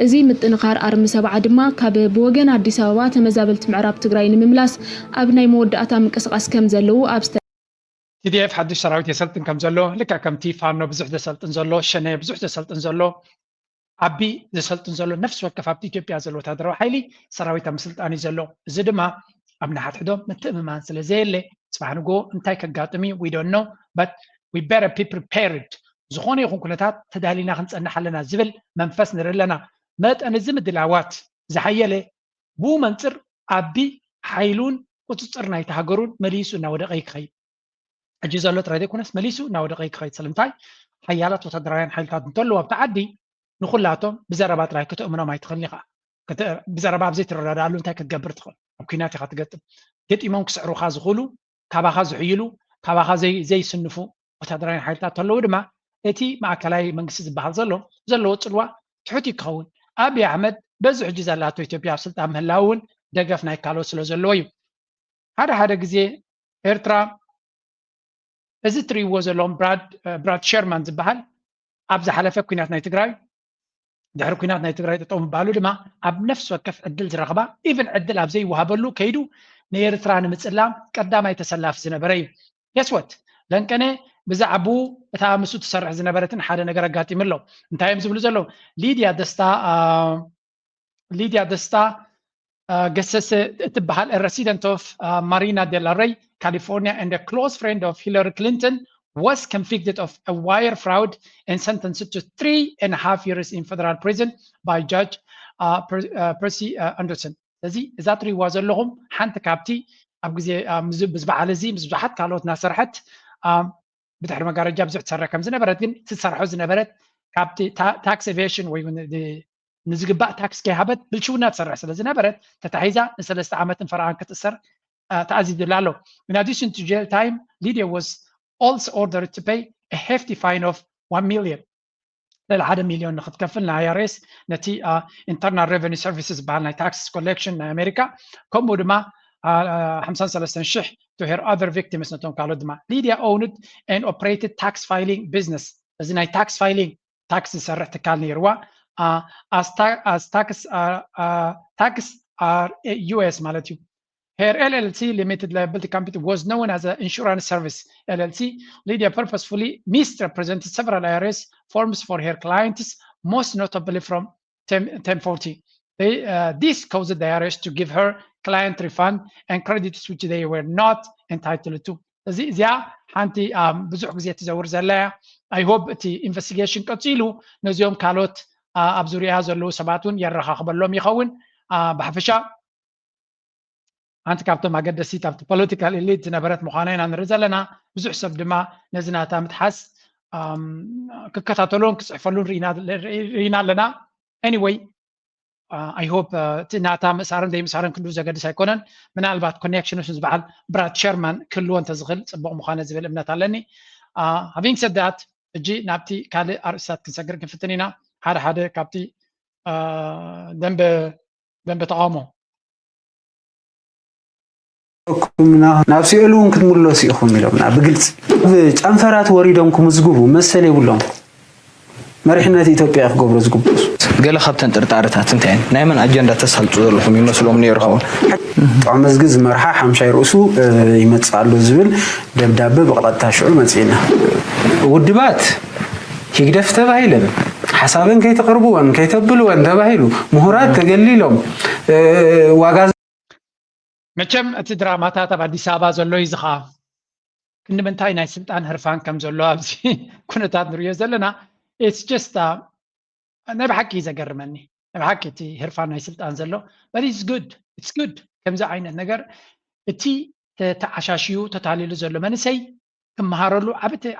እዚ ምጥንኻር ኣርሚ ሰብዓ ድማ ካብ ብወገን ኣዲስ ኣበባ ተመዛበልቲ ምዕራብ ትግራይ ንምምላስ ኣብ ናይ መወዳእታ ምንቅስቓስ ከም ዘለዉ ኣብ ዝተ- ቲ ዲ ኤፍ ሓድሽ ሰራዊት የሰልጥን ከም ዘሎ ልክዕ ከምቲ ፋኖ ብዙሕ ዘሰልጥን ዘሎ፣ ሸኔ ብዙሕ ዘሰልጥን ዘሎ፣ ኣቢ ዘሰልጥን ዘሎ፣ ነፍሲ ወከፍ ኣብቲ ኢትዮጵያ ዘሎ ወታደራዊ ሓይሊ ሰራዊት ኣብ ምስልጣን እዩ ዘሎ። እዚ ድማ ኣብ ንሓድሕዶም ምትእምማን ስለ ዘየለ፣ ጽባሕ ንግሆ እንታይ ከጋጥም እዩ we don't know, but we better be prepared። ዝኾነ ይኹን ኩነታት ተዳሊና ክንጸንሕ ኣለና ዝብል መንፈስ ንርኢ ኣለና። መጠን እዚ ምድላዋት ዝሓየለ፣ ብኡ መንጽር ኣቢ ሓይሉን ቁጽጽር ናይቲ ሃገሩን መሊሱ እናወደቐ ይክኸይድ። ሕጂ ዘሎ ጥራይ ዘይኮነስ መሊሱ እናወደቐ ይክኸይድ። ስለምንታይ? ሓያላት ወታደራውያን ሓይልታት እንተለዉ ኣብቲ ዓዲ ንኹላቶም ብዘረባ ጥራይ ከተእምኖም ኣይትኽእልን ኢኻ። ከተ- ብዘረባ ኣብ ዘይትረዳድኣሉ እንታይ ክትገብር ትኽእል? ኣብ ኲናት ኢኻ ትገጥም። ገጢሞም ክስዕሩኻ ዝኽእሉ፣ ካባኻ ዝሕይሉ፣ ካባኻ ዘይ- ዘይስንፉ ወታደራውያን ሓይልታት እንተለዉ ድማ እቲ ማእከላይ መንግስቲ ዝበሃል ዘሎ ዘለዎ ጽልዋ ትሑት እዩ ክኸውን። ኣብይ ኣሕመድ በዚ ሕጂ ዘላቶ ኢትዮጵያ ኣብ ስልጣን ምህላው እውን ደገፍ ናይ ካልኦት ስለ ዘለዎ እዩ። ሓደ ሓደ ግዜ ኤርትራ እዚ እትርእይዎ ዘለኹም ብራድ ብራድ ሸርማን ዝበሃል ኣብ ዝሓለፈ ኲናት ናይ ትግራይ ድሕሪ ኲናት ናይ ትግራይ ጠጠው ምባሉ ድማ ኣብ ነፍሲ ወከፍ ዕድል ዝረኽባ ኢቭን ዕድል ኣብ ዘይወሃበሉ ከይዱ ንኤርትራ ንምጽላም ቀዳማይ ተሰላፊ ዝነበረ እዩ። Guess what? ለንቀነ ብዛዕባኡ እታ ምስኡ ትሰርሕ ዝነበረትን ሓደ ነገር ኣጋጢሙ ኣሎ። እንታይ እዮም ዝብሉ ዘለዉ? ሊድያ ደስታ ሊድያ ደስታ ገሰሰ እትበሃል a resident of Marina del Rey, California and a close friend of Hillary Clinton was convicted of a wire fraud and sentenced to three and a half years in federal prison by Judge Percy Anderson. ስለዚ እዛ ትሪእዋ ዘለኹም ሓንቲ ካብቲ ኣብ ግዜ ምስ በዓል እዚ ምስ ብዙሓት ካልኦት እናሰርሐት ብድሕሪ መጋረጃ ብዙሕ ትሰርሕ ከም ዝነበረት ግን ትሰርሖ ዝነበረት ካብቲ tax evasion ወይ ንዝግባእ ታክስ ከይሃበት ብልሽውና ትሰርሕ ስለ ዝነበረት ተታሒዛ ንሰለስተ ዓመትን ፈረቓን ክትእሰር ተኣዚዙላ ኣሎ። In addition to jail time, Lydia was also ordered to pay a hefty fine of one million ልዕሊ ሓደ ሚልዮን ንክትከፍል ናይ I R S ነቲ Internal Revenue Service ዝበሃል ናይ tax collection ናይ ኣሜሪካ ከምኡ ድማ ሓምሳን ሰለስተን ሽሕ to her other victims ነቶም ካልኦት ድማ Lydia owned and operated tax filing business እዚ ናይ tax filing ታክስ ዝሰርሕ ትካል ነይርዋ as tax tax are U S ማለት እዩ Her L L C limited liability company was known as an insurance service L L C. Lydia purposefully misrepresented several I R S forms for her clients, most notably from ten forty. They, uh, this caused the I R S to give her client refund and credits which they were not entitled to. እዚ እዚኣ ሓንቲ ብዙሕ ግዜ ትዘውር ዘላ እያ። I hope እቲ ኢንቨስቲጌሽን ቀፂሉ ነዚኦም ካልኦት ኣብ ዙሪያ ዘለዉ ሰባት እውን የረኻኽበሎም ይኸውን። ብሓፈሻ ሓንቲ ካብቶም ኣገደሲት ኣብቲ ፖለቲካል ኤሊት ዝነበረት ምዃና ኢና ንርኢ ዘለና። ብዙሕ ሰብ ድማ ነዚ ናታ ምትሓዝ ክከታተሉን ክፅሕፈሉን ርኢና ኣለና። Anyway, I hope እቲ ናታ ምእሳርን ዘይምእሳርን ክንዱ ዘገድስ ኣይኮነን። ምናልባት ኮኔክሽንስ ዝበዓል ብራድ ሸርማን ክህልዎ እንተዝኽእል ፅቡቕ ምዃነ ዝብል እምነት ኣለኒ። Having said that ሕጂ ናብቲ ካልእ ኣርእስታት ክንሰግር ክንፍትን ኢና። ሓደ ሓደ ካብቲ ደንበ ደንበ ተቃውሞ ኩምና ናብ ሲኦል እውን ክትምለሱ ኢኹም ኢሎምና ብግልፂ። ኣብ ጨንፈራት ወሪዶም ክምዝግቡ መሰል የብሎም። መሪሕነት ኢትዮጵያ ክገብሮ ዝግብኡ። ገለ ካብተን ጥርጣረታት እንታይ እየን? ናይ መን ኣጀንዳ ተሳልጡ ዘለኹም ይመስሎም ነይሩ ኸውን? ጥዑመዝጊ ዝመርሓ ሓምሻይ ርእሱ ይመጽእ ኣሎ ዝብል ደብዳበ ብቐጥታ ሽዑ መጺእና። ውድባት ህግደፍ ተባሂለን ሓሳበን ከይተቕርብወን ከይተብልወን ተባሂሉ ምሁራት ተገሊሎም ዋጋ መቸም እቲ ድራማታት ኣብ ኣዲስ ኣበባ ዘሎ እዩ ዝኻ ክንዲ ምንታይ ናይ ስልጣን ህርፋን ከም ዘሎ ኣብዚ ኩነታት ንሪኦ ዘለና it's just ናይ ብሓቂ እዩ ዘገርመኒ ናይ ብሓቂ እቲ ህርፋን ናይ ስልጣን ዘሎ but it's good it's good ከምዚ ዓይነት ነገር እቲ ተዓሻሽዩ ተታሊሉ ዘሎ መንእሰይ ክመሃረሉ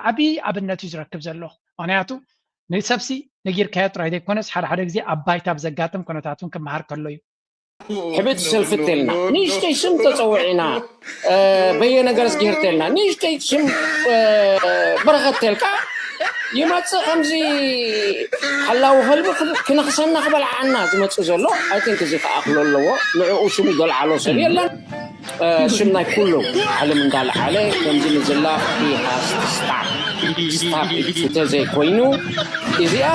ዓቢ ኣብነት እዩ ዝረክብ ዘሎ። ምክንያቱ ንሰብሲ ነጊርካዮ ጥራይ ዘይኮነስ ሓደ ሓደ ግዜ ኣብ ባይታ ብዘጋጥም ኩነታት እውን ክመሃር ከሎ እዩ። ሕብት ሰልፍት ተልና ንእሽተይ ስም ተፀውዒና በየ ነገር ስጊህር ተልና ንእሽተይ ስም በረኸት ተልካ ይመፅእ። ከምዚ ሓላዊ ከልቢ ክነኽሰና ክበልዓና ዝመፅእ ዘሎ ኣይቲንክ እዚ ከኣኽሎ ኣለዎ። ንዕኡ ስሙ ዘልዓሎ ሰብ የለን። ሽም ናይ ኩሉ ዓለም እንዳልዓለ ከምዚ ምዝላፍ ስታፕ ስታፕ ተዘይኮይኑ እዚኣ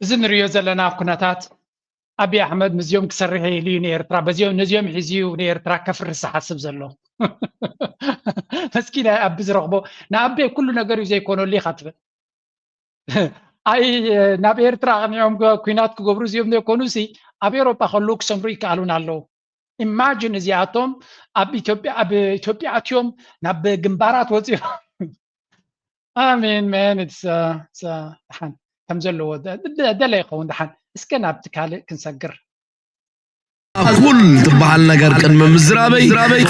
እዚ ንሪኦ ዘለና ኩነታት ኣብይ ኣሕመድ ምስዚኦም ክሰርሕ ኢሉ እዩ ንኤርትራ በዚኦም ነዚኦም ሒዙ እዩ ንኤርትራ ከፍርስ ዝሓስብ ዘሎ። እስኪ ናይ ኣቢ ዝረኽቦ ንኣቤ ኩሉ ነገር እዩ ዘይኮነሉ ኢኻ ትብል። ኣይ ናብ ኤርትራ ኣቕኒዖም ኩናት ክገብሩ እዚኦም ዘይኮኑ ሲ ኣብ ኤሮጳ ከለዉ ክሰምሩ ይከኣሉን ኣለዉ። ኢማጂን እዚኣቶም ኣብ ኢትዮጵያ ኣብ ኢትዮጵያ ኣትዮም ናብ ግንባራት ወፂኦም ኣሜን መን ደሓን ከም ዘለዎ ደለ ይኸውን ደሓን እስከ ናብቲ ካልእ ክንሰግር ኩል ትበሃል ነገር ቅድሚ ምዝራበይ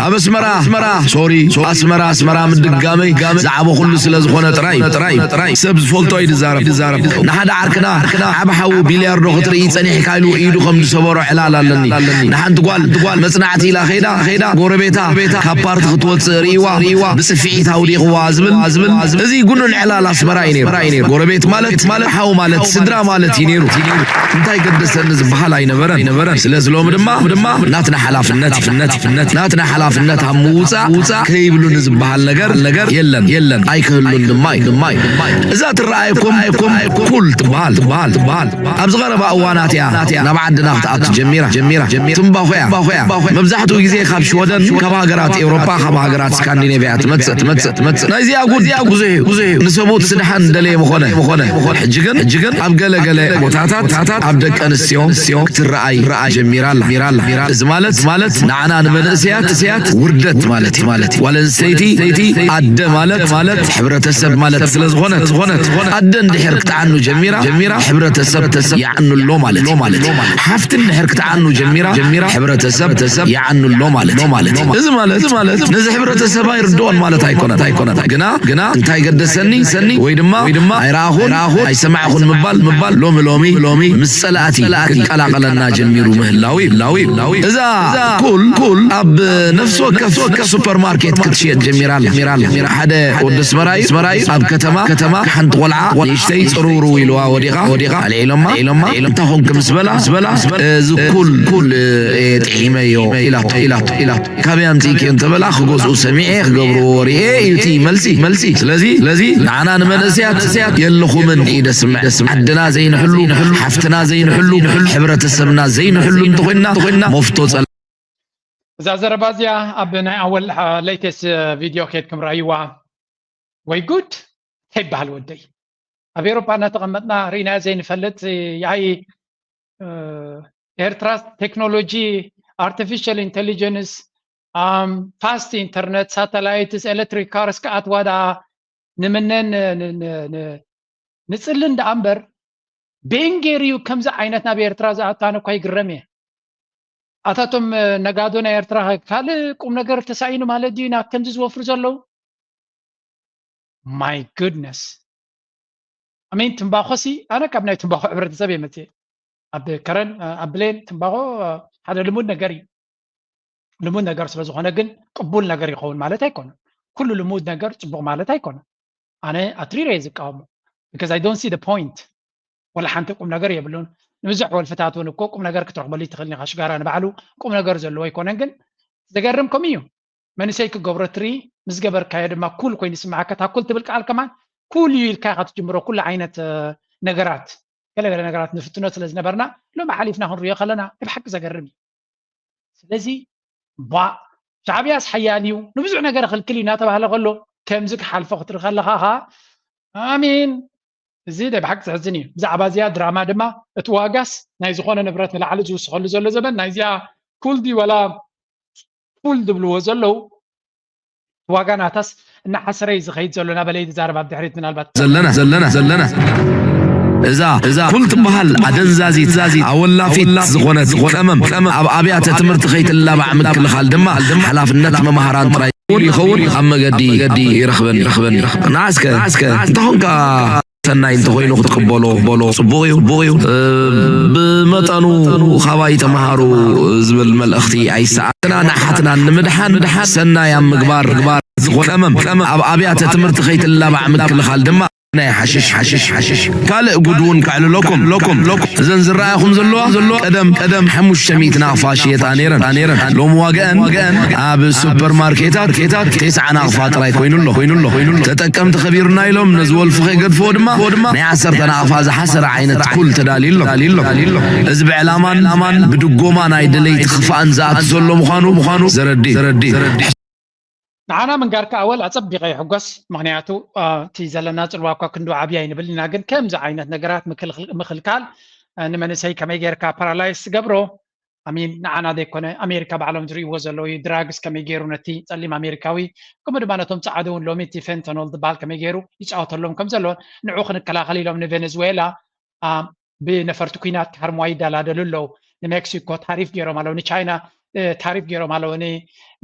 ኣብ ኣስመራ ሶሪ ኣስመራ ኣስመራ ምድጋመይ ዝዓበኹሉ ስለ ዝኾነ ጥራይ ጥራይ ጥራይ ሰብ ዝፈልጦ እዩ ዝዛረብ ዝዛረብ ንሓደ ዓርክና ዓብ ሓዊ ቢልያርዶ ክትርኢ ጸኒሕካ ኢሉ ኢዱ ከም ዝሰበሮ ዕላል ኣለኒ ንሓንቲ ጓል ጓል መጽናዕቲ ኢላ ኸይዳ ኸይዳ ጎረቤታ ካብ ፓርቲ ክትወጽእ ርእይዋ ርእይዋ ብጽፍዒት ኣውዲቕዋ ዝብል ዝብል እዚ ጉኑን ዕላል ኣስመራ እዩ ነይሩ ጎረቤት ማለት ማለት ሓው ማለት ስድራ ማለት እዩ ነይሩ እንታይ ገደሰኒ ዝበሃል ኣይነበረን ኣይነበረን ስለዚ ሎሚ ድማ ድማ ናትና ሓላፍነት ፍነት ፍነት ናትና ሓላፍነት ኣብ ምውፃእ ውፃእ ከይብሉኒ ዝበሃል ነገር ነገር የለን የለን ኣይክህሉን ድማ እዩ ድማ እዩ እዛ ትረኣየኩም ኩል ትበሃል ትበሃል ትበሃል ኣብዚ ቀረባ እዋናት እያ ናብ ዓድና ክትኣቱ ጀሚራ ጀሚራ ትንባኾ እያ መብዛሕትኡ ግዜ ካብ ሽወደን ካብ ሃገራት ኤውሮጳ ካብ ሃገራት ስካንዲኔቭያ ትመጽእ ትመጽእ ትመጽእ ናይዚኣ ጉድ ብዙሕ እዩ ብዙሕ እዩ ንሰቡት ስድሓን ደለየ ምኾነ ምኾነ ሕጂ ግን ሕጂ ግን ኣብ ገለ ገለ ቦታታት ኣብ ደቂ ኣንስትዮ ክትረኣይ ጀሚራ ኣላ ጀሚራ ኣላ እዚ ማለት ማለት ንዓና ንመንእሰያት እሰያት ውርደት ማለት ማለት ጓል ኣንስተይቲ ኣደ ማለት ማለት ሕብረተሰብ ማለት ስለ ዝኾነ ዝኾነ ኣደ እንድሕር ክትዓኑ ጀሚራ ጀሚራ ሕብረተሰብ ይዓኑ ኣሎ ማለት ማለት ሓፍቲ እንድሕር ክትዓኑ ጀሚራ ጀሚራ ሕብረተሰብ ይዓኑ ኣሎ ማለት ማለት እዚ ማለት ማለት ነዚ ሕብረተሰብ ኣይርድኦን ማለት ኣይኮነን ኣይኮነን ግና ግና እንታይ ገደሰኒ ሰኒ ወይ ድማ ወይ ድማ ኣይረኣኹን ኣይሰማዕኹን ምባል ምባል ሎሚ ሎሚ ሎሚ ምስ ጸላእቲ ክቀላቀለና ጀሚሩ ምህላው እዩ ላው እዩ እዛ ኩል ኩል ኣብ ነፍሲ ወከፍ ሱፐርማርኬት ክትሽየጥ ጀሚራ ኣላ ሓደ ወዲ ኣስመራ እዩ ኣብ ከተማ ከተማ ሓንቲ ቆልዓ ንእሽተይ ፅርውርው ኢልዋ ወዲቓ ወዲቓ ኣልዒሎማ ኣልዒሎማ እንታይ ኮንክ ምስ በላ ምስ በላ እዚ ኩል ኩል ጥዒመዮ ኢላቶ ኢላቶ ኢላቶ ካበይ ኣምፂእክዮ እንተበላ ክገዝኡ ሰሚዐ ክገብርዎ ሪኤ እዩ እቲ መልሲ መልሲ ስለዚ ስለዚ ንዓና ንመንእሰያት የለኹምን እዩ ደስምዕ ዓድና ዘይንሕሉ ሓፍትና ዘይንሕሉ ሕብረተሰብና ዘይንሕሉ እንተኮይና ኮይና መፍቶ ፀላ እዛ ዘረባ እዚኣ ኣብ ናይ ኣወል ሌቴስ ቪድዮ ከይድኩም ረኣይዋ ወይ ጉድ እንታይ ይበሃል ወደይ ኣብ ኤሮፓ እናተቐመጥና ርኢና ዘይንፈልጥ ያይ ኤርትራ ቴክኖሎጂ ኣርቲፊሻል ኢንቴሊጀንስ ፋስት ኢንተርነት ሳተላይትስ ኤሌክትሪክ ካርስ ክኣትዋ ደኣ ንምነን ንጽልን ደኣ እምበር ቤን ገይሩ እዩ ከምዚ ዓይነት ናብ ኤርትራ ዝኣቱ ኣነ እኳ ይግረም እየ ኣታቶም ነጋዶ ናይ ኤርትራ ካልእ ቁም ነገር ተሳኢኑ ማለት ድዩ ናብ ከምዚ ዝወፍሩ ዘለዉ my goodness I mean ትምባኾ ሲ ኣነ ካብ ናይ ትምባኾ ሕብረተሰብ እየ መፅየ ኣብ ከረን ኣብ ብሌን ትምባኾ ሓደ ልሙድ ነገር እዩ ልሙድ ነገር ስለ ዝኾነ ግን ቅቡል ነገር ይኸውን ማለት ኣይኮነን ኩሉ ልሙድ ነገር ፅቡቅ ማለት ኣይኮነን ኣነ ኣትሪረ እየ ዝቃወሞ because I don't see the point ወላ ሓንቲ ቁም ነገር የብሉን ንብዙሕ ወልፍታት እውን እኮ ቁም ነገር ክትረኽበሉ ይትኽእል ኢኻ ሽጋራ ንባዕሉ ቁም ነገር ዘለዎ ኣይኮነን ግን ዘገርም ከምኡ እዩ መንእሰይ ክገብሮ ትርኢ ምስ ገበርካዮ ድማ ኩል ኮይኑ ይስምዓካ እታ ኩል ትብል ቃል ከማን ኩል እዩ ኢልካ ኢኻ ትጅምሮ ኩሉ ዓይነት ነገራት ገለገለ ነገራት ንፍትኖ ስለ ዝነበርና ሎሚ ሓሊፍና ክንሪኦ ከለና ናይ ብሓቂ ዘገርም እዩ ስለዚ ቧ ሻዕብያስ ሓያል እዩ ንብዙሕ ነገር ክልክል እዩ እናተባህለ ከሎ ከምዚ ክሓልፎ ክትርኢ ከለኻ ኸ ኣሜን እዚ ናይ ብሓቂ ዘሕዝን እዩ ብዛዕባ እዚኣ ድራማ ድማ እቲ ዋጋስ ናይ ዝኾነ ንብረት ንላዕሊ ዝውስኸሉ ዘሎ ዘበን ናይዚኣ ኩል ድዩ ወላ ፉል ዝብልዎ ዘለዉ ዋጋ ናታስ እናሓሰረ እዩ ዝኸይድ ዘሎ ናበለ እዩ ዝዛረብ ኣብ ድሕሪት ምናልባት ዘለና ዘለና ዘለና እዛ እዛ ኩል ትበሃል ኣደንዛዚት ኣወላፊት ዝኾነት ቀመም ኣብ ኣብያተ ትምህርቲ ከይትላባዕ ምክልኻል ድማ ሓላፍነት መምሃራን ጥራይ ይኸውን። ኣብ መገዲ ይረኽበን ይረኽበን ይረኽበን። ንዓስከ ንዓስከ እንተኾንካ ሰናይ እንተኾይኑ ክትቅበሎ በሎ ጽቡቕ እዩ ጽቡቕ እዩ። ብመጠኑ ካባይ ተምሃሩ ዝብል መልእኽቲ ኣይሰኣና። ንኣሓትና ንምድሓን ሰናይ ኣብ ምግባር ግባር ዝኾነ ቀመም ኣብ ኣብያተ ትምህርቲ ከይትላባዕ ምክልኻል ድማ ናይ ሓሽሽ ሓሽሽ ሓሽሽ ካልእ ጉድ እውን ከዕልለኩም ሎኩም ሎኩም እዘን ዝረኣኹም ዘለዋ ዘሎ ቀደም ቀደም ሓሙሽተ ሚእቲ ናቕፋ ሽየጣ ነይረን ነይረን ሎም ዋጋአን ኣብ ሱፐርማርኬታት ኬታት ቴስዓ ናቕፋ ጥራይ ኮይኑ ኣሎ ኮይኑ ኣሎ ኮይኑ ኣሎ። ተጠቀምቲ ከቢሩና ኢሎም ነዚ ወልፊ ከይገድፍዎ ድማ ናይ ዓሰርተ ናቕፋ ዝሓሰረ ዓይነት ኩል ተዳልዩ ኣሎ ኣሎ ኣሎ። እዚ ብዕላማን ብድጎማ ናይ ደለይቲ ክፋእን ዝኣቱ ዘሎ ምዃኑ ምዃኑ ዘረዲ ዘረዲ። ንዓና ምንጋርካ ኣወል ኣጸቢቐ ይሕጎስ። ምኽንያቱ እቲ ዘለና ጽልዋ እኳ ክንዱ ዓብዪ ኣይንብል ኢና፣ ግን ከምዚ ዓይነት ነገራት ምክልኻል ንመንእሰይ ከመይ ጌርካ ፓራላይዝ ትገብሮ? ኣሚን ንዓና ዘይኮነ ኣሜሪካ ባዕሎም ዝርእይዎ ዘለዉ እዩ። ድራግስ ከመይ ገይሩ ነቲ ጸሊም ኣሜሪካዊ ከምኡ ድማ ነቶም ጸዓዱ እውን ሎሚ እቲ ፌንተኖል ዝበሃል ከመይ ገይሩ ይጻወተሎም ከም ዘሎ ንዑ ክንከላኸል ኢሎም ንቬኔዙዌላ ብነፈርቲ ኲናት ክሃርምዋ ይደላደሉ ኣለዉ። ንሜክሲኮ ታሪፍ ገይሮም ኣለዉ፣ ንቻይና ታሪፍ ገይሮም ኣለዉ፣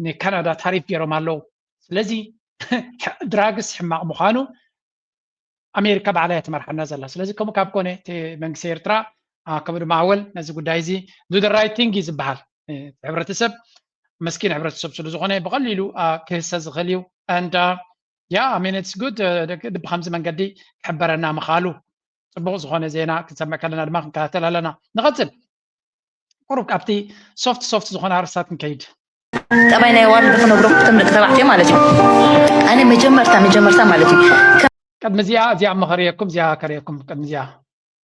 ንካናዳ ታሪፍ ገይሮም ኣለዉ። ስለዚ ድራግስ ሕማቕ ምዃኑ ኣሜሪካ ባዕላ እያ ትመርሓና ዘላ። ስለዚ ከምኡ ካብ ኮነ እቲ መንግስቲ ኤርትራ ከምኡ ድማ ኣወል ነዚ ጉዳይ እዚ do the right thing እዩ ዝበሃል። ሕብረተሰብ መስኪን ሕብረተሰብ ስለ ዝኾነ ብቐሊሉ ክህሰ ዝኽእል እዩ። And yeah, I mean, it's good ብከምዚ መንገዲ ክሕበረና ምኻሉ ጽቡቕ ዝኾነ ዜና ክንሰምዕ ከለና ድማ ክንከታተል ኣለና። ንቐጽል። ቁሩብ ካብቲ ሶፍት ሶፍት ዝኾነ ኣርስታት ክንከይድ። ጠባይ ናይ ኣዋልድ ክነግረኩም እቶም ደቂ ተባዕትዮ ማለት እዩ። ኣነ መጀመርታ መጀመርታ ማለት እዩ። ቅድሚ እዚኣ እዚኣ መኸርየኩም እዚኣ ከርየኩም ቅድሚ እዚኣ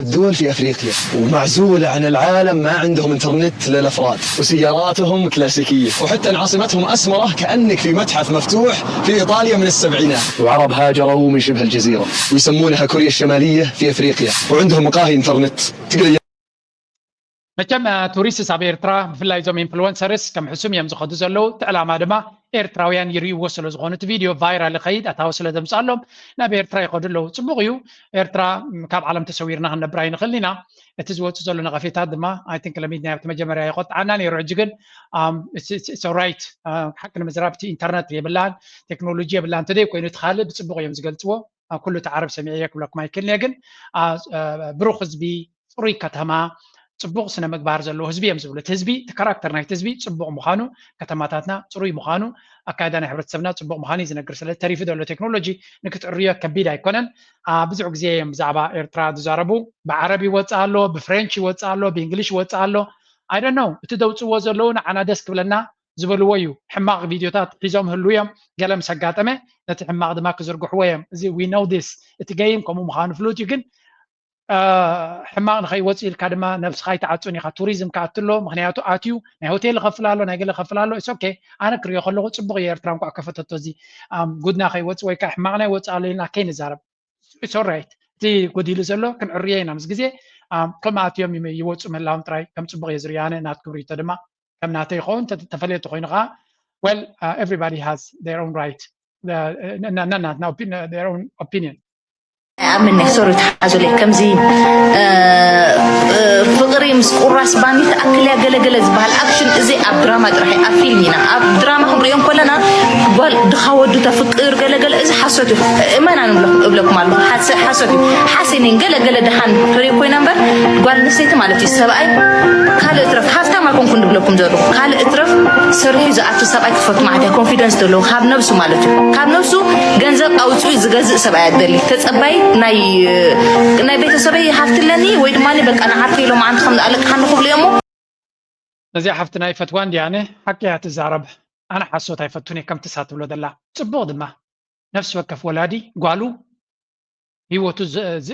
الدول في افريقيا ومعزوله عن العالم ما عندهم انترنت للافراد وسياراتهم كلاسيكيه وحتى عاصمتهم اسمره كانك في متحف مفتوح في ايطاليا من السبعينات. وعرب هاجروا من شبه الجزيره ويسمونها كوريا الشماليه في افريقيا وعندهم مقاهي انترنت تقدر መቸም ቱሪስትስ ኣብ ኤርትራ ብፍላይ እዞም ኢንፍሉወንሰርስ ከም ሕሱም እዮም ዝኸዱ ዘለዉ። እቲ ዕላማ ድማ ኤርትራውያን ይርእይዎ ስለ ዝኾኑ እቲ ቪድዮ ቫይራል ይኸይድ ኣታዊ ስለ ዘምፅኣሎም ናብ ኤርትራ ይኸዱ ኣለዉ። ፅቡቕ እዩ። ኤርትራ ካብ ዓለም ተሰዊርና ክንነብር ኣይንኽእልን ኢና። እቲ ዝወፅእ ዘሎ ነቐፌታት ድማ ኣይ ቲንክ ለሚድና ኣብቲ መጀመርያ የቆጥዓና ነይሩ። ሕጂ ግን ራይት ሓቂ ንምዝራብ እቲ ኢንተርነት የብላን ቴክኖሎጂ የብላን እንተደይ ኮይኑ እቲ ካልእ ብፅቡቕ እዮም ዝገልፅዎ። ኩሉ እቲ ዓረብ ሰሚዐዮ ክብለኩም ኣይክእልን እየ ግን ብሩኽ ህዝቢ ፅሩይ ከተማ ፅቡቕ ስነ ምግባር ዘለዎ ህዝቢ እዮም ዝብሉ እቲ ህዝቢ እቲ ካራክተር ናይቲ ህዝቢ ፅቡቕ ምዃኑ ከተማታትና ፅሩይ ምዃኑ ኣካይዳ ናይ ሕብረተሰብና ፅቡቕ ምዃኑ እዩ ዝነግር ስለዚ ተሪፉ ዘሎ ቴክኖሎጂ ንክትዕርዮ ከቢድ ኣይኮነን ብዙሕ ግዜ እዮም ብዛዕባ ኤርትራ ዝዛረቡ ብዓረብ ይወፅእ ኣሎ ብፍሬንች ይወፅእ ኣሎ ብእንግሊሽ ይወፅእ ኣሎ I don't know እቲ ዘውፅእዎ ዘለዉ ንዓና ደስ ክብለና ዝበልዎ እዩ ሕማቕ ቪድዮታት ሒዞም ህልዉ እዮም ገለ ምስ ኣጋጠመ ነቲ ሕማቕ ድማ ክዝርግሕዎ እዮም እዚ we know this እቲ ገይም ከምኡ ምዃኑ ፍሉጥ እዩ ግን ሕማቕ ንኸይወፅእ ኢልካ ድማ ነብስኻ ኣይትዓፁን ኢኻ ቱሪዝም ክኣቱ ኣሎ ምክንያቱ ኣትዩ ናይ ሆቴል ይኸፍል ኣሎ ናይ ገለ ይኸፍል ኣሎ it's okay ኣነ ክሪኦ ከለኹ ፅቡቕ እዩ ኤርትራ እንኳዕ ከፈተቶ እዚ ጉድና ከይወፅእ ወይ ከዓ ሕማቕና ይወፅእ ኣሎ ኢልና ከይንዛረብ it's alright እቲ ጎዲሉ ዘሎ ክንዕርዮ ኢና ምስ ግዜ ከም ኣትዮም ይወፁ ምህላዎም ጥራይ ከም ፅቡቕ እየ ዝሪኦ ኣነ ናትኩም ሪቶ ድማ ከም ናተይ ይኸውን ተፈለየ ተኮይኑ ከዓ well everybody has their own right ነናትና their own opinion ኣምነ ሶሪ ተሓዙለይ ከምዚ ፍቅሪ ምስ ቁራስ ባኒ ተኣክልያ ገለገለ ዝበሃል ኣክሽን እዚ ኣብ ድራማ ጥራሕ ኣብ ፊልም ኢና ኣብ ድራማ ክንሪኦ ከለና ጓል ድኻ ወዱ ተፍቅር ገለገለ እዚ ሓሶት እዩ እመና እብለኩም ኣሎ ሓሶት እዩ ሓሴኔን ገለገለ ድሓን ተሪኦ ኮይና እምበር ጓል ኣንስተይቲ ማለት እዩ ሰብኣይ ካልእ እትረፍ ሃፍታም ኣይኮንኩን ዝብለኩም ዘለኹ ካልእ እትረፍ ሰሪሑ ዝኣቱ ሰብኣይ ክፈቱ ማለት እያ ኮንፊደንስ ዘለዎ ካብ ነብሱ ማለት እዩ ካብ ነብሱ ገንዘብ ኣውፅኡ ዝገዝእ ሰብኣይ ኣደሊ ተፀባይ ናይ ናይ ቤተሰበይ ሃፍቲ ኣለኒ ወይ ድማ በቃ ንዓርከይ ኢሎም ኣንቲ ከም ኣለቅሓኒ ክብሉ እሞ ነዚኣ ሓፍትና ይፈትዋ እንዲያነ ሓቂ እያ ትዛረብ ኣነ ሓሶት ኣይፈቱን እየ ከምቲ እሳ ትብሎ ዘላ ፅቡቕ ድማ ነፍሲ ወከፍ ወላዲ ጓሉ ህይወቱ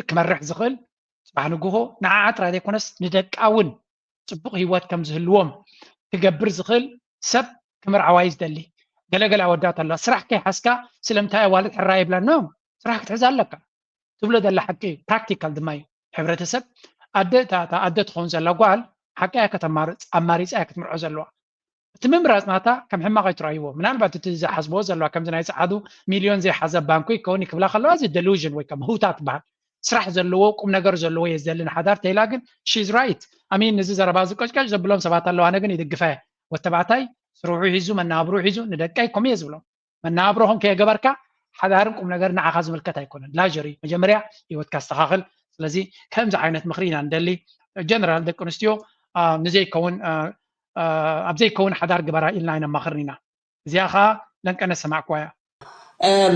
ክመርሕ ዝኽእል ፅባሕ ንግሆ ንዓዓ ጥራይ ዘይኮነስ ንደቃ እውን ፅቡቕ ህይወት ከም ዝህልዎም ክገብር ዝኽእል ሰብ ክምርዓዋ እዩ ዝደሊ። ገለገለ ኣወዳት ኣለዋ ስራሕ ከይሓዝካ ስለምንታይ ኣዋልድ ሕራይ ይብላ no ስራሕ ክትሕዝ ኣለካ ትብሎ ዘላ ሓቂ እዩ practical ድማ እዩ ሕብረተሰብ ኣደ እታ ኣደ ትኸውን ዘላ ጓል ሓቂ እያ ከተማርፅ ኣማሪፃ እያ ክትምርዖ ዘለዋ እቲ ምምራፅ ናታ ከም ሕማቕ ኣይትረኣይዎ ምናልባት እቲ ዝሓስብዎ ዘለዋ ከምዚ ናይ ፀዓዱ ሚልዮን ዘይሓዘ ባንኩ ይከውን ክብላ ከለዋ እዚ delusion ወይ ከም ህውታ ትበሃል ስራሕ ዘለዎ ቁም ነገር ዘለዎ እየ ዝደሊ ንሓዳር ተይላ ግን she's right። ኣሚን ንዚ ዘረባ እዚ ቀጭቀጭ ዘብሎም ሰባት ኣለዉ፣ ኣነ ግን ይድግፈ። ወተባዕታይ ስርሑ ሒዙ መናብሩ ሒዙ ንደቀይ ከምኡ እየ ዝብሎም። መናብሮኹም ከየገበርካ ሓዳርን ቁም ነገር ንዓኻ ዝምልከት ኣይኮነን። ላጀሪ መጀመርያ ህይወትካ ኣስተኻኽል። ስለዚ ከምዚ ዓይነት ምኽሪ ኢና ንደሊ። ጀነራል ደቂ ኣንስትዮ ንዘይከውን ኣብ ዘይከውን ሓዳር ግበራ ኢልና ኣይነማኽርን ኢና። እዚኣ ከዓ ለንቀነ ሰማዕኩዋ እያ።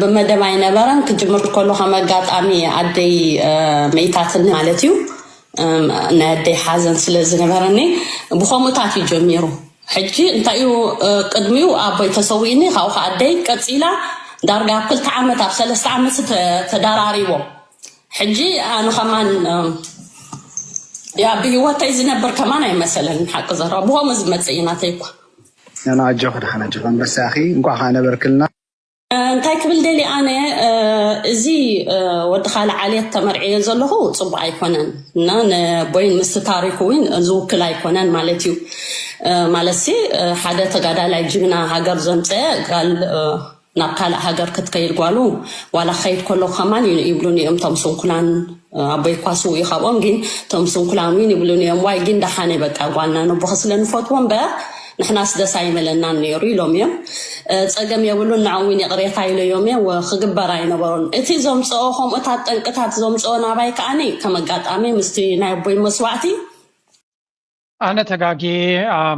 ብመደብ ኣይነበረን ክጅምር ከሎ ከም ኣጋጣሚ ኣደይ መይታትኒ ማለት እዩ። ናይ ኣደይ ሓዘን ስለ ዝነበረኒ ብኸምኡታት እዩ ጀሚሩ። ሕጂ እንታይ እዩ ቅድሚኡ ኣቦይ ተሰዊእኒ ካብኡ ከዓ ኣደይ ቀፂላ ዳርጋ ኣብ ክልተ ዓመት ኣብ ሰለስተ ዓመት ተደራሪቦም። ሕጂ ኣነ ከማን ያ ብህይወተይ ዝነብር ከማን ኣይመሰለን ሓቂ ዘረባ ብኸምኡ ዝመፅእ እዩ ናተይ እኳ ኖ ኣጆኺ ደሓን ኣጆኺ ኣንበሳ ኢኺ እንኳዕ ከዓ ነበርክልና። እንታይ ክብል ደሊ ኣነ እዚ ወዲ ካልእ ዓሌት ተመርዕዮ ዘለኹ ፅቡቅ ኣይኮነን እና ንቦይን ምስቲ ታሪኩ እውን ዝውክል ኣይኮነን ማለት እዩ። ማለትሲ ሓደ ተጋዳላይ ጅግና ሃገር ዘምፀአ ጋል ናብ ካልእ ሃገር ክትከይድ ጓሉ ዋላ ክኸይድ ከሎ ከማን ይብሉኒ እዮም ቶም ስንኩላን ኣቦይ እኳ ስውእ እዩ ካብኦም ግን ቶም ስንኩላን እውን ይብሉኒ እዮም ዋይ ግን ደሓነ በቃ ጓልና ነቦኸ ስለ ንፈትዎ እምበር ንሕናስ ደስ ኣይመለናን ነይሩ ኢሎም እዮም። ፀገም የብሉን ንዕኦም እውን ይቕሬታ ኢለዮም እዮም ክግበር ኣይነበሮን እቲ ዘምፅኦ ከምኡታት ጠንቅታት ዘምፅኦ ናባይ ከዓኒ ከም ኣጋጣሚ ምስቲ ናይ ኣቦይ መስዋዕቲ ኣነ ተጋጊ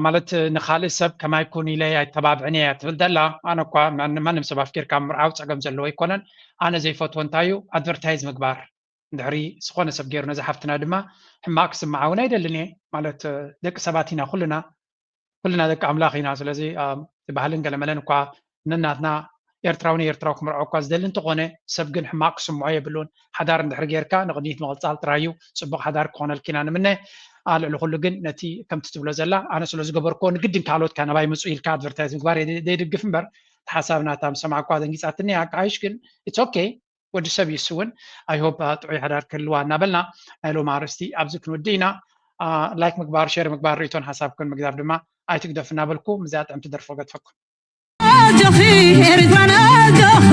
ማለት ንካልእ ሰብ ከማይ ኩን ኢለ ኣይተባብዕን እየ ትብል ደላ ኣነ እኳ ማንም ሰብ ኣፍቂርካ ምርዓው ፀገም ዘለዎ ኣይኮነን ኣነ ዘይፈትዎ እንታይ እዩ ኣድቨርታይዝ ምግባር እንድሕሪ ዝኾነ ሰብ ገይሩ ነዚ ሓፍትና ድማ ሕማቅ ክስምዓ እውን ኣይደልን እየ ማለት ደቂ ሰባት ኢና ኩልና ኩልና ደቂ ኣምላኽ ኢና ስለዚ እቲ ባህልን ገለመለን እኳ ነናትና ኤርትራዊ ንኤርትራዊ ክምርዖ እኳ ዝደሊ እንተኾነ ሰብ ግን ሕማቅ ክስምዖ የብሉን ሓዳር እንድሕር ጌርካ ንቅድሚት ምቕፃል ጥራይ እዩ ፅቡቅ ሓዳር ክኾነልኪ ኢና ንምነ ልዕሊ ኩሉ ግን ነቲ ከምቲ ትብሎ ዘላ ኣነ ስለ ዝገበርክዎ ንግድን ካልኦት ከ ናባይ ምፁ ኢልካ ኣድቨርታይዝ ምግባር ዘይድግፍ እምበር ሓሳብ ናታ ምስ ሰማዕኳ ደንጊፃትኒ ኣካይሽ ግን it's okay ወዲ ሰብ ይስውን ኣይሆብ ጥዑይ ሓዳር ክህልዋ እናበልና ናይ ሎም ኣርእስቲ ኣብዚ ክንውድእ ኢና ላይክ ምግባር ሸር ምግባር ርእቶን ሓሳብክን ምግዛፍ ድማ ኣይትግደፍ እናበልኩ ምዚኣ ጥዕምቲ ደርፎ ገድፈኩም ኣጆኺ ኤርትራና ኣጆኺ